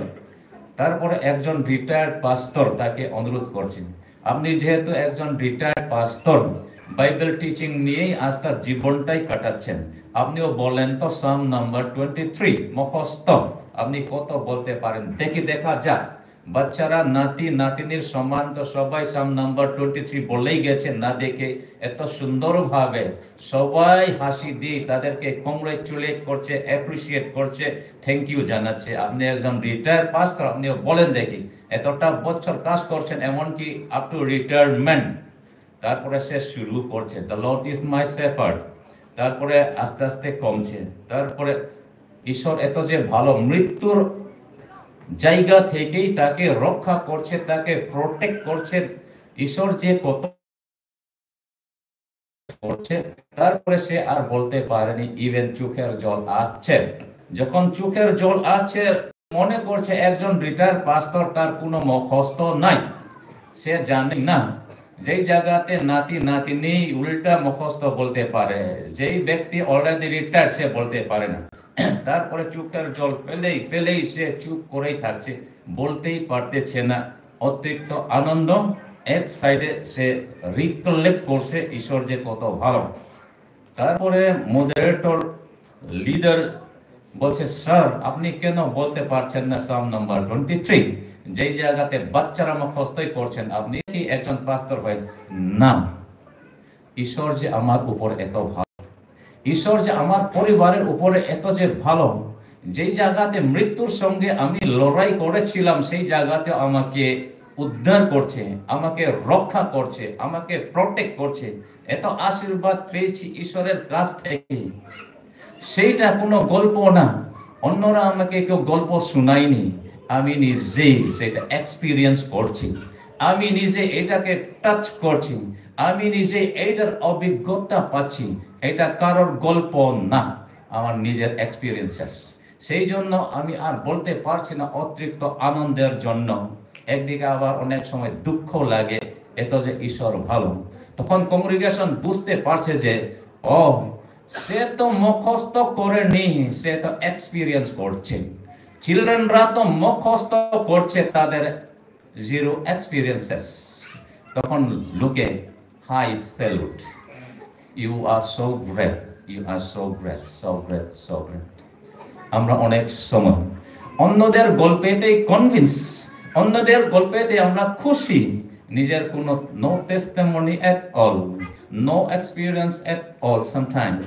তারপরে একজন রিটায়ার্ড পাস্টর তাকে অনুরোধ করছেন, "আপনি যেহেতু একজন রিটায়ার্ড পাস্টর, বাইবেল টিচিং নিয়েই আজ তার জীবনটাই কাটাচ্ছেন, আপনিও বলেন তো সাম নাম্বার টোয়েন্টি থ্রি মুখস্থ, আপনি কত বলতে পারেন, দেখি দেখা যাক।" বাচ্চারা নাতি নাতিনির সমান তো সবাই সাম নাম্বার টোয়েন্টি থ্রি বলেই গেছে না দেখে, এত সুন্দরভাবে সবাই হাসি দিয়ে তাদেরকে কংগ্রেচুলেট করছে, অ্যাপ্রিসিয়েট করছে, থ্যাংক ইউ জানাচ্ছে। আপনি একজন রিটায়ার্ড পাস্টর, আপনিও বলেন দেখি, এতটা বছর কাজ করছেন, এমনকি আপ টু রিটায়ারমেন্ট, তারপরে সে শুরু করছে, "The Lord is my shepherd।" তারপরে আস্তে আস্তে কমছে, তারপরে ঈশ্বর এত যে ভালো, মৃত্যুর জায়গা থেকেই তাকে রক্ষা করছে, তাকে প্রোটেক্ট করছে। ঈশ্বর যে কত করছে, তারপরে সে আর বলতে পারেনি, ইভেন চোখের জল আসছে। যখন চোখের জল আসছে, মনে করছে একজন রিটায়ার্ড পাস্টর, তার কোনো মুখস্থ নাই, সে জানে না। যেই জায়গাতে নাতি নাতিনি উল্টা মুখস্থ বলতে পারে, যেই ব্যক্তি অলরেডি রিটায়ার্ড, সে বলতে পারে না। তারপরে চোখের জল ফেলেই ফেলেই সে চুপ করেই থাকছে, বলতেই পারতেছে না। অতিরিক্ত আনন্দ, এক সাইডে সে রিকলেক্ট করছে ঈশ্বর যে কত ভালো। তারপরে মডারেটর, লিডার বলছে, "স্যার, আপনি কেন বলতে পারছেন না সাম নাম্বার টোয়েন্টি থ্রি, যেই জায়গাতে বাচ্চারা মুখস্থই করছেন, আপনি কি একজন পাস্টর হয়ে?" না, ঈশ্বর যে আমার উপর এত ভালো, ঈশ্বর যে আমার পরিবারের উপরে এত যে ভালো, যেই জায়গাতে মৃত্যুর সঙ্গে আমি লড়াই করেছিলাম, সেই জায়গাতে আমাকে উদ্ধার করছে, আমাকে রক্ষা করছে, আমাকে প্রোটেক্ট করছে। এত আশীর্বাদ পেয়েছি ঈশ্বরের কাছ থেকে। সেইটা কোনো গল্প না, অন্যরা আমাকে কেউ গল্প শোনায়নি, আমি নিজেই সেটা এক্সপিরিয়েন্স করছি, আমি নিজে এটাকে টাচ করছি, আমি নিজে এইটার অভিজ্ঞতা পাচ্ছি। এটা কারোর গল্প না, আমার নিজের এক্সপিরিয়েন্সেস। সেই জন্য আমি আর বলতে পারছি না অতিরিক্ত আনন্দের জন্য। একদিকে আবার অনেক সময় দুঃখ লাগে, এত যে ঈশ্বর ভালো। তখন কংগ্রিগেশন বুঝতে পারছে যে, ও, সে তো মুখস্থ করেনি, সে তো এক্সপিরিয়েন্স করছে। চিলড্রেনরা তো মুখস্থ করছে তাদের জিরো এক্সপিরিয়েন্সেস। তখন লোকে, hi salute, you are so great, you are so great, so great, so great. আমরা অনেক সময় অন্যদের গল্পেতেই কনভিন্স, অন্যদের গল্পেতে আমরা খুশি, নিজের কোনো no testimony at all, no experience at all sometimes।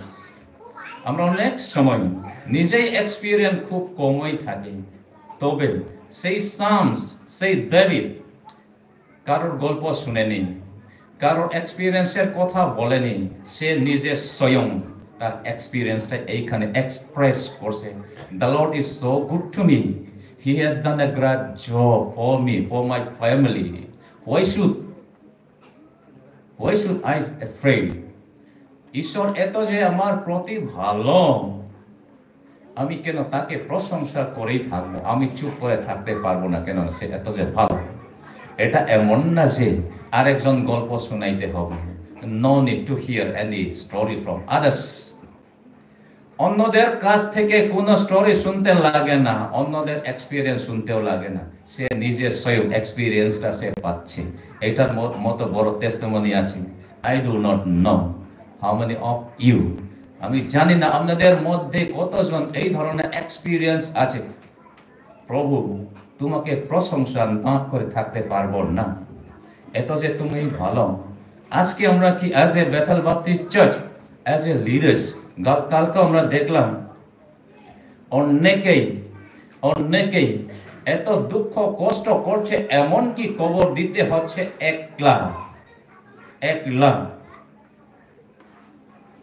আমরা অনেক সময় নিজেই এক্সপিরিয়েন্স খুব কমই থাকি। তবে সেই সামস, সেই ডেভিড কারোর গল্প শুনেনি, কারোর এক্সপিরিয়েন্সের কথা বলেনি, সে নিজে স্বয়ং তার এক্সপিরিয়েন্সটা এইখানে এক্সপ্রেস করছে। The Lord is so good to me. He has done a great job for me, for my family. Why should, why should I afraid? ঈশ্বর এত যে আমার প্রতি ভালো, আমি কেন তাকে প্রশংসা করেই থাকবো? আমি চুপ করে থাকতে পারবো না, কেন সে এত যে ভালো। এটা এমন না যে আরেকজন গল্প শোনাইতে হবে। No need to hear any story from others. অন্যদের কাছ থেকে কোনো স্টোরি শুনতে লাগে না, অন্যদের এক্সপিরিয়েন্স শুনতেও লাগে না, সে নিজে স্বয়ং এক্সপিরিয়েন্সটা সে পাচ্ছে। এটার ম-, মতো বড় টেস্টিমনি আছে? I do not know how many of you, আমি জানি না আপনাদের মধ্যে কতজন এই ধরনের এক্সপিরিয়েন্স আছে। প্রভু, তোমাকে প্রশংসা না করে থাকতে পারবো না, এত যে তুমি ভালো। আজকে আমরা কি, as a Bethel Baptist Church, as a leaders, কাল-, কালকে আমরা দেখলাম অনেকেই, অনেকেই এত দুঃখ কষ্ট করছে, এমনকি কবর দিতে হচ্ছে একলা, একলা।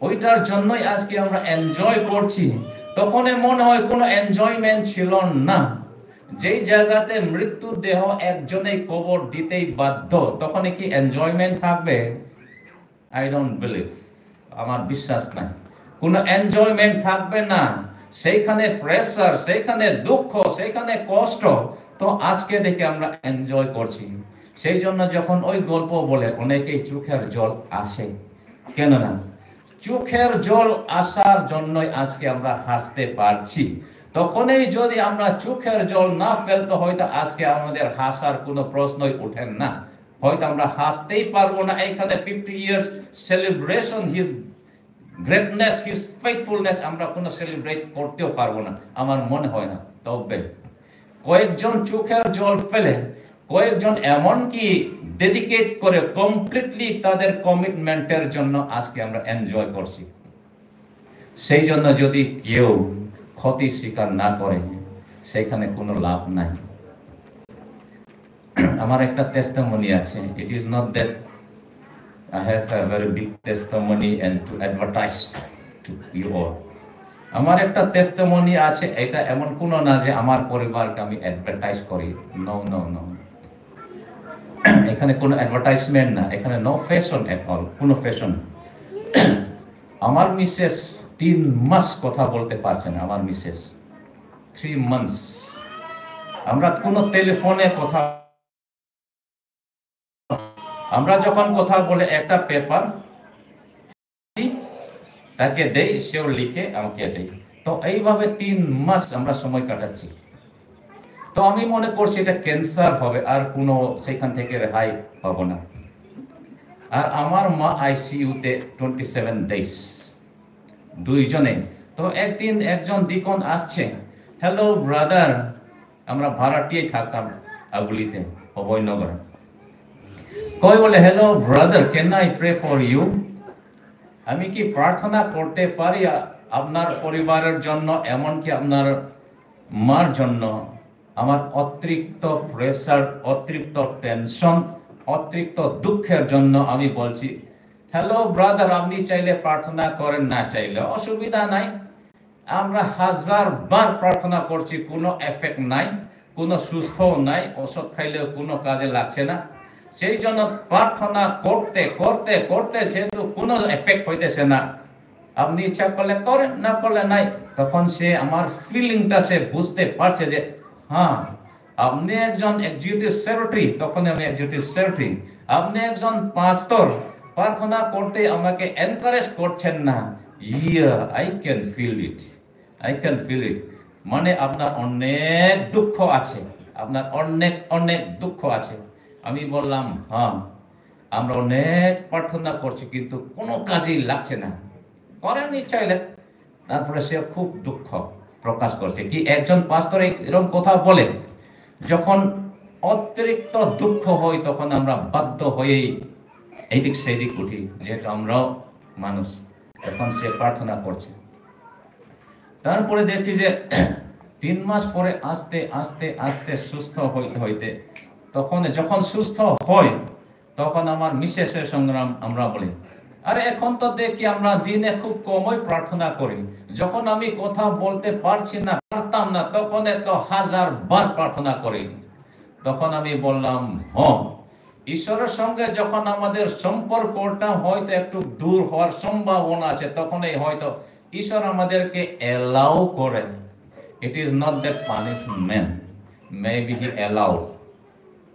ওইটার জন্যই আজকে আমরা এনজয় করছি। তখনই মনে হয় কোনো এনজয়মেন্ট ছিল না। যেই জায়গাতে মৃত্যু দেহ একজনেই কবর দিতেই বাধ্য, তখনই কি এনজয়মেন্ট থাকবে? I don't believe, আমার বিশ্বাস নাই। কোনো এনজয়মেন্ট থাকবে না। সেইখানে প্রেশার, সেইখানে দুঃখ, সেইখানে কষ্ট। তো আজকে দেখে আমরা এনজয় করছি। সেই জন্য যখন ওই গল্প বলে, অনেকেই চোখের জল আসে। কেননা চোখের জল আসার জন্যই আজকে আমরা হাসতে পারছি। তখনই যদি আমরা চোখের জল না ফেলতে, হয়তো আজকে আমাদের হাসার কোনো প্রশ্নই উঠে না। হয়তো আমরা হাসতেই পারবো না। এইখানে fifty years celebration, his greatness, his ফেইথফুলনেস আমরা কোনো সেলিব্রেট করতেও পারবো না, আমার মনে হয় না। তবে কয়েকজন চোখের জল ফেলে, কয়েকজন এমনকি ডেডিকেট করে কমপ্লিটলি তাদের কমিটমেন্টের জন্য আজকে আমরা এনজয় করছি। সেই জন্য যদি কেউ ক্ষতি স্বীকার না করে, সেখানে কোনো লাভ নাই। আমার একটা টেস্টিমনি আছে। It is not that I have a very big testimony and to advertise to you all. আমার একটা টেস্টিমনি আছে, এটা এমন কোনো না যে আমার পরিবারকে আমি অ্যাডভার্টাইজ করি। No, no, no. এখানে কোনো অ্যাডভার্টাইজমেন্ট না, এখানে নো ফ্যাশন অ্যাট অল, কোনো ফ্যাশন। আমার মিসেস তিন মাস কথা বলতে পারছে না, আমার মিসেস। Three months. আমরা কোনো টেলিফোনে কথা, আমরা যখন কথা বলে একটা পেপার তাকে দেই, সেও লিখে আমাকে দেই। তো এইভাবে তিন মাস আমরা সময় কাটাচ্ছি। তো আমি মনে করছি এটা ক্যান্সার হবে, আর কোনো সেখান থেকে রেহাই পাবো না। আর আমার মা আইসিইউতে টোয়েন্টি সেভেন ডেজ, দুইজনে। তো একদিন একজন ডিকন আসছে, "হ্যালো ব্রাদার," আমরা ভাড়াটিয়ায় থাকতাম আগুলিতে, অভয়নগর। কই বলে, "Hello brother, can I pray for you?" আমি কি প্রার্থনা করতে পারি আ-, আপনার পরিবারের জন্য, এমনকি আপনার মার জন্য, আমার অতিরিক্ত প্রেশার, অতিরিক্ত টেনশন, অতিরিক্ত দুঃখের জন্য আমি বলছি, হ্যালো ব্রাদার, আপনি চাইলে প্রার্থনা করেন, না চাইলে অসুবিধা নাই। আমরা হাজার বার প্রার্থনা করছি, কোনো এফেক্ট নাই, কোনো সুস্থ নাই, ওষুধ খাইলেও কোনো কাজে লাগছে না। সেই জন্য প্রার্থনা করতে করতে করতে যেহেতু কোনো এফেক্ট হইতেছে না, আপনি ইচ্ছা করলে করেন, না করলে নাই। তখন সে আমার ফিলিংটা সে বুঝতে পারছে যে, হ্যাঁ, আপনি একজন এক্সিকিউটিভ সেক্রেটারি, তখন আমি এক্সিকিউটিভ সেক্রেটারি, আপনি একজন পাস্টর, প্রার্থনা করতে আমাকে এনকারেজ করছেন না। Yeah, I can feel it, I can feel it। মানে আপনার অনেক দুঃখ আছে, আপনার অনেক অনেক দুঃখ আছে। আমি বললাম, হ্যাঁ, আমরা অনেক প্রার্থনা করছি, কিন্তু কোনো কাজেই লাগছে না। করেননি চাইলে। তারপরে সে খুব দুঃখ প্রকাশ করছে। কি একজন পাস্টর এরকম কথা বলে, যখন অতিরিক্ত দুঃখ হয়, তখন আমরা বাধ্য হয়েই এইদিক সেইদিক উঠি, যেহেতু আমরাও মানুষ। তখন সে প্রার্থনা করছে। তারপরে দেখি যে তিন মাস পরে আস্তে আস্তে আস্তে সুস্থ হইতে হইতে, তখন যখন সুস্থ হয়, তখন আমার মিসেসের সঙ্গে আম-, আমরা বলি, আরে, এখন তো দেখি আমরা দিনে খুব কমই প্রার্থনা করি। যখন আমি কথা বলতে পারছি না, পারতাম না, তখন তো হাজার বার প্রার্থনা করি। তখন আমি বললাম, হ্যাঁ, ঈশ্বরের সঙ্গে যখন আমাদের সম্পর্কটা হয়তো একটু দূর হওয়ার সম্ভাবনা আছে, তখনই হয়তো ঈশ্বর আমাদেরকে অ্যালাউ করে। It is not that punishment, maybe he allowed,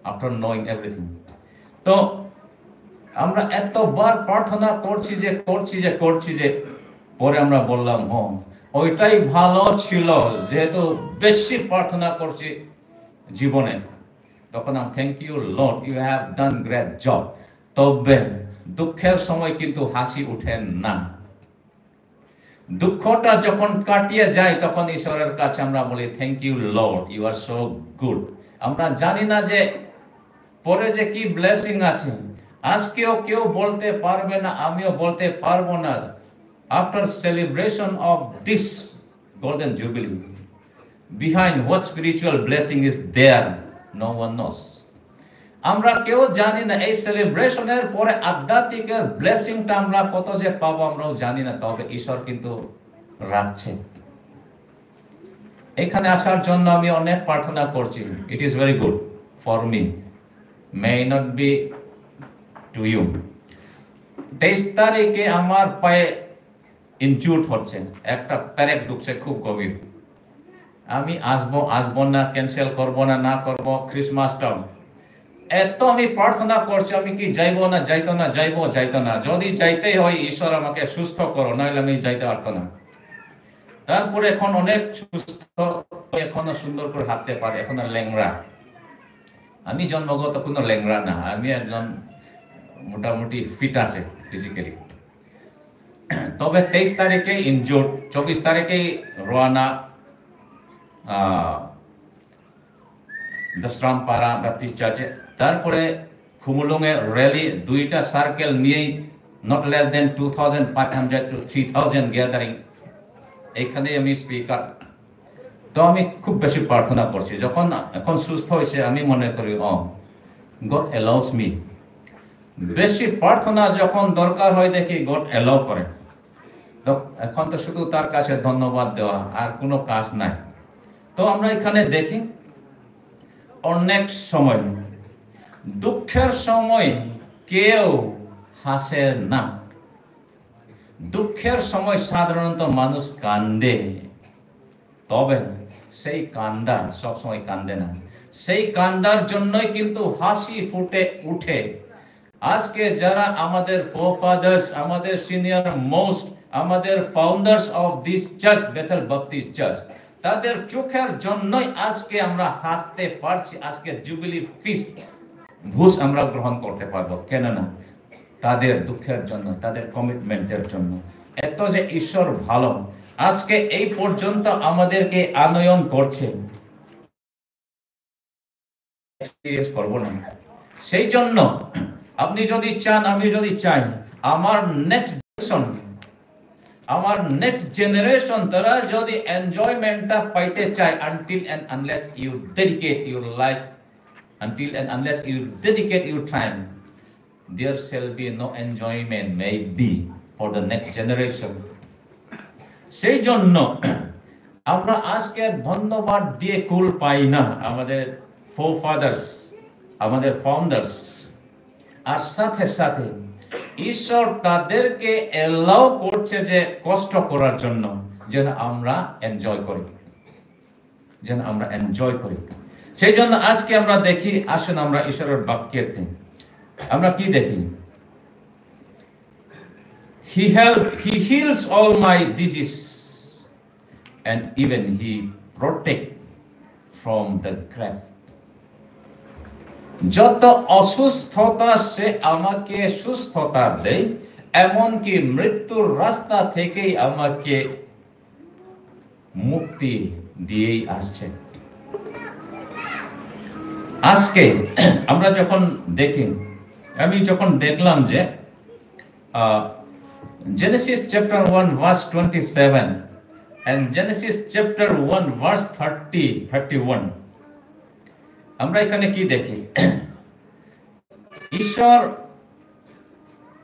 after knowing everything। তো আমরা এতবার প্রার্থনা করছি যে, করছি যে, করছি যে, পরে আমরা বললাম, হ্যাঁ, ওইটাই ভালো ছিল, যেহেতু বেশি প্রার্থনা করছি জীবনে। তখন আমি, thank you Lord, you have done great job। তবে দুঃখের সময় কিন্তু হাসি উঠে না। দুঃখটা যখন কাটিয়ে যায়, তখন ঈশ্বরের কাছে আমরা বলি, thank you Lord, you are so good। আমরা জানি না যে পরে যে কি ব্লেসিং আছে। আজকেও কেউ বলতে পারবে না, আমিও বলতে পারবো না। After celebration of this golden jubilee, behind what spiritual blessing is there, no one knows। আমরা কেউ জানি না এই সেলিব্রেশনের পরে আধ্যাত্মিকের ব্লেসিংটা আমরা কত যে পাবো, আমরাও জানি না, তবে ঈশ্বর কিন্তু রাখছে। এখানে আসার জন্য আমি অনেক প্রার্থনা করছি। It is very good for me, may not be to you। তেইশ তারিখে আমার পায়ে ইনজুর্ড হচ্ছে, একটা পেরেক ঢুকছে খুব গভীর। আমি আসবো, আসবো না, ক্যান্সেল করবো না, না করবো, ক্রিসমাসটাও। এত আমি প্রার্থনা করছি, আমি কি যাইবো না, যাইতো না, যাইবো, যাইতো না। যদি যাইতেই হয়, ঈশ্বর আমাকে সুস্থ করো, নাহলে আমি যাইতে পারতো না। তারপরে এখন অনেক সুস্থ, এখনো সুন্দর করে হাঁটতে পারে, এখনো ল্যাংড়া। আমি জন্মগত কোনো ল্যাংড়া না, আমি একজন মোটামুটি ফিট আছে ফিজিক্যালি। তবে তেইশ তারিখে ইনজুর্ড, চব্বিশ তারিখে রওয়ানা, আহ, দশরামপাড়া ব্যাপটিস্ট চার্চে। তারপরে খুমুলুঙে র‍্যালি, দুইটা সার্কেল নিয়েই not less than two thousand five hundred to three thousand gathering। এখানে আমি স্পিকার। তো আমি খুব বেশি প্রার্থনা করছি। যখন এখন সুস্থ হয়েছে, আমি মনে করি, ও, God allows me। বেশি প্রার্থনা যখন দরকার হয়, দেখি God allow করে। তো এখন তো শুধু তার কাছে ধন্যবাদ দেওয়া, আর কোনো কাজ নাই। তো আমরা এখানে দেখি, অনেক সময় দুঃখের সময় কেউ হাসে না। দুঃখের সময় সাধারণত মানুষ কান্দে, তবে সেই কান্দা সবসময় কান্দে না। সেই কান্দার জন্যই কিন্তু হাসি ফুটে উঠে। আজকে যারা আমাদের ফোরফাদার্স, আমাদের সিনিয়র মোস্ট, আমাদের founders of this church, Bethell Baptist church, তাদের চোখের জন্যই আজকে আমরা হাসতে পারছি। আজকে জুবিলি ফিস্ট ভোজ আমরা গ্রহণ করতে পারবো, কেননা তাদের দুঃখের জন্য, তাদের কমিটমেন্টের জন্য। এত যে ঈশ্বর ভালো, আজকে এই পর্যন্ত আমাদেরকে আনয়ন করছে, এক্সপিরিয়েন্স করবো না। সেই জন্য আপনি যদি চান, আমি যদি চাই, আমার নেক্সট জেনারেশন আমার নেক্সট জেনারেশন তারা যদি এনজয়মেন্টটা পাইতে চায়, until and unless you dedicate your life, until and unless you dedicate your time, there shall be no enjoyment maybe for the next generation. সেই জন্য আমরা আজকে ধন্যবাদ দিয়ে কুল পাই না আমাদের ফোরফাদার্স, আমাদের ফাউন্ডার্স। আর সাথে সাথে ঈশ্বর তাদেরকে অ্যালাউ করছে যে কষ্ট করার জন্য, যেন আমরা এনজয় করি, যেন আমরা এনজয় করি। সেই জন্য আজকে আমরা দেখি, আসুন আমরা ঈশ্বরের বাক্যেতে আমরা কি দেখি? He help, he heals all my disease and even he protect from the grave. যত অসুস্থতা সে আমাকে সুস্থতা দেয়, এমনকি মৃত্যুর রাস্তা থেকেই আমাকে মুক্তি দিয়েই আসছে। আজকে আমরা যখন দেখি, আমি যখন দেখলাম যে Genesis chapter one verse twenty-seven and Genesis chapter one verse thirty, thirty-one, আমরা এখানে কি দেখি? ঈশ্বর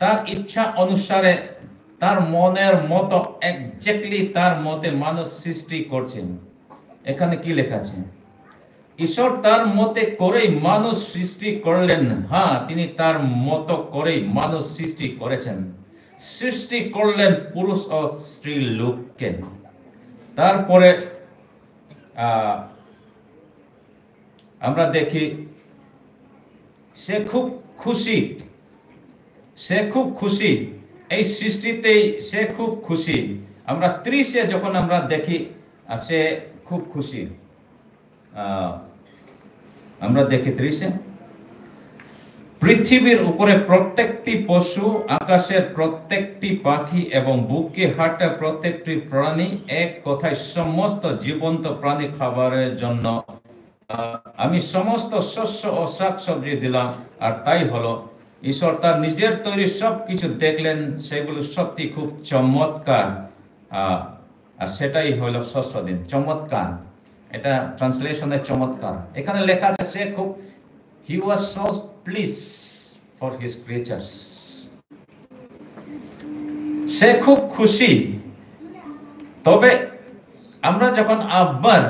তার ইচ্ছা অনুসারে, তার মনের মতো, এক্স্যাক্টলি তার মতে মানুষ সৃষ্টি করছেন। এখানে কি লেখা আছে? ঈশ্বর তার মতে করেই মানুষ সৃষ্টি করলেন। হ্যাঁ, তিনি তার মতো করেই মানুষ সৃষ্টি করেছেন। সৃষ্টি করলেন পুরুষ ও স্ত্রী লোককে। তারপরে আহ, আমরা দেখি, সে খুব খুশি, সে খুব খুশি, এই সৃষ্টিতেই সে খুব খুশি। আমরা ত্রিশে যখন আমরা দেখি, আহ, সে খুব খুশি। আহ, আমরা দেখি ত্রিশে, পৃথিবীর উপরে প্রত্যেকটি পশু, আকাশের প্রত্যেকটি পাখি এবং বুকে হাঁটা প্রত্যেকটি প্রাণী, এক কথায় সমস্ত জীবন্ত প্রাণী খাবারের জন্য, আহ, আমি সমস্ত শস্য ও শাকসবজি দিলাম। আর তাই হলো, ঈশ্বর তার নিজের তৈরি সবকিছু দেখলেন, সেগুলো সত্যি খুব চমৎকার। আহ, আর সেটাই হলো ষষ্ঠ দিন। চমৎকার, এটা ট্রান্সলেশনের চমৎকার। এখানে লেখা আছে, সে খুব, he was so pleased for his creatures. সে খুব খুশি। তবে আমরা যখন আবার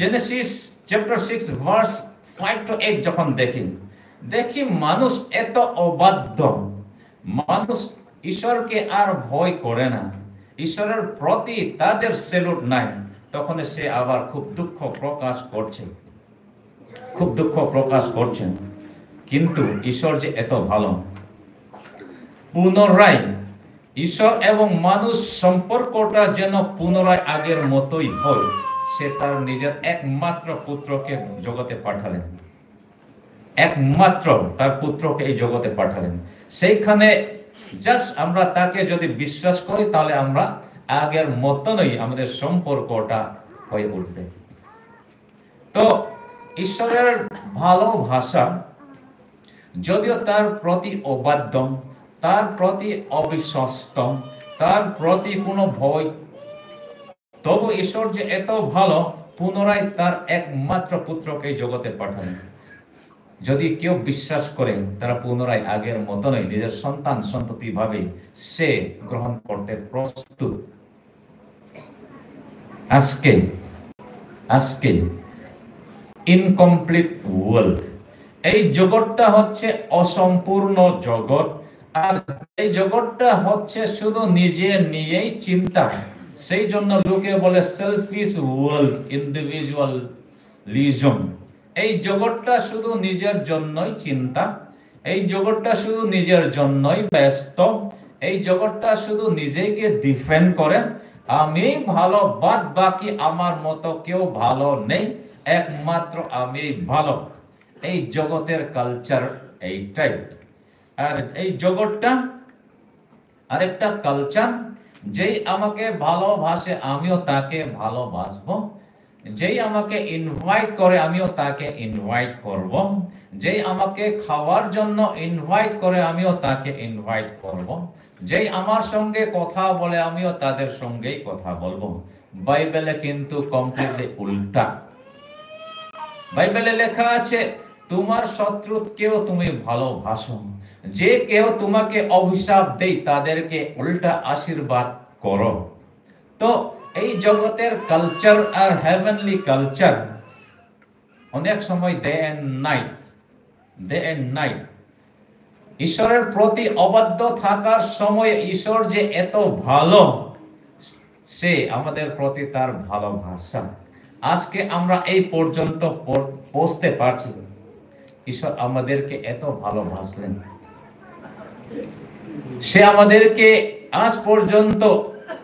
Genesis chapter six verse five to eight যখন দেখি, দেখি মানুষ এত অবাধ্য, মানুষ ঈশ্বরকে আর ভয় করে না, ঈশ্বরের প্রতি তাদের স্যালুট নাই, তখন সে আবার খুব দুঃখ প্রকাশ করছে, খুব দুঃখ প্রকাশ করছেন। কিন্তু ঈশ্বর যে এত ভালো, পুনরায় ঈশ্বর এবং মানুষ সম্পর্কটা যেন পুনরায় আগের মতোই হয়, সে তার নিজের একমাত্র পুত্রকে জগতে পাঠালেন। একমাত্র তার পুত্রকে এই জগতে পাঠালেন। সেইখানে জাস্ট আমরা তাকে যদি বিশ্বাস করি, তাহলে আমরা আগের মতনই আমাদের সম্পর্কটা হয়ে উঠবে। তো ঈশ্বরের ভালোবাসা, যদিও তার প্রতি অবাধ্য, তার প্রতি অবিশ্বস্ত, তার প্রতি কোনো ভয়, তবু ঈশ্বর যে এত ভালো, পুনরায় তার একমাত্র পুত্রকে এই জগতে পাঠালেন। যদি কেউ বিশ্বাস করে, তারা পুনরায় আগের মতনই নিজের সন্তান সন্ততি ভাবে সে গ্রহণ করতে প্রস্তুত। আজকে, আজকে ইনকমপ্লিট ওয়ার্ল্ড, এই জগৎটা হচ্ছে অসম্পূর্ণ জগৎ। আর এই জগৎটা হচ্ছে শুধু নিজে নিয়েই চিন্তা। সেই জন্য লোকে বলে সেলফিশ ওয়ার্ল্ড, ইন্ডিভিজুয়ালিজম। এই জগৎটা শুধু নিজের জন্যই চিন্তা, এই জগৎটা শুধু নিজের জন্যই ব্যস্ত, এই জগৎটা শুধু নিজেকে ডিফেন্ড করে, আমি ভালো, বাদ বাকি আমার মতো কেউ ভালো নেই, একমাত্র আমি ভালো। এই জগতের কালচার এইটাই। আর এই জগৎটা আরেকটা কালচার, যেই আমাকে ভালোবাসে আমিও তাকে ভালোবাসবো, যেই আমাকে ইনভাইট করে আমিও তাকে ইনভাইট করব, যেই আমাকে খাওয়ার জন্য ইনভাইট করে আমিও তাকে ইনভাইট করব। যেই আমার সঙ্গে কথা বলে, আমিও তাদের সঙ্গেই কথা বলবো। বাইবেলে কিন্তু কমপ্লিটলি উল্টা। বাইবেলে লেখা আছে, "তোমার শত্রুকেও তুমি ভালোবাসো, যে কেউ তোমাকে অভিশাপ দেয়, তাদেরকে উল্টা আশীর্বাদ করো।" তো এই জগতের কালচার আর হেভেনলি কালচার অনেক সময় day and night, day and night. ঈশ্বরের প্রতি অবাধ্য থাকার সময় ঈশ্বর যে এত ভালো, সে আমাদের প্রতি তার ভালোবাসা। আজকে আমরা এই পর্যন্ত পর-, পৌঁছতে পারছি, ঈশ্বর আমাদেরকে এত ভালোবাসলেন। সে আমাদেরকে আজ পর্যন্ত,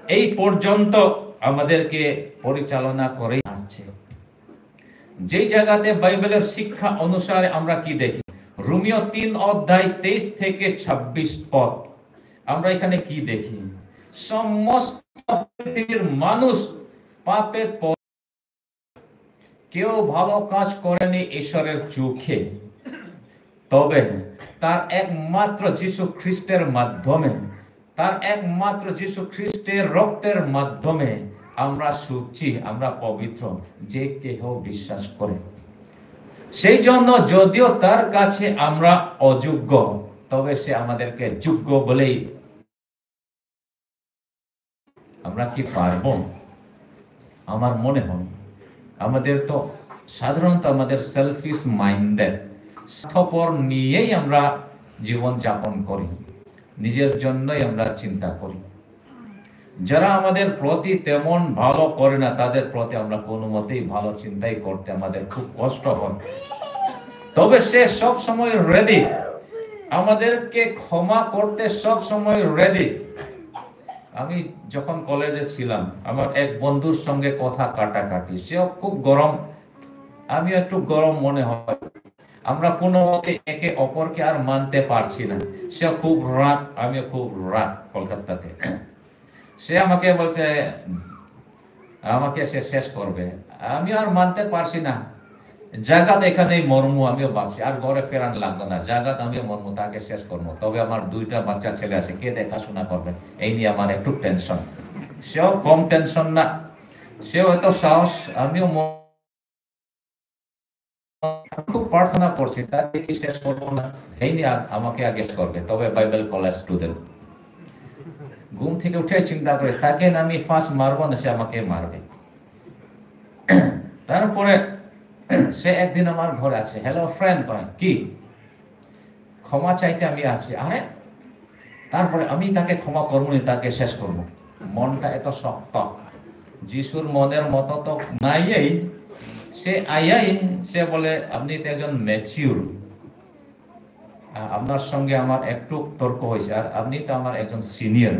এই পর্যন্ত আমাদেরকে পরিচালনা করে আসছে। যেই জায়গাতে বাইবেলের শিক্ষা অনুসারে আমরা কি দেখি, রোমীয় তিন অধ্যায় তেইশ থেকে ছাব্বিশ পদ, আমরা এখানে কি দেখি? সমস্ত পৃথিবীর মানুষ পাপে প-, কেউ ভালো কাজ করেনি ঈশ্বরের চোখে, তবে তার একমাত্র যীশু খ্রিস্টের মাধ্যমে, তার একমাত্র যীশু খ্রিস্টের রক্তের মাধ্যমে আমরা শুচি, আমরা পবিত্র, যে কেহ বিশ্বাস করে। সেই জন্য যদিও তার কাছে আমরা অযোগ্য, তবে সে আমাদেরকে যোগ্য বলেই আমরা কি পারবো? আমার মনে হয় আমাদের তো সাধারণত আমাদের সেলফিশ মাইন্ডেড, স্বার্থপর নিয়েই আমরা জীবন যাপন করি, নিজের জন্যই আমরা চিন্তা করি। যারা আমাদের প্রতি তেমন ভালো করে না, তাদের প্রতি আমরা কোনো মতেই ভালো চিন্তাই করতে আমাদের খুব কষ্ট হয়। তবে সে সব সময় রেডি, আমাদেরকে ক্ষমা করতে সব সময় রেডি। আমি যখন কলেজে ছিলাম, আমার এক বন্ধুর সঙ্গে কথা কাটাকাটি, সেও খুব গরম, আমিও একটু গরম মনে হয়। আমরা কোনো মতে একে অপরকে আর মানতে পারছি না। সেও খুব রাগ, আমিও খুব রাগ কলকাতাতে। সে আমাকে বলছে, আমাকে সে শেষ করবে। আমি আর মানতে পারছি না। জাগাত এখানেই মরমু, আমিও ভাবছি, আর ঘরে ফেরান লাগতো না। জাগাত আমিও মরমু, তাকে শেষ করবো। তবে আমার দুইটা বাচ্চা ছেলে আছে, কে দেখাশোনা করবে? এই নিয়ে আমার একটু টেনশন। সেও কম টেনশন না, সেও এত সাহস, আমিও ম-, খুব প্রার্থনা করছি, তাকে কি শেষ করবো না? এই নিয়ে আ-, আমাকে আগে শেষ করবে, তবে বাইবেল কলেজ স্টুডেন্ট। ঘুম থেকে উঠে চিন্তা করে, তাকে না আমি ফার্স্ট মারবো না, সে আমাকে মারবে। তারপরে সে একদিন আমার ঘরে আছে, "হ্যালো ফ্রেন্ড," কয়, "কি?" "ক্ষমা চাইতে আমি আছি।" আরে, তারপরে আমি তাকে ক্ষমা করবো নি, তাকে শেষ করবো। মনটা এত শক্ত। যিশুর মনের মতো তো নাইয়েই, সে আইয়াই, সে বলে, "আপনি তো একজন ম্যাচিউর, আ-, আপনার সঙ্গে আমার একটু তর্ক হয়েছে, আর আপনি তো আমার একজন সিনিয়র,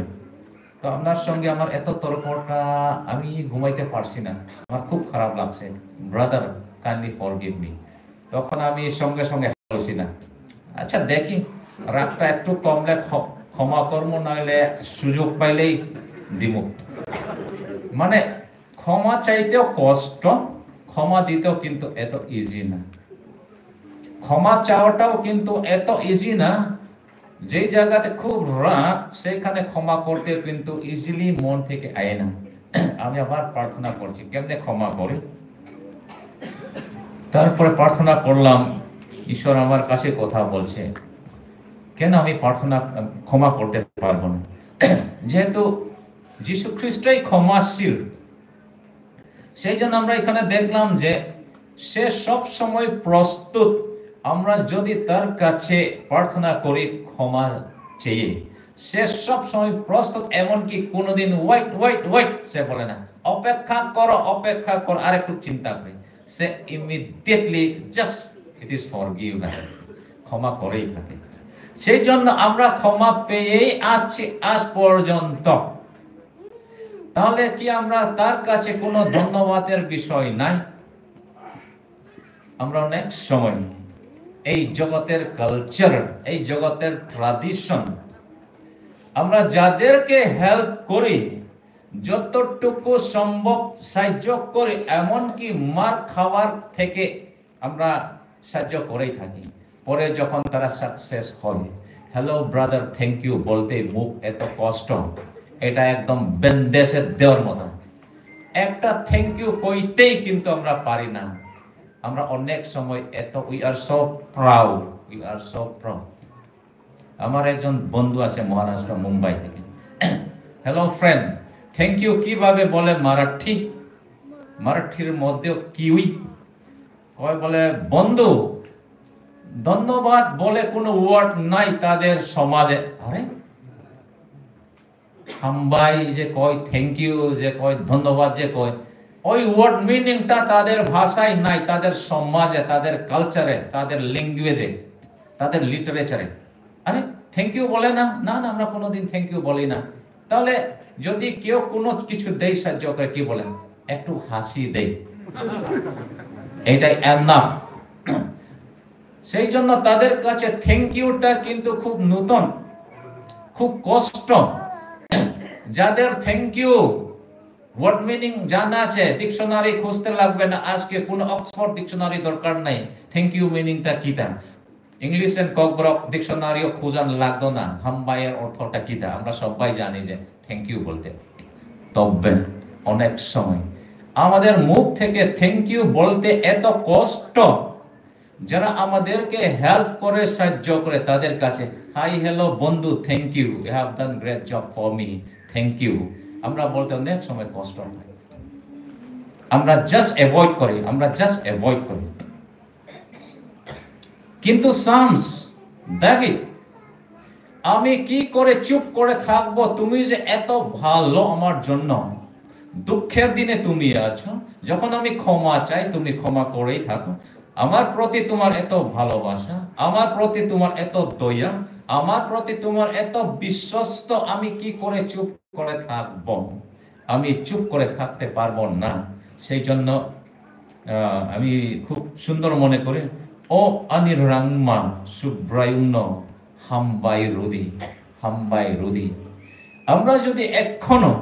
তো আপনার সঙ্গে আমার এত তর্কটা আমি ঘুমাইতে পারছি না, আমার খুব খারাপ লাগছে। Brother, kindly forgive me." তখন আমি সঙ্গে সঙ্গে বলছি না, "আচ্ছা, দেখি, রাগটা একটু কমলে ক্ষ-, ক্ষমা কর্ম, নাইলে সুযোগ পাইলেই দিমু।" মানে, ক্ষমা চাইতেও কষ্ট, ক্ষমা দিতেও কিন্তু এত ইজি না। ক্ষমা চাওয়াটাও কিন্তু এত ইজি না। যেই জায়গাতে খুব রাগ, সেখানে ক্ষমা করতে কিন্তু ইজিলি মন থেকে আয় না। আমি আবার প্রার্থনা করছি, কেমনে ক্ষমা করি? তারপরে প্রার্থনা করলাম, ঈশ্বর আমার কাছে কথা বলছে, কেন আমি প্রার্থনা, ক্ষমা করতে পারবো না? যেহেতু যীশু খ্রিস্টই ক্ষমাশীল, সেই জন্য আমরা এখানে দেখলাম যে সে সব সময় প্রস্তুত, আমরা যদি তার কাছে প্রার্থনা করি ক্ষমা চেয়ে, সে সব সময় প্রস্তুত, এমনকি কোনোদিন "ওয়েট, ওয়েট, ওয়েট" সে বলে না, "অপেক্ষা করো, অপেক্ষা করো, আর একটু চিন্তা করি।" সে immediately just, "it is forgiven", ক্ষমা করেই থাকে। সেই জন্য আমরা ক্ষমা পেয়েই আসছি আজ পর্যন্ত। তাহলে কি আমরা তার কাছে কোনো ধন্যবাদের বিষয় নাই? আমরা অনেক সময় এই জগতের কালচার, এই জগতের ট্র্যাডিশন, আমরা যাদেরকে হেল্প করি, যতটুকু সম্ভব সাহায্য করি, এমনকি মার খাওয়ার থেকে আমরা সাহায্য করেই থাকি। পরে যখন তারা সাকসেস হয়, হ্যালো ব্রাদার, থ্যাংক ইউ বলতে মুখ এত কষ্ট, এটা একদম ব্যান্ডেজে দেওয়ার মতো। একটা থ্যাংক ইউ কইতেই কিন্তু আমরা পারি না। আমরা অনেক সময় এত, we are so proud, we are so proud. আমার একজন বন্ধু আছে মহারাষ্ট্র, মুম্বাই থেকে। হ্যালো ফ্রেন্ড, থ্যাংক ইউ কিভাবে বলে মারাঠি? মারাঠির মধ্যেও কিউই কয় বলে, বন্ধু, ধন্যবাদ বলে কোনো ওয়ার্ড নাই তাদের সমাজে। আরে, হাম্বাই যে কয়, থ্যাংক ইউ যে কয়, ধন্যবাদ যে কয়, ওই ওয়ার্ড মিনিংটা তাদের ভাষায় নাই, তাদের সমাজে, তাদের কালচারে, তাদের ল্যাঙ্গুয়েজে, তাদের লিটারেচারে। আরে, থ্যাংক ইউ বলে না? না, না, আমরা কোনোদিন থ্যাংক ইউ বলি না। তাহলে যদি কেউ কোনো কিছু দেয় সাহায্য করে, কি বলে? একটু হাসি দেয়, এটাই এনাফ। সেই জন্য তাদের কাছে থ্যাংক ইউটা কিন্তু খুব নতুন, খুব কষ্ট। যাদের থ্যাংক ইউ ওয়ার্ড মিনিং জানা আছে, ডিকশনারি খুঁজতে লাগবে না, আজকে কোনো অক্সফোর্ড ডিকশনারি দরকার নাই। থ্যাংক ইউ মিনিংটা কিটা? ইংলিশ এন্ড ককবরক ডিকশনারিও খোঁজান লাগতো না, হাম্বাইয়ের অর্থটা কিটা? আমরা সবাই জানি যে থ্যাংক ইউ বলতে। তবে অনেক সময় আমাদের মুখ থেকে থ্যাংক ইউ বলতে এত কষ্ট, যারা আমাদেরকে হেল্প করে, সাহায্য করে, তাদের কাছে, হাই, হ্যালো বন্ধু, thank you, you have done great job for me, thank you, আমরা বলতে অনেক সময় কষ্ট হয়। আমরা জাস্ট অ্যাভয়েড করি, আমরা জাস্ট অ্যাভয়েড করি। কিন্তু সামস, ডেভিড, আমি কি করে চুপ করে থাকবো? তুমি যে এত ভালো আমার জন্য, দুঃখের দিনে তুমি আছো, যখন আমি ক্ষমা চাই তুমি ক্ষমা করেই থাকো। আমার প্রতি তোমার এত ভালোবাসা, আমার প্রতি তোমার এত দয়া, আমার প্রতি তোমার এত বিশ্বস্ত, আমি কি করে চুপ করে থাকবো? আমি চুপ করে থাকতে পারবো না। সেই জন্য, আহ, আমি খুব সুন্দর মনে করি, O ani rangma Subraiyungno hambai rwdi, hambai rwdi. আমরা যদি এখনো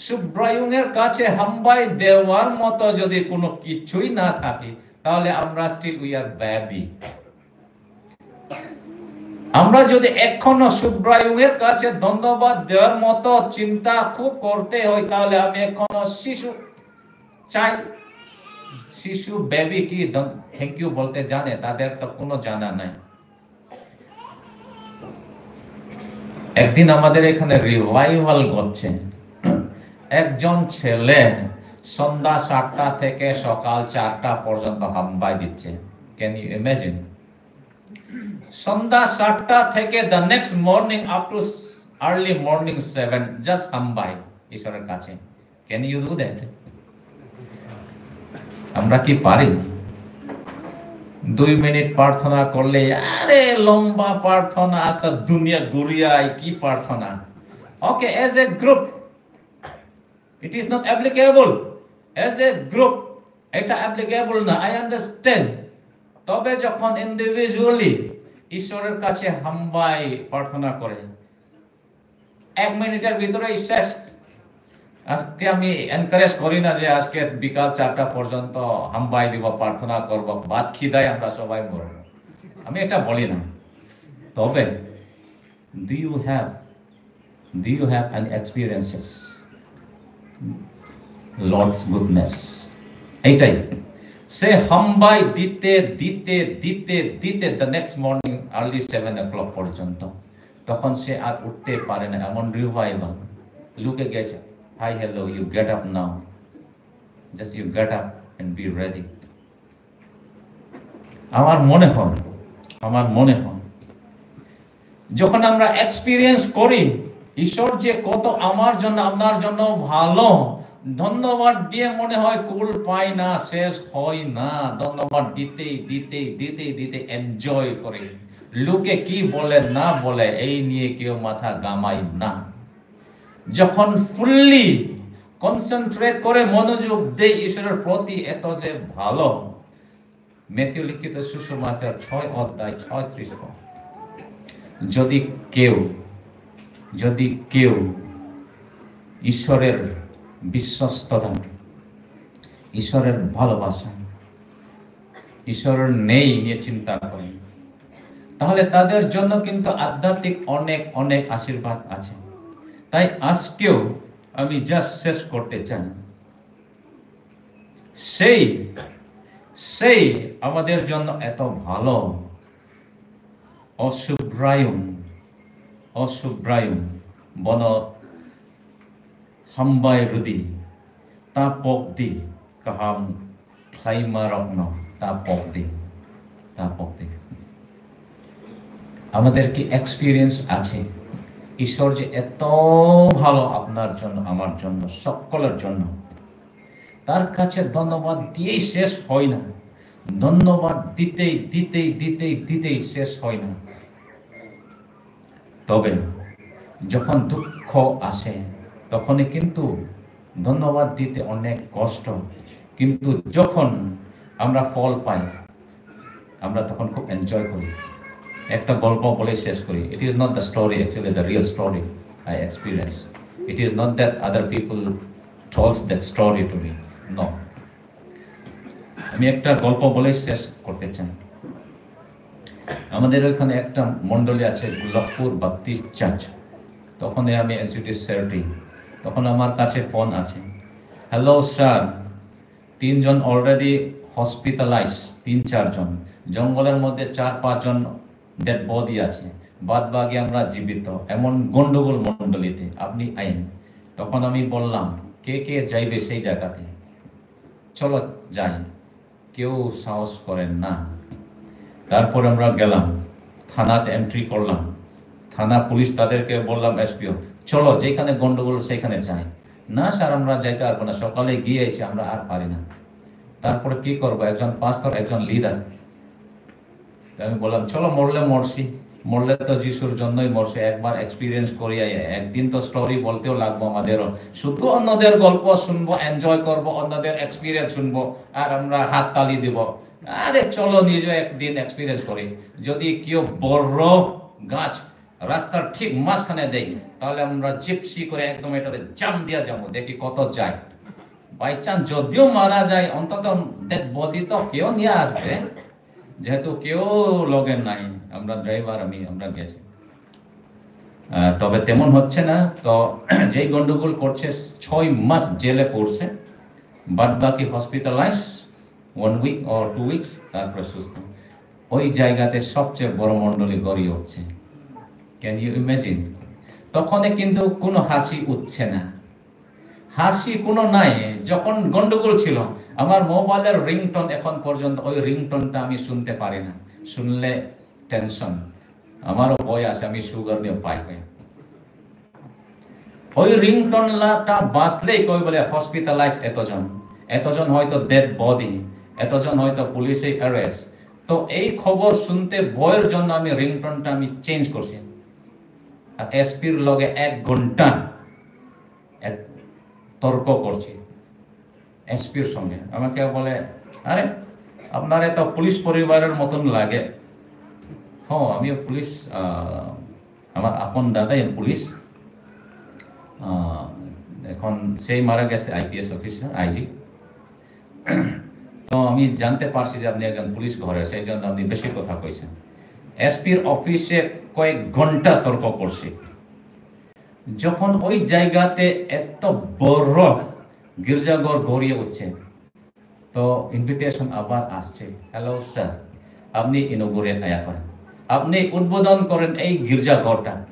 সুব্রায়ুংয়ের কাছে হাম্বাই দেওয়ার মতো যদি কোনো কিছুই না থাকে, তাহলে আমরা still we are baby। আমরা যদি এখনো সুব্রায়ুংয়ের কাছে ধন্যবাদ দেওয়ার মতো চিন্তা খুব করতে হয়, তাহলে আমি এখনো শিশু, চাই, শিশু, বেবি কি থ্যাংক ইউ বলতে জানে? তাদের তো কোনো জানা নাই। একদিন আমাদের এখানে রিভাইভাল ঘটছে। একজন ছেলে সন্ধ্যা সাতটা থেকে সকাল চারটা পর্যন্ত হাম্বাই দিচ্ছে। Can you imagine? সন্ধ্যা সাতটা থেকে the next morning up to early morning seven, just হাম্বাই ঈশ্বরের কাছে। Can you do that? আমরা কি পারি? দুই মিনিট প্রার্থনা করলে, আরে লম্বা প্রার্থনা, আস্তা দুনিয়া ঘুরিয়ায়, কি প্রার্থনা? Okay, as a group, it is not applicable. As a group, এটা অ্যাপ্লিকেবল না, I understand. তবে যখন ইন্ডিভিজুয়ালি ঈশ্বরের কাছে হাম্বাই প্রার্থনা করে, এক মিনিটের ভিতরেই শেষ। আজকে আমি এনকারেজ করি না যে আজকে বিকাল চারটা পর্যন্ত হাম্বাই দিব, প্রার্থনা করব, ভাত খিদায় আমরা সবাই মরব, আমি এটা বলি না। তবে, do you have, do you have any experiences Lord's goodness? এইটাই। সে হাম্বাই দিতে দিতে দিতে দিতে the next morning early seven o'clock পর্যন্ত, তখন সে আর উঠতে পারে না, এমন রিভাইভাল। লোকে গেছে, hi, hello, you get up now, just you get up and be ready. আমার মনে হয়, আমার মনে হয়, যখন আমরা এক্সপিরিয়েন্স করি, ঈশ্বর যে কত আমার জন্য, আপনার জন্য ভালো, ধন্যবাদ দিয়ে মনে হয় কুল পাই না, শেষ হয় না। ধন্যবাদ দিতেই দিতেই দিতেই দিতে এনজয় করি। লোকে কি বলে না বলে, এই নিয়ে কেউ মাথা ঘামাই না। যখন ফুললি কনসেন্ট্রেট করে মনোযোগ দেই ঈশ্বরের প্রতি, এত যে ভালো। ম্যাথিউ লিখিত সুসমাচার ছয় অধ্যায় ছয়ত্রিশ পদ। যদি কেউ, যদি কেউ ঈশ্বরের বিশ্বস্ততা, ঈশ্বরের ভালোবাসা, ঈশ্বরের নেই নিয়ে চিন্তা করে, তাহলে তাদের জন্য কিন্তু আধ্যাত্মিক অনেক অনেক আশীর্বাদ আছে। তাই আজকেও আমি জাস্ট শেষ করতে চাই, সেই সেই আমাদের জন্য এত ভালো, অসুব্রায়ুম, অসুব্রায়ুম, বন hambai rwdi, ta pokdi, kaham khlaima rokno ta pokdi, ta pokdi. আমাদের কি এক্সপিরিয়েন্স আছে? ঈশ্বর যে এত ভালো আপনার জন্য, আমার জন্য, সকলের জন্য, তার কাছে ধন্যবাদ দিয়েই শেষ হয় না। ধন্যবাদ দিতেই দিতেই দিতেই দিতেই শেষ হয় না। তবে যখন দুঃখ আসে, তখনই কিন্তু ধন্যবাদ দিতে অনেক কষ্ট, কিন্তু যখন আমরা ফল পাই, আমরা তখন খুব এনজয় করি। একটা গল্প বলে শেষ করি। It is not the story, actually the real story I experience. It is not that other people tells that story to me. No. আমি একটা গল্প বলে শেষ করতে চাই। আমাদের ওইখানে একটা মণ্ডলী আছে, গোলাপপুর বাপ্টিস্ট চার্চ। তখন আমি এক্সিকিউটিভ সেক্রেটারি। তখন আমার কাছে ফোন আছে, "হ্যালো স্যার, তিনজন অলরেডি হসপিটালাইজ, তিন চারজন, জঙ্গলের মধ্যে চার পাঁচজন ডেড বডি আছে, বাদ বাকি আমরা জীবিত, এমন গন্ডগোল মণ্ডলীতে, আপনি আইন।" তখন আমি বললাম, "কে কে যাইবে সেই জায়গাতে? চলো যাই।" কেউ সাহস করেন না। তারপর আমরা গেলাম, থানাতে এন্ট্রি করলাম। থানা পুলিশ তাদেরকে বললাম, "এসপিও, চলো, যেখানে গন্ডগোল সেখানে যাই।" "না স্যার, আমরা যাইতে পারবো না, সকালে গিয়েছি, আমরা আর পারি না।" তারপরে কি করবো? একজন পাস্টর, একজন লিডার। তো আমি বললাম, "চলো, মরলে মরছি, মরলে তো যিশুর জন্যই মরছি, একবার এক্সপিরিয়েন্স করি আই, একদিন তো স্টোরি বলতেও লাগবো আমাদেরও। শুধু অন্যদের গল্প শুনবো, এনজয় করবো, অন্যদের এক্সপিরিয়েন্স শুনবো, আর আমরা হাততালি দিব। আরে চলো, নিজে একদিন এক্সপিরিয়েন্স করি। যদি কেউ বড় গাছ রাস্তার ঠিক মাঝখানে দেয়, তাহলে আমরা জিপসি করে একদম এটাতে জাম দিয়া যাবো, দেখি কত যায়। বাই চান্স যদিও মারা যায়, অন্তত ডেড বডি তো কেউ নিয়ে আসবে, যেহেতু কেউ লগে নাই, আমরা ড্রাইভার, আমি, আমরা গেছি।" আহ, তবে তেমন হচ্ছে না। তো যেই গন্ডগোল করছে, ছয় মাস জেলে পড়ছে, বাদ বাকি hospitalise one week or two weeks, তারপরে সুস্থ। ওই জায়গাতে সবচেয়ে বড় মণ্ডলী গড়ে উঠছে। Can you imagine? তখনে কিন্তু কোনো হাসি উঠছে না, হাসি কোনো নাই। যখন গন্ডগোল ছিল, আমার মোবাইলের রিংটোন, এখন পর্যন্ত ওই রিংটোনটা আমি শুনতে পারি না। শুনলে টেনশন, আমারও ভয় আছে, আমি সুগার নিয়ে পাই পাই। ওই রিংটোনটা বাজলেই কই বলে হসপিটালাইজ এতজন, এতজন হয়তো ডেড বডি, এতজন হয়তো পুলিশে অ্যারেস্ট। তো এই খবর শুনতে ভয়ের জন্য আমি রিংটোনটা আমি চেঞ্জ করছি। আর এসপির লগে এক ঘন্টা এক তর্ক করছি এসপির সঙ্গে। আমাকে বলে, "আরে, আপনারে তো পুলিশ পরিবারের মতন লাগে।" হ্যাঁ, আমিও পুলিশ, আহ, আমার আপন দাদাই পুলিশ। আহ, এখন সেই মারা গেছে আইপিএস অফিসার, আইজি। তো আমি জানতে পারছি যে আপনি একজন পুলিশ ঘরের, সেই জন্য আপনি বেশি কথা কইছেন। এসপির অফিসে কয়েক ঘন্টা তর্ক করছি। যখন ওই জায়গাতে এত বড় গির্জাঘর গড়িয়ে উঠছে, তো ইনভিটেশন আবার আসছে, "হ্যালো স্যার, আপনি ইনোগুরেট আয়া করেন, আপনি উদ্বোধন করেন এই গির্জাঘরটা।"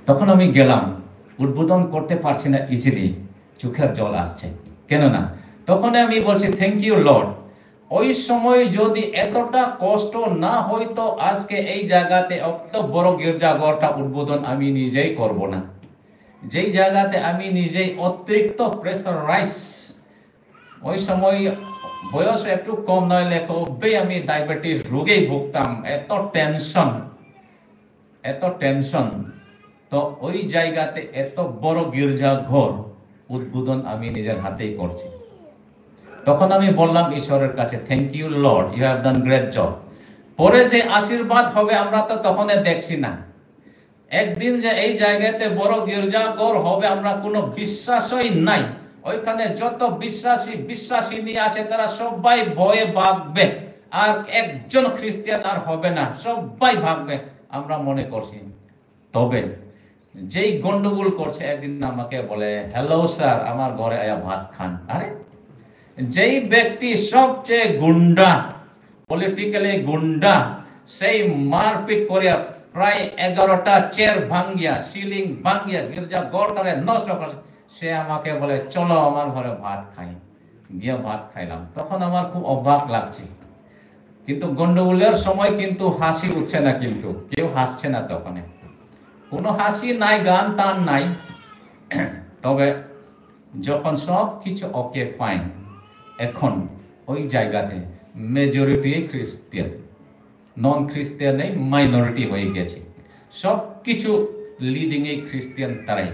তখন আমি গেলাম, উদ্বোধন করতে পারছি না ইজিলি, চোখের জল আসছে। কেননা তখন আমি বলছি, "থ্যাংক ইউ লর্ড।" ওই সময় যদি এতটা কষ্ট না হইতো, আজকে এই জায়গাতে অত বড় গির্জাঘরটা উদ্বোধন আমি নিজেই করব না। যেই জায়গাতে আমি নিজেই অতিরিক্ত প্রেশারাইজ, ওই সময় বয়স একটু কম নইলে কবে আমি ডায়াবেটিস রোগেই ভুগতাম। এত টেনশন, এত টেনশন। তো ওই জায়গাতে এত বড় গির্জাঘর উদ্বোধন আমি নিজের হাতেই করছি। তখন আমি বললাম ঈশ্বরের কাছে, "Thank you Lord, you have done great job।" পরে যে আশীর্বাদ হবে আমরা তো তখনই দেখছি না। একদিন যে এই জায়গাতে বড় গির্জাঘর হবে, আমরা কোনো বিশ্বাসই নাই। ওইখানে যত বিশ্বাসী, বিশ্বাসিনী আছে, তারা সবাই ভয়ে ভাগবে। আর একজন খ্রিস্টান আর হবে না, সবাই ভাগবে, আমরা মনে করছি। তবে যেই গন্ডগোল করছে, একদিন আমাকে বলে, "হ্যালো স্যার, আমার ঘরে আয়া ভাত খান।" আরে, যেই ব্যক্তি সবচেয়ে গুন্ডা, পলিটিক্যালি গুন্ডা, সেই মারপিট করিয়া প্রায় এগারোটা চেয়ার ভাঙ্গিয়া, সিলিং ভাঙ্গিয়া, গির্জা ঘরটারে নষ্ট করছে, সে আমাকে বলে, "চলো আমার ঘরে ভাত খাই।" গিয়া ভাত খাইলাম, তখন আমার খুব অবাক লাগছে। কিন্তু গন্ডগোলের সময় কিন্তু হাসি উঠছে না, কিন্তু কেউ হাসছে না তখনে, কোনো হাসি নাই, গান টান নাই। তবে যখন সব কিছু ওকে, ফাইন, এখন ওই জায়গাতে মেজরিটি খ্রিস্টান, নন খ্রিস্টান এই মাইনরিটি হয়ে গেছে, সব কিছু লিডিং এই খ্রিস্টান তারাই।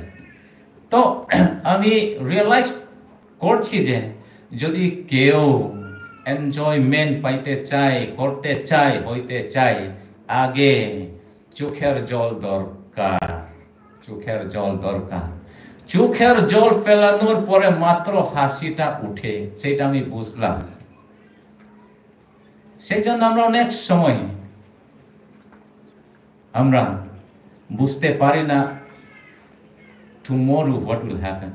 তো আমি রিয়েলাইজ করছি যে যদি কেউ এনজয়মেন্ট পাইতে চায়, করতে চায়, হইতে চায়, আগে চোখের জল দরকার, চোখের জল দরকার। চোখের জল ফেলানোর পরে মাত্র হাসিটা উঠে, সেটা আমি বুঝলাম। সেই জন্য আমরা অনেক সময় আমরা বুঝতে পারি না tomorrow what will happen।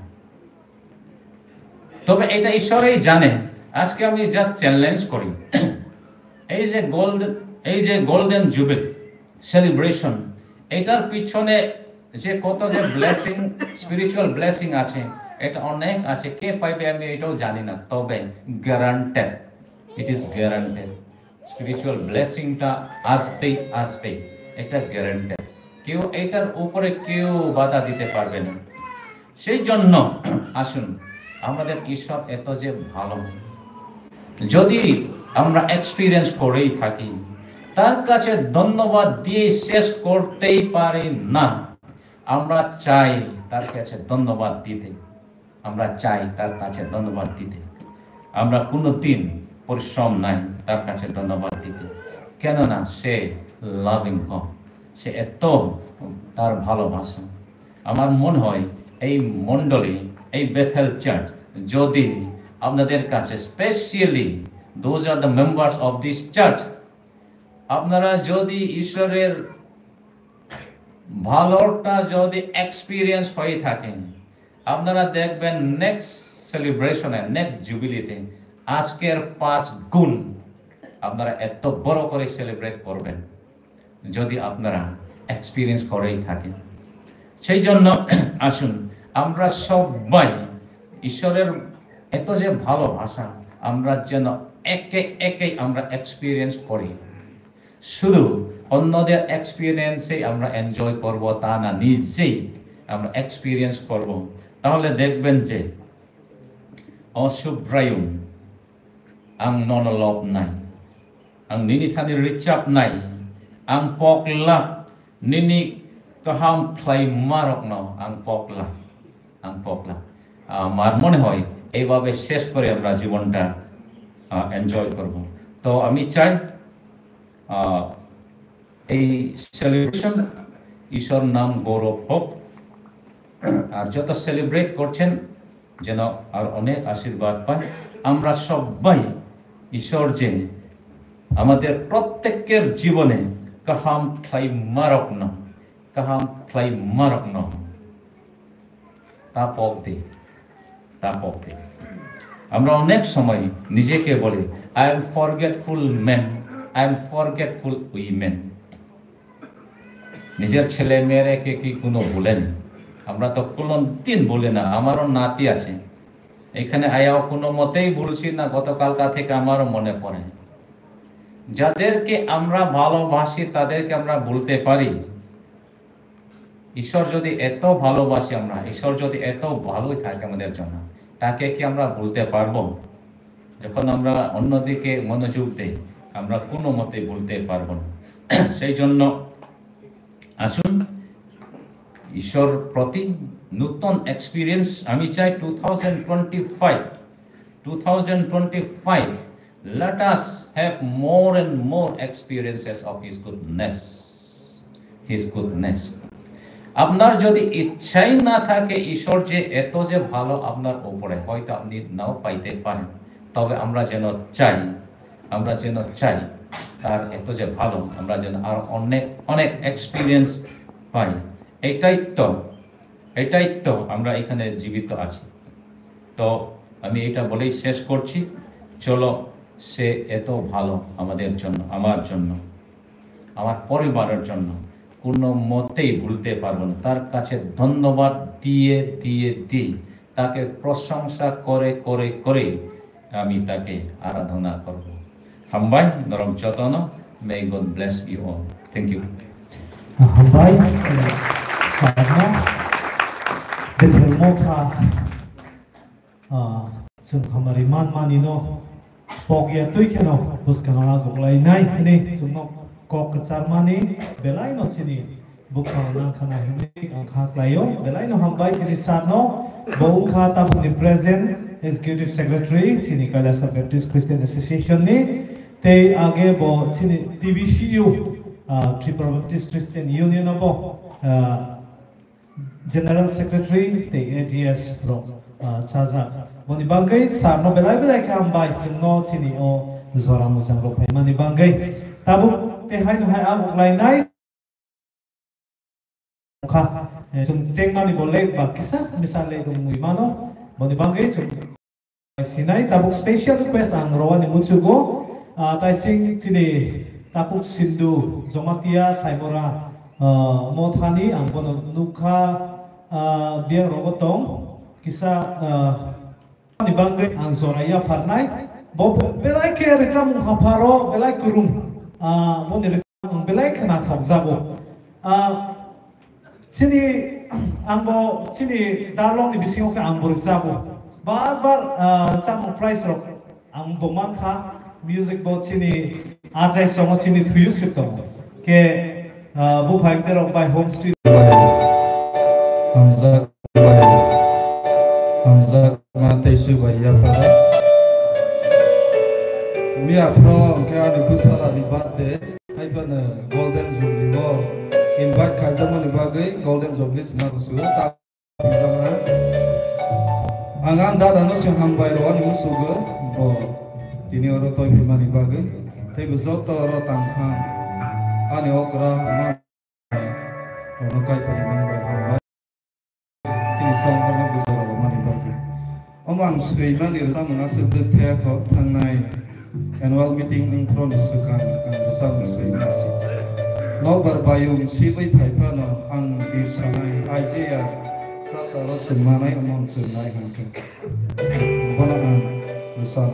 তবে এটা ঈশ্বরেই জানে। আজকে আমি জাস্ট চ্যালেঞ্জ করি, এই যে গোল্ড, এই যে গোল্ডেন জুবিলি সেলিব্রেশন, এটার পিছনে যে কত যে ব্লেসিং, স্পিরিচুয়াল ব্লেসিং আছে, এটা অনেক আছে। কে পাইবে আমি এটাও জানি না, তবে guaranteed, it is guaranteed. Spiritual ব্লেসিংটা আসবেই, আসবেই, এটা গ্যারান্টেড। কেউ এটার উপরে কেউ বাধা দিতে পারবে না। সেই জন্য আসুন, আমাদের ঈশ্বর এত যে ভালো, যদি আমরা এক্সপিরিয়েন্স করেই থাকি, তার কাছে ধন্যবাদ দিয়ে শেষ করতেই পারি না। আমরা চাই তার কাছে ধন্যবাদ দিতে, আমরা চাই তার কাছে ধন্যবাদ দিতে। আমরা কোনো দিন পরিশ্রম নাই তার কাছে ধন্যবাদ দিতে, কেননা সে লাভিং গড, সে এত তার ভালোবাসা। আমার মনে হয় এই মণ্ডলী, এই বেথেল চার্চ, যদি আপনাদের কাছে, specially those are the members of this church, আপনারা যদি ঈশ্বরের ভালোটা যদি এক্সপিরিয়েন্স হয়ে থাকে, আপনারা দেখবেন নেক্সট সেলিব্রেশনে, নেক্সট জুবিলিতে আজকের পাঁচ গুণ আপনারা এত বড় করে সেলিব্রেট করবেন, যদি আপনারা এক্সপিরিয়েন্স করেই থাকেন। সেই জন্য আসুন, আমরা সবাই ঈশ্বরের এত যে ভালোবাসা, আমরা যেন একে একে আমরা এক্সপিরিয়েন্স করি। শুধু অন্যদের এক্সপিরিয়েন্সেই আমরা এনজয় করব তা না, নিজেই আমরা এক্সপিরিয়েন্স করব। তাহলে দেখবেন যে অসুব্রায়ুম, ang nono lobnai, ang nini thani richapnai, ang poklak, nini kaham khlaimarokno ang poklak, ang poklak. আমার মনে হয় এইভাবে শেষ করে আমরা জীবনটা এনজয় করব। তো আমি চাই, আহ, এই সেলিব্রেশন, ঈশ্বর নাম গৌরব হোক। আর যত সেলিব্রেট করছেন, যেন আর অনেক আশীর্বাদ পান। আমরা সবাই ঈশ্বর যে আমাদের প্রত্যেকের জীবনে কাহাম খ্লাই মারক না, কাহাম খ্লাই মারক না। তা পথে, তা পথে। আমরা অনেক সময় নিজেকে বলি, "I am forgetful man, I am forgetful women।" নিজের ছেলে মেয়েরা কে কি কোনো ভুলেন? আমরা তো কোনো দিন ভুলি না। আমারও নাতি আছে, এখানে আয়াও কোনো মতেই ভুলছি না। গতকালকা থেকে আমারও মনে পড়ে, যাদেরকে আমরা ভালোবাসি তাদেরকে আমরা ভুলতে পারি। ঈশ্বর যদি এত ভালোবাসি আমরা, ঈশ্বর যদি এত ভালোই থাকে আমাদের জন্য, তাকে কি আমরা ভুলতে পারবো? যখন আমরা অন্যদিকে মনোযোগ দেই, আমরা কোনো মতে ভুলতে পারবো না। সেই জন্য আসুন, ঈশ্বর প্রতি নতুন এক্সপিরিয়েন্স আমি চাই। Two thousand twenty five, two thousand twenty five, let us have more and more experiences of His goodness, His goodness. আপনার যদি ইচ্ছাই না থাকে ঈশ্বর যে এত যে ভালো আপনার উপরে, হয়তো আপনি নাও পাইতে পারেন। তবে আমরা যেন চাই আমরা যেন চাই, তার এত যে ভালো, আমরা যেন আর অনেক অনেক এক্সপিরিয়েন্স পাই। এটাই তো, এটাই তো আমরা এখানে জীবিত আছি। তো আমি এটা বলেই শেষ করছি, চলো, সে এত ভালো আমাদের জন্য, আমার জন্য, আমার পরিবারের জন্য, কোনো মতেই ভুলতে পারবো না। তার কাছে ধন্যবাদ দিয়ে দিয়ে দিয়ে তাকে প্রশংসা করে করে করে আমি তাকে আরাধনা করব। Hambai, norok jotono, may God bless you all. Thank you. Hambai, sarno, Bethel Motha, ah, chwng hamari man mani no, pok ya twi kheno, bwskango a goklai nai hwnwi chwngno kok kwchar mani, belai no chini bwkhao nang khana hwnwi ang kha khlaio. Belai no hambai chini sir no, bo wngkha tabukni President Executive Secretary chini Kailasa Baptist Christian Association ni, tei age bo chini T B C U, ah, Tripura Baptist Christian Union o bo, ah, General Secretary tei A G S rok, ah, chajak. Boni bagwi sir no belai belai khe hambai chwngno chini o jora mujang rok phaimani bagwi. Tabuk tei haino hai a goklai nai. Kha, eh, chwng chengmani bo late ba kisa misa late wngwi mano, boni bagwi chwng sinai. Tabuk special request ang rwani muchugo, ah, taising chini Takhuk Sindhu Jamatia Saimora, ah, Mothani ang bono nukha, ah, biyang rogo tong kisa, ah, Ni bagwi ang jora yapharnai. Bo belai khe rwchapmung hapharo belai kwrwng. Ah, boni rwchapmung belai khwnathok jago. Ah, chini, ang bo chini darlong ni bisingo khe ang bo rwchago. Bar bar, ah, rwchapmung prize rok ang bo mankha. Music bo chini Ajai songo chini thuyu sik tongo. Khe, ah, buphang terok bai home studio. Hamjak bai, hamjak ma tei su bai yapara. Miya phro hwnkhe ani bwsarani birthday, haiphano Golden Jubilee o invite khaijakmani bagwi Golden Jubilee swnam su. Ang ang dada no se hambai rw ani musugo bo tini oro toi phimani bagwi tei bo joto oro tang kha ani okra ma ono kai pari man bai hambai sini song ono bujor rw mani bagwi omo ang swi mani rw samung aswk dwk thaya kho thangnai. Annual meeting wngphru ni swkang ang rwchapmung swi masi. Nokbar bayung sibwi phai phano ang di sanai Isaiah saka ro swng manai omo ang chwng nai hwnkhe. Bono ang rwchap.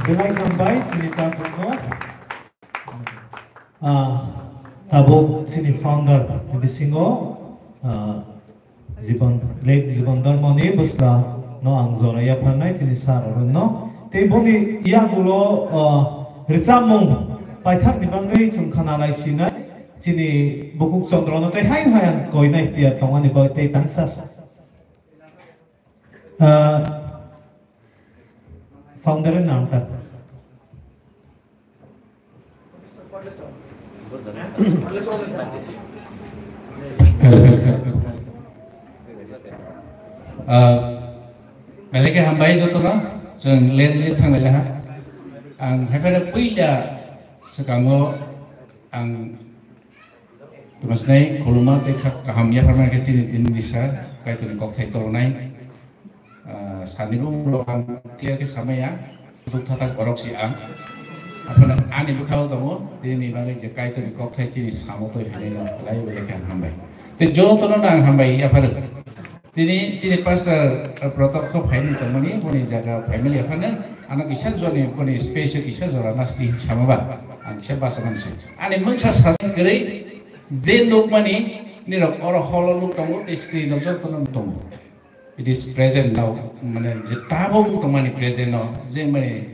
Belai hambai chini takhukno. Ah, tabuk chini founder ni bisingo, ah, Jibon, late Jibon Dharmani bwsla no ang jora yapharnai chini sir oro no. Tei boni yagulo, ah, rwchapmung paithakni bagwi chwng khna lai sinai chini Bukhuk Chandra no tei hai hai ang koinai tiyar tongmani bagwi tei tangsa. Ah, founder ni nang ta. Ah, belai khe hambai jotono, chwng late late thang lai ha. Ang hai phano puila swkango ang Tuma sinai khuluma tei kha kaham yapharma khe chini tini ni sir, Kaitorni kokthai tolnai, ah, Sani bo ang clear khe samaya, duk thatak borok si ang. Aphano ani bwkhao tongo, tini bagwi je Kaitorni kokthai chini samo twi hinwi no khlai bo lekha hambai. Tei jotono no ang hambai yapharo. Tini chini pastor, eh, Protop kho phaini tongmani, boni jaga family aphano ano kisa joni boni space kisa jora nasti samaba ang kisa basa mansi. Ani mungsa sajak kwrwi je nukmani nirok oro holo nuk tongo tei screen o jotono nuk tongo. It is present now, mane je tabuk tongmani present no, je mane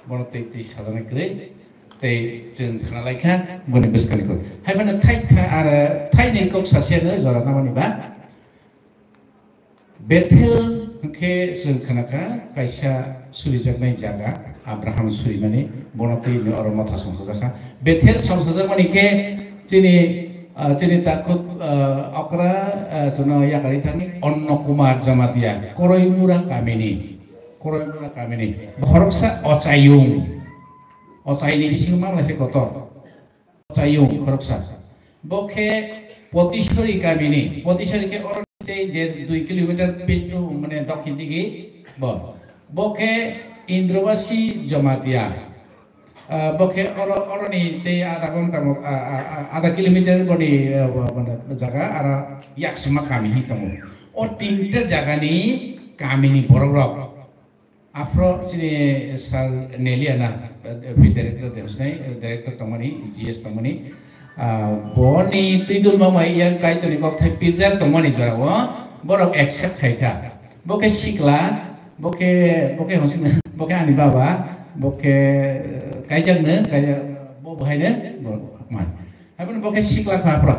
bono tei tei sajani kwrwi, tei chwng khna laikha boni bwskangni kok. Hai phano thai tha, ar thaini kok sasia no jora namani ba. Bethel hwnkhe chwng khna kha kaisa surijaknai jaga, Abraham surimani, bono twi oro motha songchajakha. Bethel songchajakmani khe chini, ah, chini takhuk, ah, okra, ah, chwngno yakari thani Onno Kumar Jamatia, Koroimura kamini, Koroimura kamini, khoroksa Ochayung, Ochayni bisingo mamlaisa kotor, Ochayung khoroksa. Bo khe Potisori kamini, Potisori khe oro tei der dui kilometer pe-, mane dokhin digi bo. Bo khe Indrabasi Jamatia. Ah, bo khe oro, oroni tei adha ghonta mo-, ah, ah, ah, adha kilometer boni, ah, bo, bo, bo jaga aro yaksima kami hi tongo. O tinta jagani kamini borok rok. Aphro chini sir Neliana, eh, field director de hosnai, eh, director tongmani, G S tongmani. Ah, boni twi dul mama yang Kaitorni kokthai pirjak tongmani jorao borok accept khaikha. Bo khe sikla, bo khe, bo khe honsina, bo khe ani baba, bo khe, eh, kaijakno, kaijak, bo bo haino, bo, man. Haiboni bo khe sikla kha phra.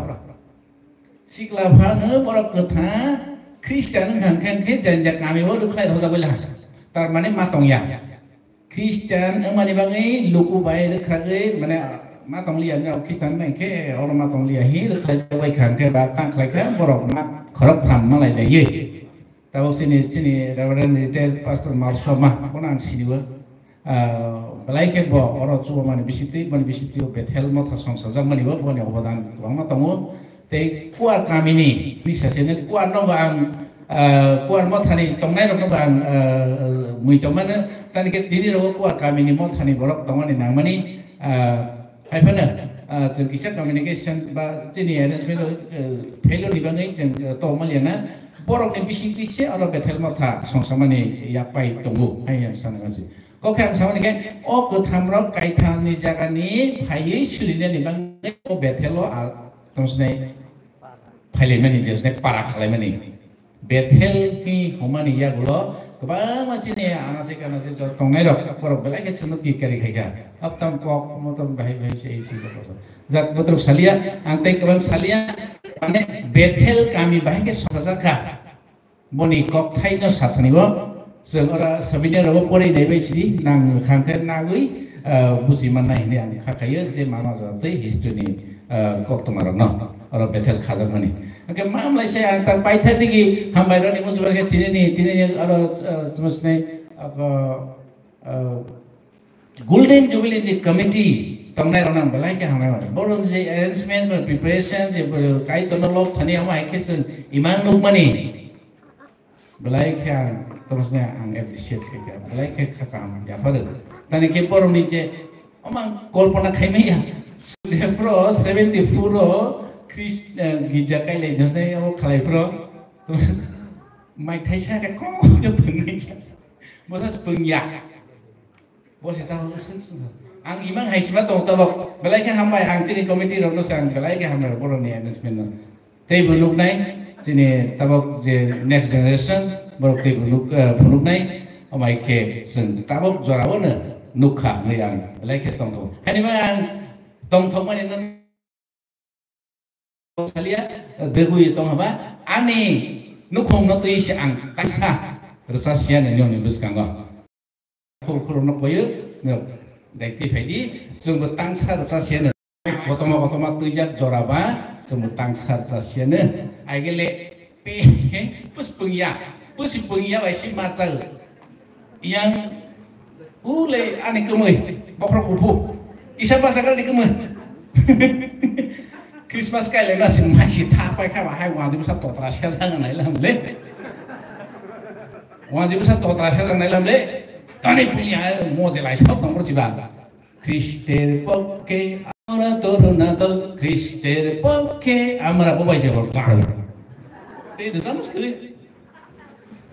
Sikla phano borok kwtha Christian wngkha hwnkhe, hwnkhe janja kami o rwkhlai rwjak bai laha. Tar mane ma tongya. Christian wngmani bagwi luku bai rwkhragwi, mane, ma tongliya, no, Christian wngkhe oro ma tongliya hi rwkhlai bai kha, hwnkhe ba tang khlai kha borok ma khorok tham malai laiwi. Tabuk chini, chini Reverend Retired Pastor Malsoma, bono ang sinio. Ah, belai khe bo oro chubamani bisingtwi, boni bisingtwi o Bethel motha songchajakmani bo boni obodan kwbangma tongo. Tei Kuar kamini, ni sasene Kuar no bo ang, ah, Kuar mothani tongnai rokno bo ang, ah, mui tongmano, tani khe tini rogo Kuar kamini mothani borok tongmani nangmani, ah, hai phano, ah, chwng kisa communication ba chini arrangement o, eh, failure ni bagwi chwng, eh, tongmaliana. Borokni bisingtwi se oro Bethel motha songsamani yak pai tongo, hai ang sana mansi. Kokhe ang samani khe, o kwtham rok kaithamni jagani phaiwi surinani bagwi o Bethel o a, tongsinai phailaimani, tongsinai para khalaimani. Bethel ni hwnmani yagulo kwbangma chini anase kanase jora tongnai rok, borok belai khe chwngno tikari khaikha. Aptam kok motom bahai bahai se isi jora. Jak botrok salia, ang tei kwbang salia, mane Bethel kami bahai khe sokajak kha. Boni kokthaino sathanibo, chwng ora souvenir rogo porwi nai bai sidi, nang khang khe nagwi, ah, buji mannai hinwi ang kha khaio je mama jora tei history ni, ah, koktwma rokno oro Bethel khajakmani. Hwnkhe mamlai se ang ta paitha digi hambai rokni muchungma khe chinini, tinini oro, ah, chwng sinai, ah, ah, Golden Jubilee ni committee tongnai rok nang belai khe hambai mano. Borok je arrangement ba preparation je Kaitorno lok thani amo hai khe chwng imang nukmani. Belai khe ang tamo sini ang appreciate khe khe belai khe kha kaham yapharo. Tani khe borok ni je omang kolpona khaimaya. Pro seventy four o Christ, eh, gija kailai josne amo khalai pro. Mai thaisa khe kok khe phungnai. Bosa phungya. Bo se tamo swng swng. Ang imang hai sima tong tabok. Belai khe hambai ang chini committee rokno se ang belai khe hambai borokni announcement no. Tei bo nuknai chini tabok je next generation borok tei bo nuk, eh, phunuknai. Amai khe chwng tabok jorao no nukha hinwi ang belai khe tongthok. Hani ma ang tongthokmani no salia, degwi tong haba, ani nukhung no twi se ang kaisa rwchasiya ni niyom ni bwskango. Khur khur no koyo, no, dai twi phai di, chwng bo tangsa rwchasiya no. Kotorma kotorma twijak jora ba, chwng bo tangsa rwchasiya no. Aigele, pe, puspung ya, puspung ya bai si ma chao. Yang ulei ani kwmwi bokhorok kuphuk. Kisa bwsakra ni kwmwi. Christmas kailai ma sing mai si tha pai kha ba hai wadi bwsa totra sia jang nai lam le. Wajibwsa totra sajak nai lam le. Tani puni ai mo je lai sok tong bor chiba. Khrister pokke amra toruna dol, Khrister pokke amra bo bai je bor. Tei de chamos kri.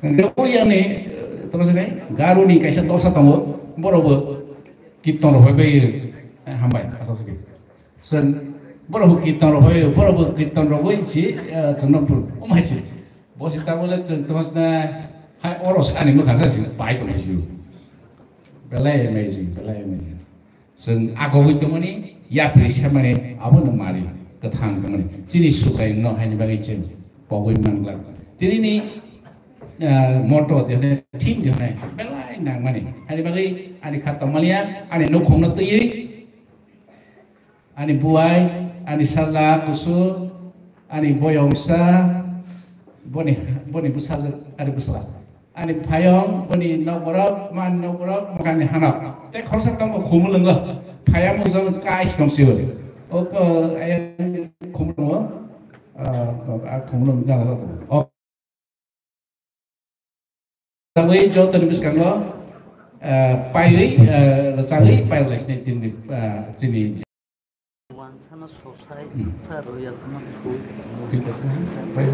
Hingke o yani, eh, tamo se nai, Garuni kaisa dosa tongo, borok bo kirtan rok bai, eh, hambai, asok sidi. Sen, borok bo kirtan rok bai, borok bo kirtan rok bai si, eh, chwngno pul, o mai si. Bo si tabole chwng tamo se nai, hai oro sa ani mwkhang sa si, pai tong si. Belai amazing, belai amazing. Chwng agogwi tongmani, yapri semani, abono mari, kwthang tongmani. Chini Subraiyungno haini bagwi chwng pogwi manglak. Tinini, ah, motto de hwnwi, theme de hwnwi, belai nangmani. Haini bagwi ani kha tongmaliya, ani nukhungno twiwi, ani buai, ani sajla kusu, ani boyongsa, boni, boni bwsajwk, ani bwsla. Ani phayong, boni nokborok, mani nokborok, mwkhangni hanok. Tei khoroksa tongo khumulwngo. Phayamung jong kai si tong sibo. O ko, ayang khumulwngo. Ah, ah, khumulwng gana rok. O. Rwchagwi jotoni bwskango, ah, pairwi, ah, rwchagwi pairwi chini, chini, ah, chini. Wansano sosai, Hmm. sa royal no thu. Thik ase, pai,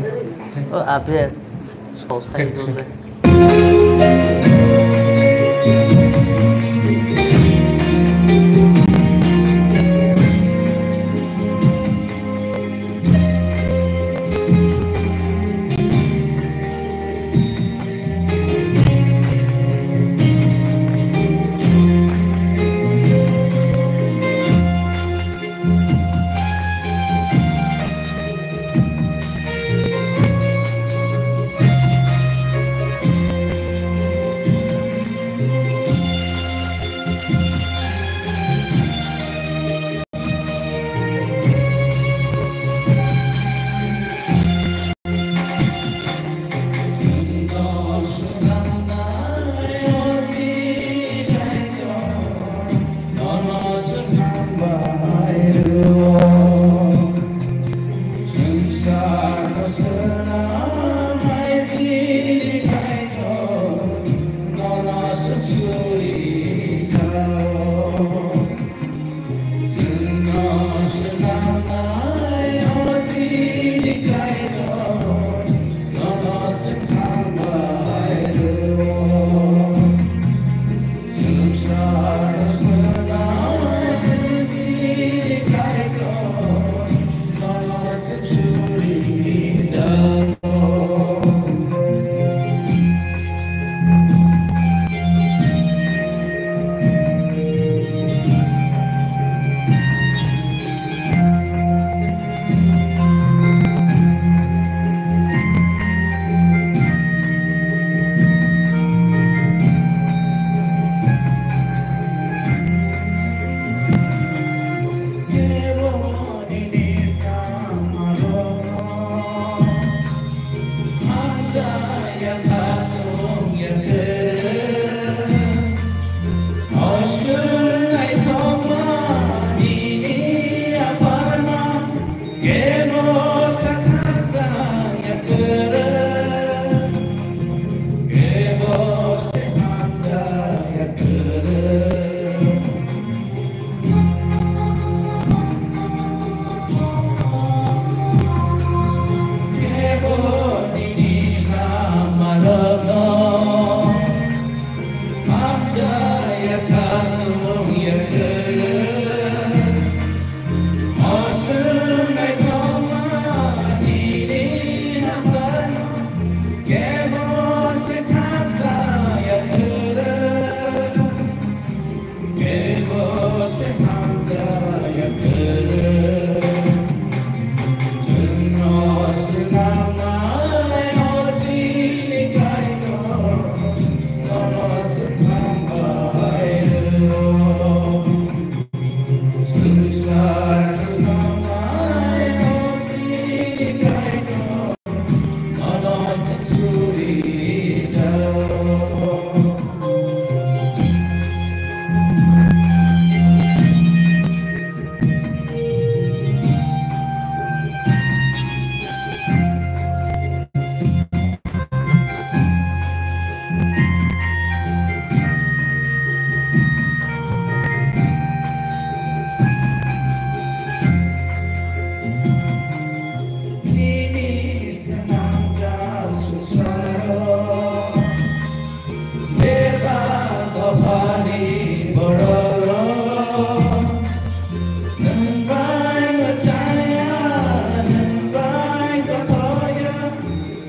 thik. O, abe, sosai Thik ase. Role.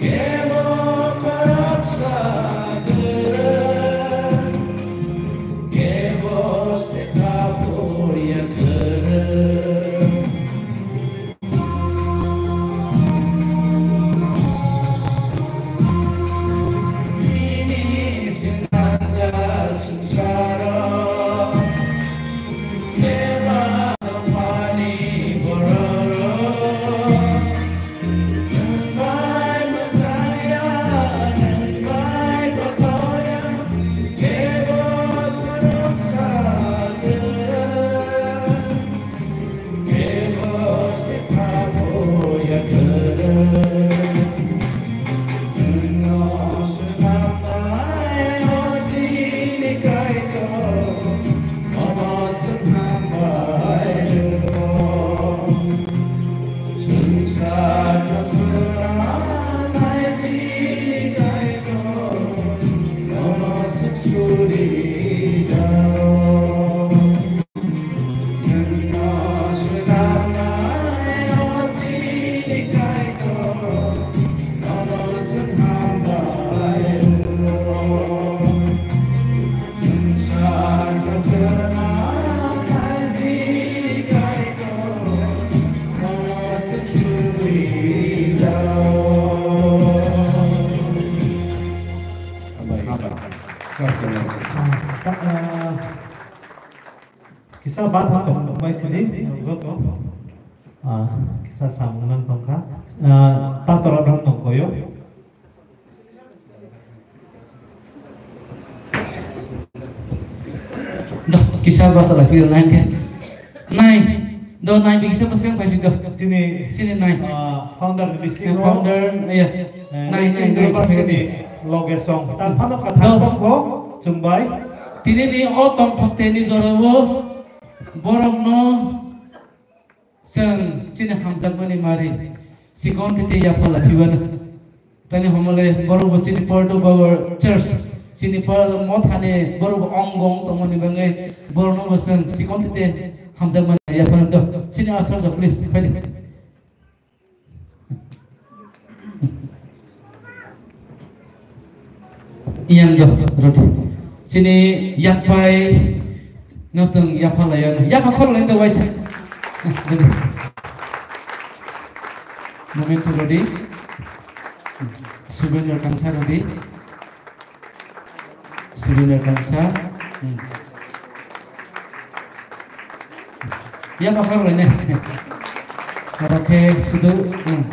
Hambai. Hambai. Kisa bathang tong bai sini joto. Ah, kisa samung nang tongkha. Ah, pastor Abraham tong koyo. Do, kisa basa la piro nine khe. Nine. Do nine bi kisa basa khe phaisi do. Sini, sini nine. Ah, founder ni bisingo. Founder, iya. Eh, nine, nine, Indra nine, Basini nine. Loge song. Tal phano kathar tongkho, chumbai. Tini ni o tongthok teni jorao borokno Chwng chini hamjakmani mari sikon tete yapha laphibano. Tani homole borok bo chini part of our church, chini pa-, mothani borok bo ong ong tongmani bagwi borokno bo chwng sikon tete hamjakmani yapha nangdo. Chini asar jo, please, phaidi. Iyang do, rodi. Chini yakpai no chwng yapha laio. Yapha khorok laini do waisa. Rodi. Moment to rodi. Souvenir kamsa rodi. Souvenir kamsa. Hmm. Ya, bakar lainai. Oro khe sudu. Hmm.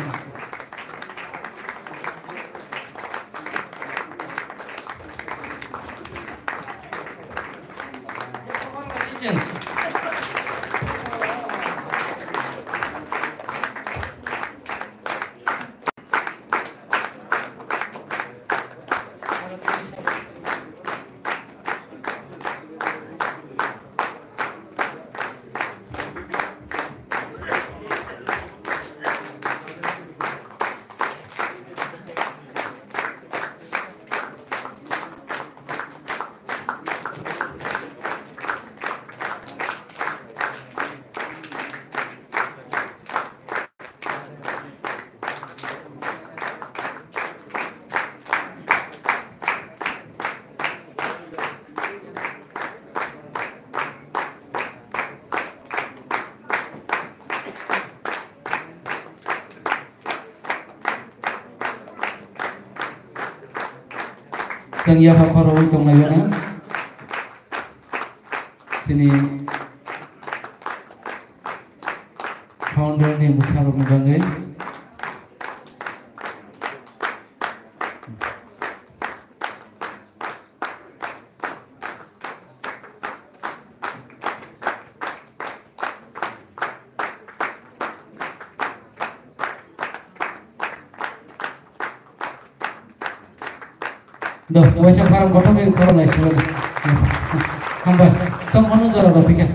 Chwng yapha khorogwi tonglaio na? Chini founder ni bwsarokni bagwi. Do, waisa pharang kothok khe khorok lai sibadi. Hambai, chwng ono jora rw phikha.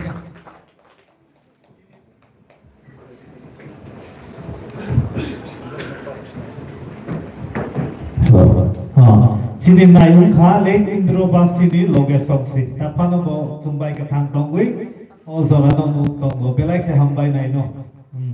Ah, chini nai wngkha le Indra Basini loge songsi. Taphano bo chumbai kwthang tongwi o jorano nuk tongo. Belai khe hambai naino. Hmm.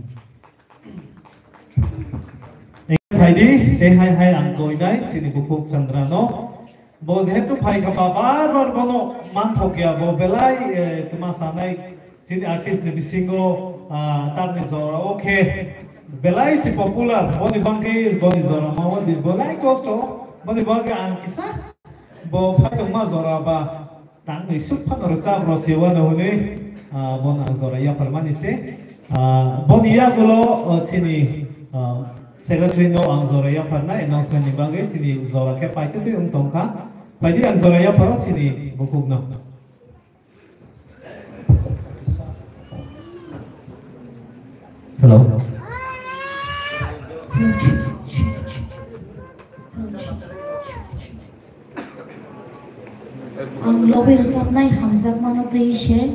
Phaidi, Tei hai hai ang koinai chini bukhuk Chandrano. Bo jehetu phaikha ba bar bar bono manthokya, bo belai, eh, tma sanai chini artist ni bisingo, ah, tamni jora o khe belai si popular, boni bagwi boni jora ma boni belai kosto, boni bagwi ang kisa bo phaitongma jora ba tangwi suk phano rwchap rw siwano hwnwi, ah, bono ang jora yapharmani se. Ah, boni yagulo, ah, chini, ah, secretary no ang jora yapharna announcement ni bagwi chini jora khe paitwi twi wng tongkha. Paidi ang jora yapharo chini bukhukno. Hello. Ang lobwi rwchapnai hamjakmano twi se,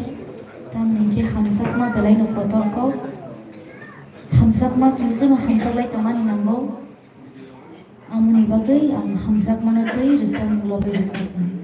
tamni hwnkhe hamjakma belaino kotor kok. Hamjakma chwng kheno hamjaklai tongmani nango. Amoni bagwi ang hamjakmano twi rwchapmung lobwi rwchapnai.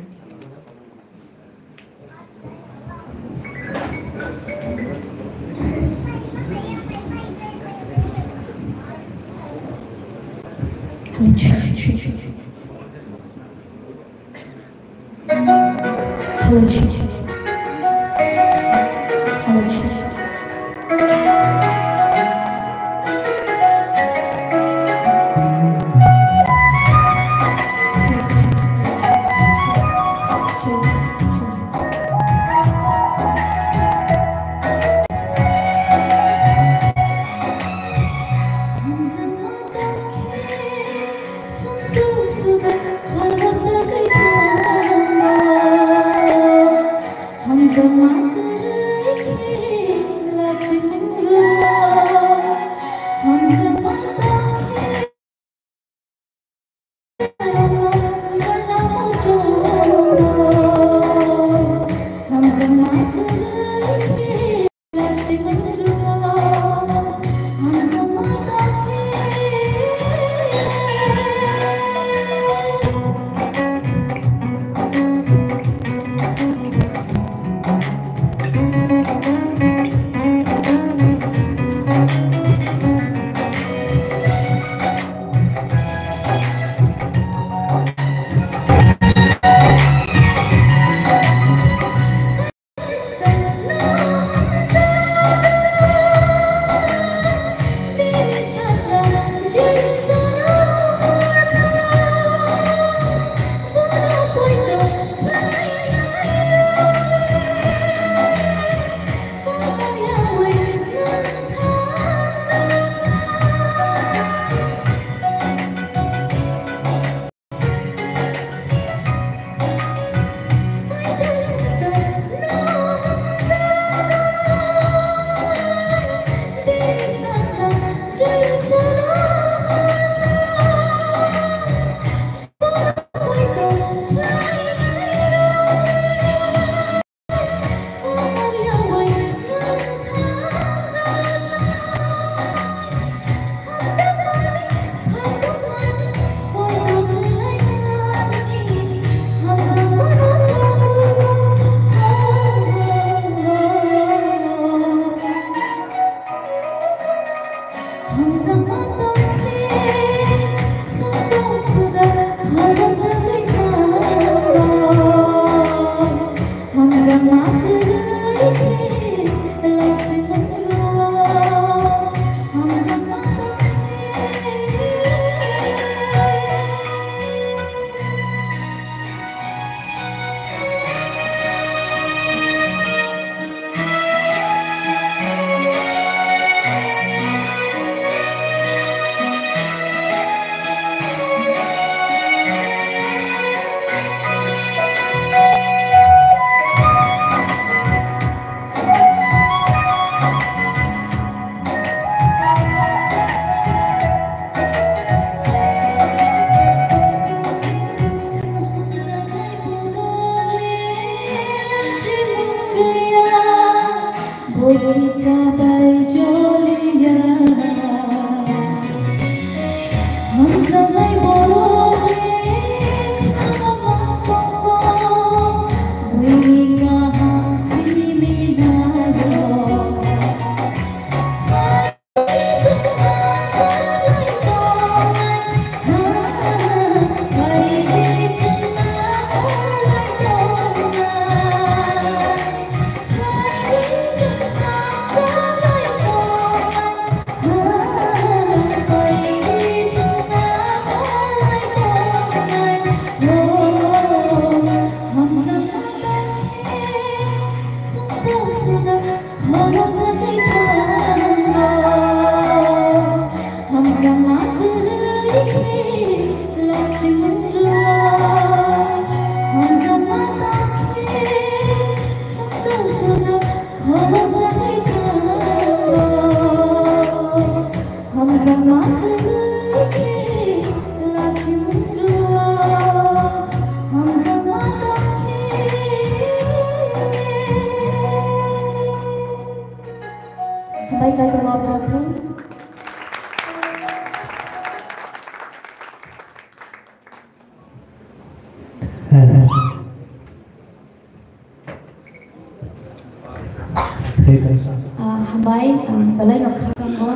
Ah, hambai, ah, belai no khasang bo.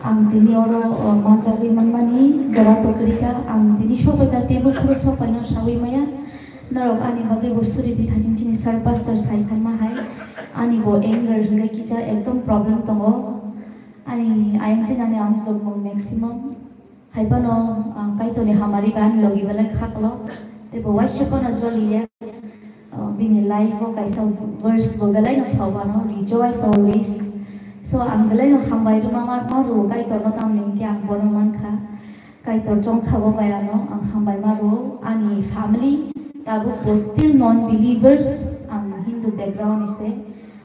Ang tini oro, oh, manjagwi manmani jora tokrika. Ang tini sobaika teibo khoro sobaino sawi maya. Norok ani bagwi bo suri di thajin chini sir pastor sai thanma hai. Ani bo anger hwnwi kisa ekdom problem tongo. Ani ayang tei nani amjokmung maximum. Hai phano, ah, Kaitorni hamari ba ani logi belai kha klo. Tei bo waisa phano joliya. Ah, bini life o kaisa verse bo belai no sao phano, "Rejoice always." So, ang belai no hambai rwma ma, ma rwo Kaitor no, tamni hwnkhe ang bono mankha. Kaitor chongkha bo bai ano, ang hambai ma rwo. Ani family tabuk bo still non-believers, ang Hindu background ni se.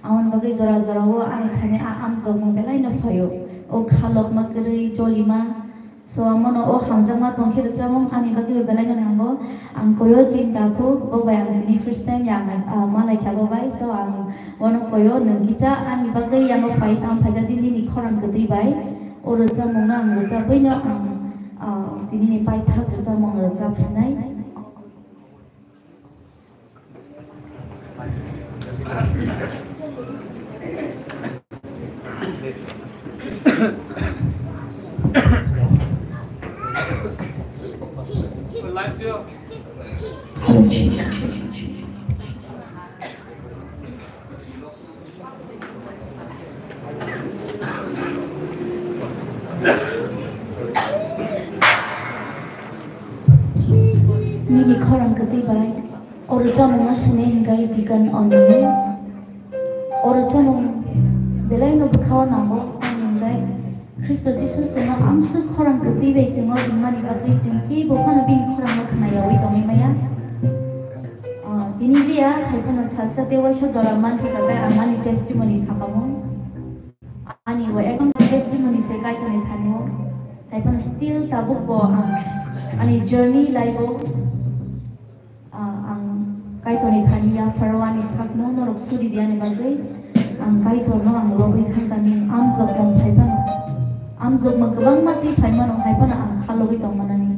Amoni bagwi jora jora o ani thani a amjokmung belai no phaio. O khalokma kwrwi jolima. So, amono o hamjakma tongkhe rwchapmung ani bagwi belai no nango. Ang koyo chinta kho, bo bai ang tini first time ya ang, ah, malai kha bo bai. So, ang bono koyo nwng kisa ani bagwi yango phai tam phaijak di nini khorang kwtwi bai. O rwchapmung no ang rwchapwi no ang, ah, tini ni paithak rwchapmung rwchap sinai. Nini khorang kwtwi bai. O rwchapmung no swnwi hwnkhe Deacon Anil. O rwchapmung belai no bwkha o nango, tamni hwnkhe Khristo Jisu chwngno amswk khorang kwtwi bai chwngno ringmani bagwi chwng kebo phano bini khorang no khna yaui tongwi maya. Ah, tini biya hai phano salsa tei waisa jora manphi kha khe ang ani testimony sakamung. Ani bo ekdom testimony se Kaitorni thani o. Hai phano still tabuk bo ang ani journey life o, ah, ang Kaitorni thani yapharo ani sakno norok suri di ani bagwi. Ang Kaitorno ang lobwi thangkani, amjokmung phai phano. Amjokmung kwbangma twi phai mano, hai phano ang kha lobwi tongmanani.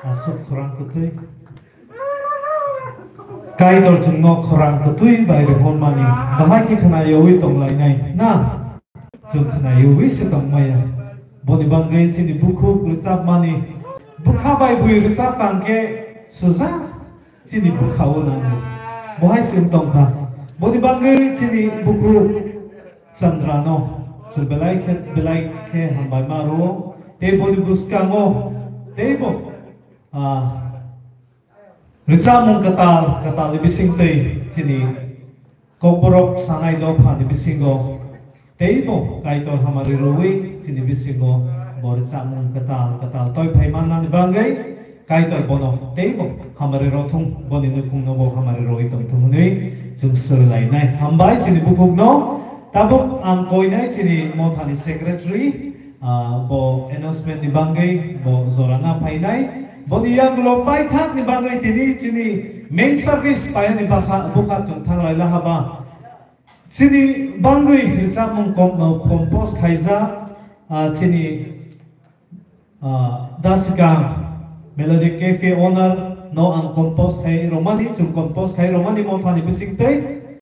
Aswk khorang kwtwi. Kaitor chwngno khorang kwtwi bai rohormani. Bahai khe khwnayawi tonglainai na? Chwng khwnayawi se tongmaya. Boni bagwi chini bukhuk rwchapmani bwkha bai bui rwchap kang khe sujak chini bwkha-o nango. Bohai se wng tongkha. Boni bagwi chini bukhuk Chandrano chwng belai khe, belai khe hambai ma rwo. Tei boni bwskango teibo, ah, rwchapmung kwtal, kwtalni bisingtwi chini Kokborok sanai dophani bisingo teibo Kaitor hamari rwui chini bisingo bo rwchapmung kwtal, kwtal toi phai mannani bagwi Kaitor bono teibo hamari rothung, boni nukhungno bo hamari rwui tongthung hwnwi chwng surilainai. Hambai chini bukhukno. Tabuk ang koinai chini mothani secretary, ah, bo announcement ni bagwi bo jorana phainai. Boni yagulo paithak ni bagwi tini chini main service payani bakha, bukha chwng thanglai lahaba. Chini bagwi rwchapmung kom-, compose khaijak, ah, chini Ah, da swkang Melody Cafe owner no ang compose khai romani, chwng compose khai romani mothani bisingtwi.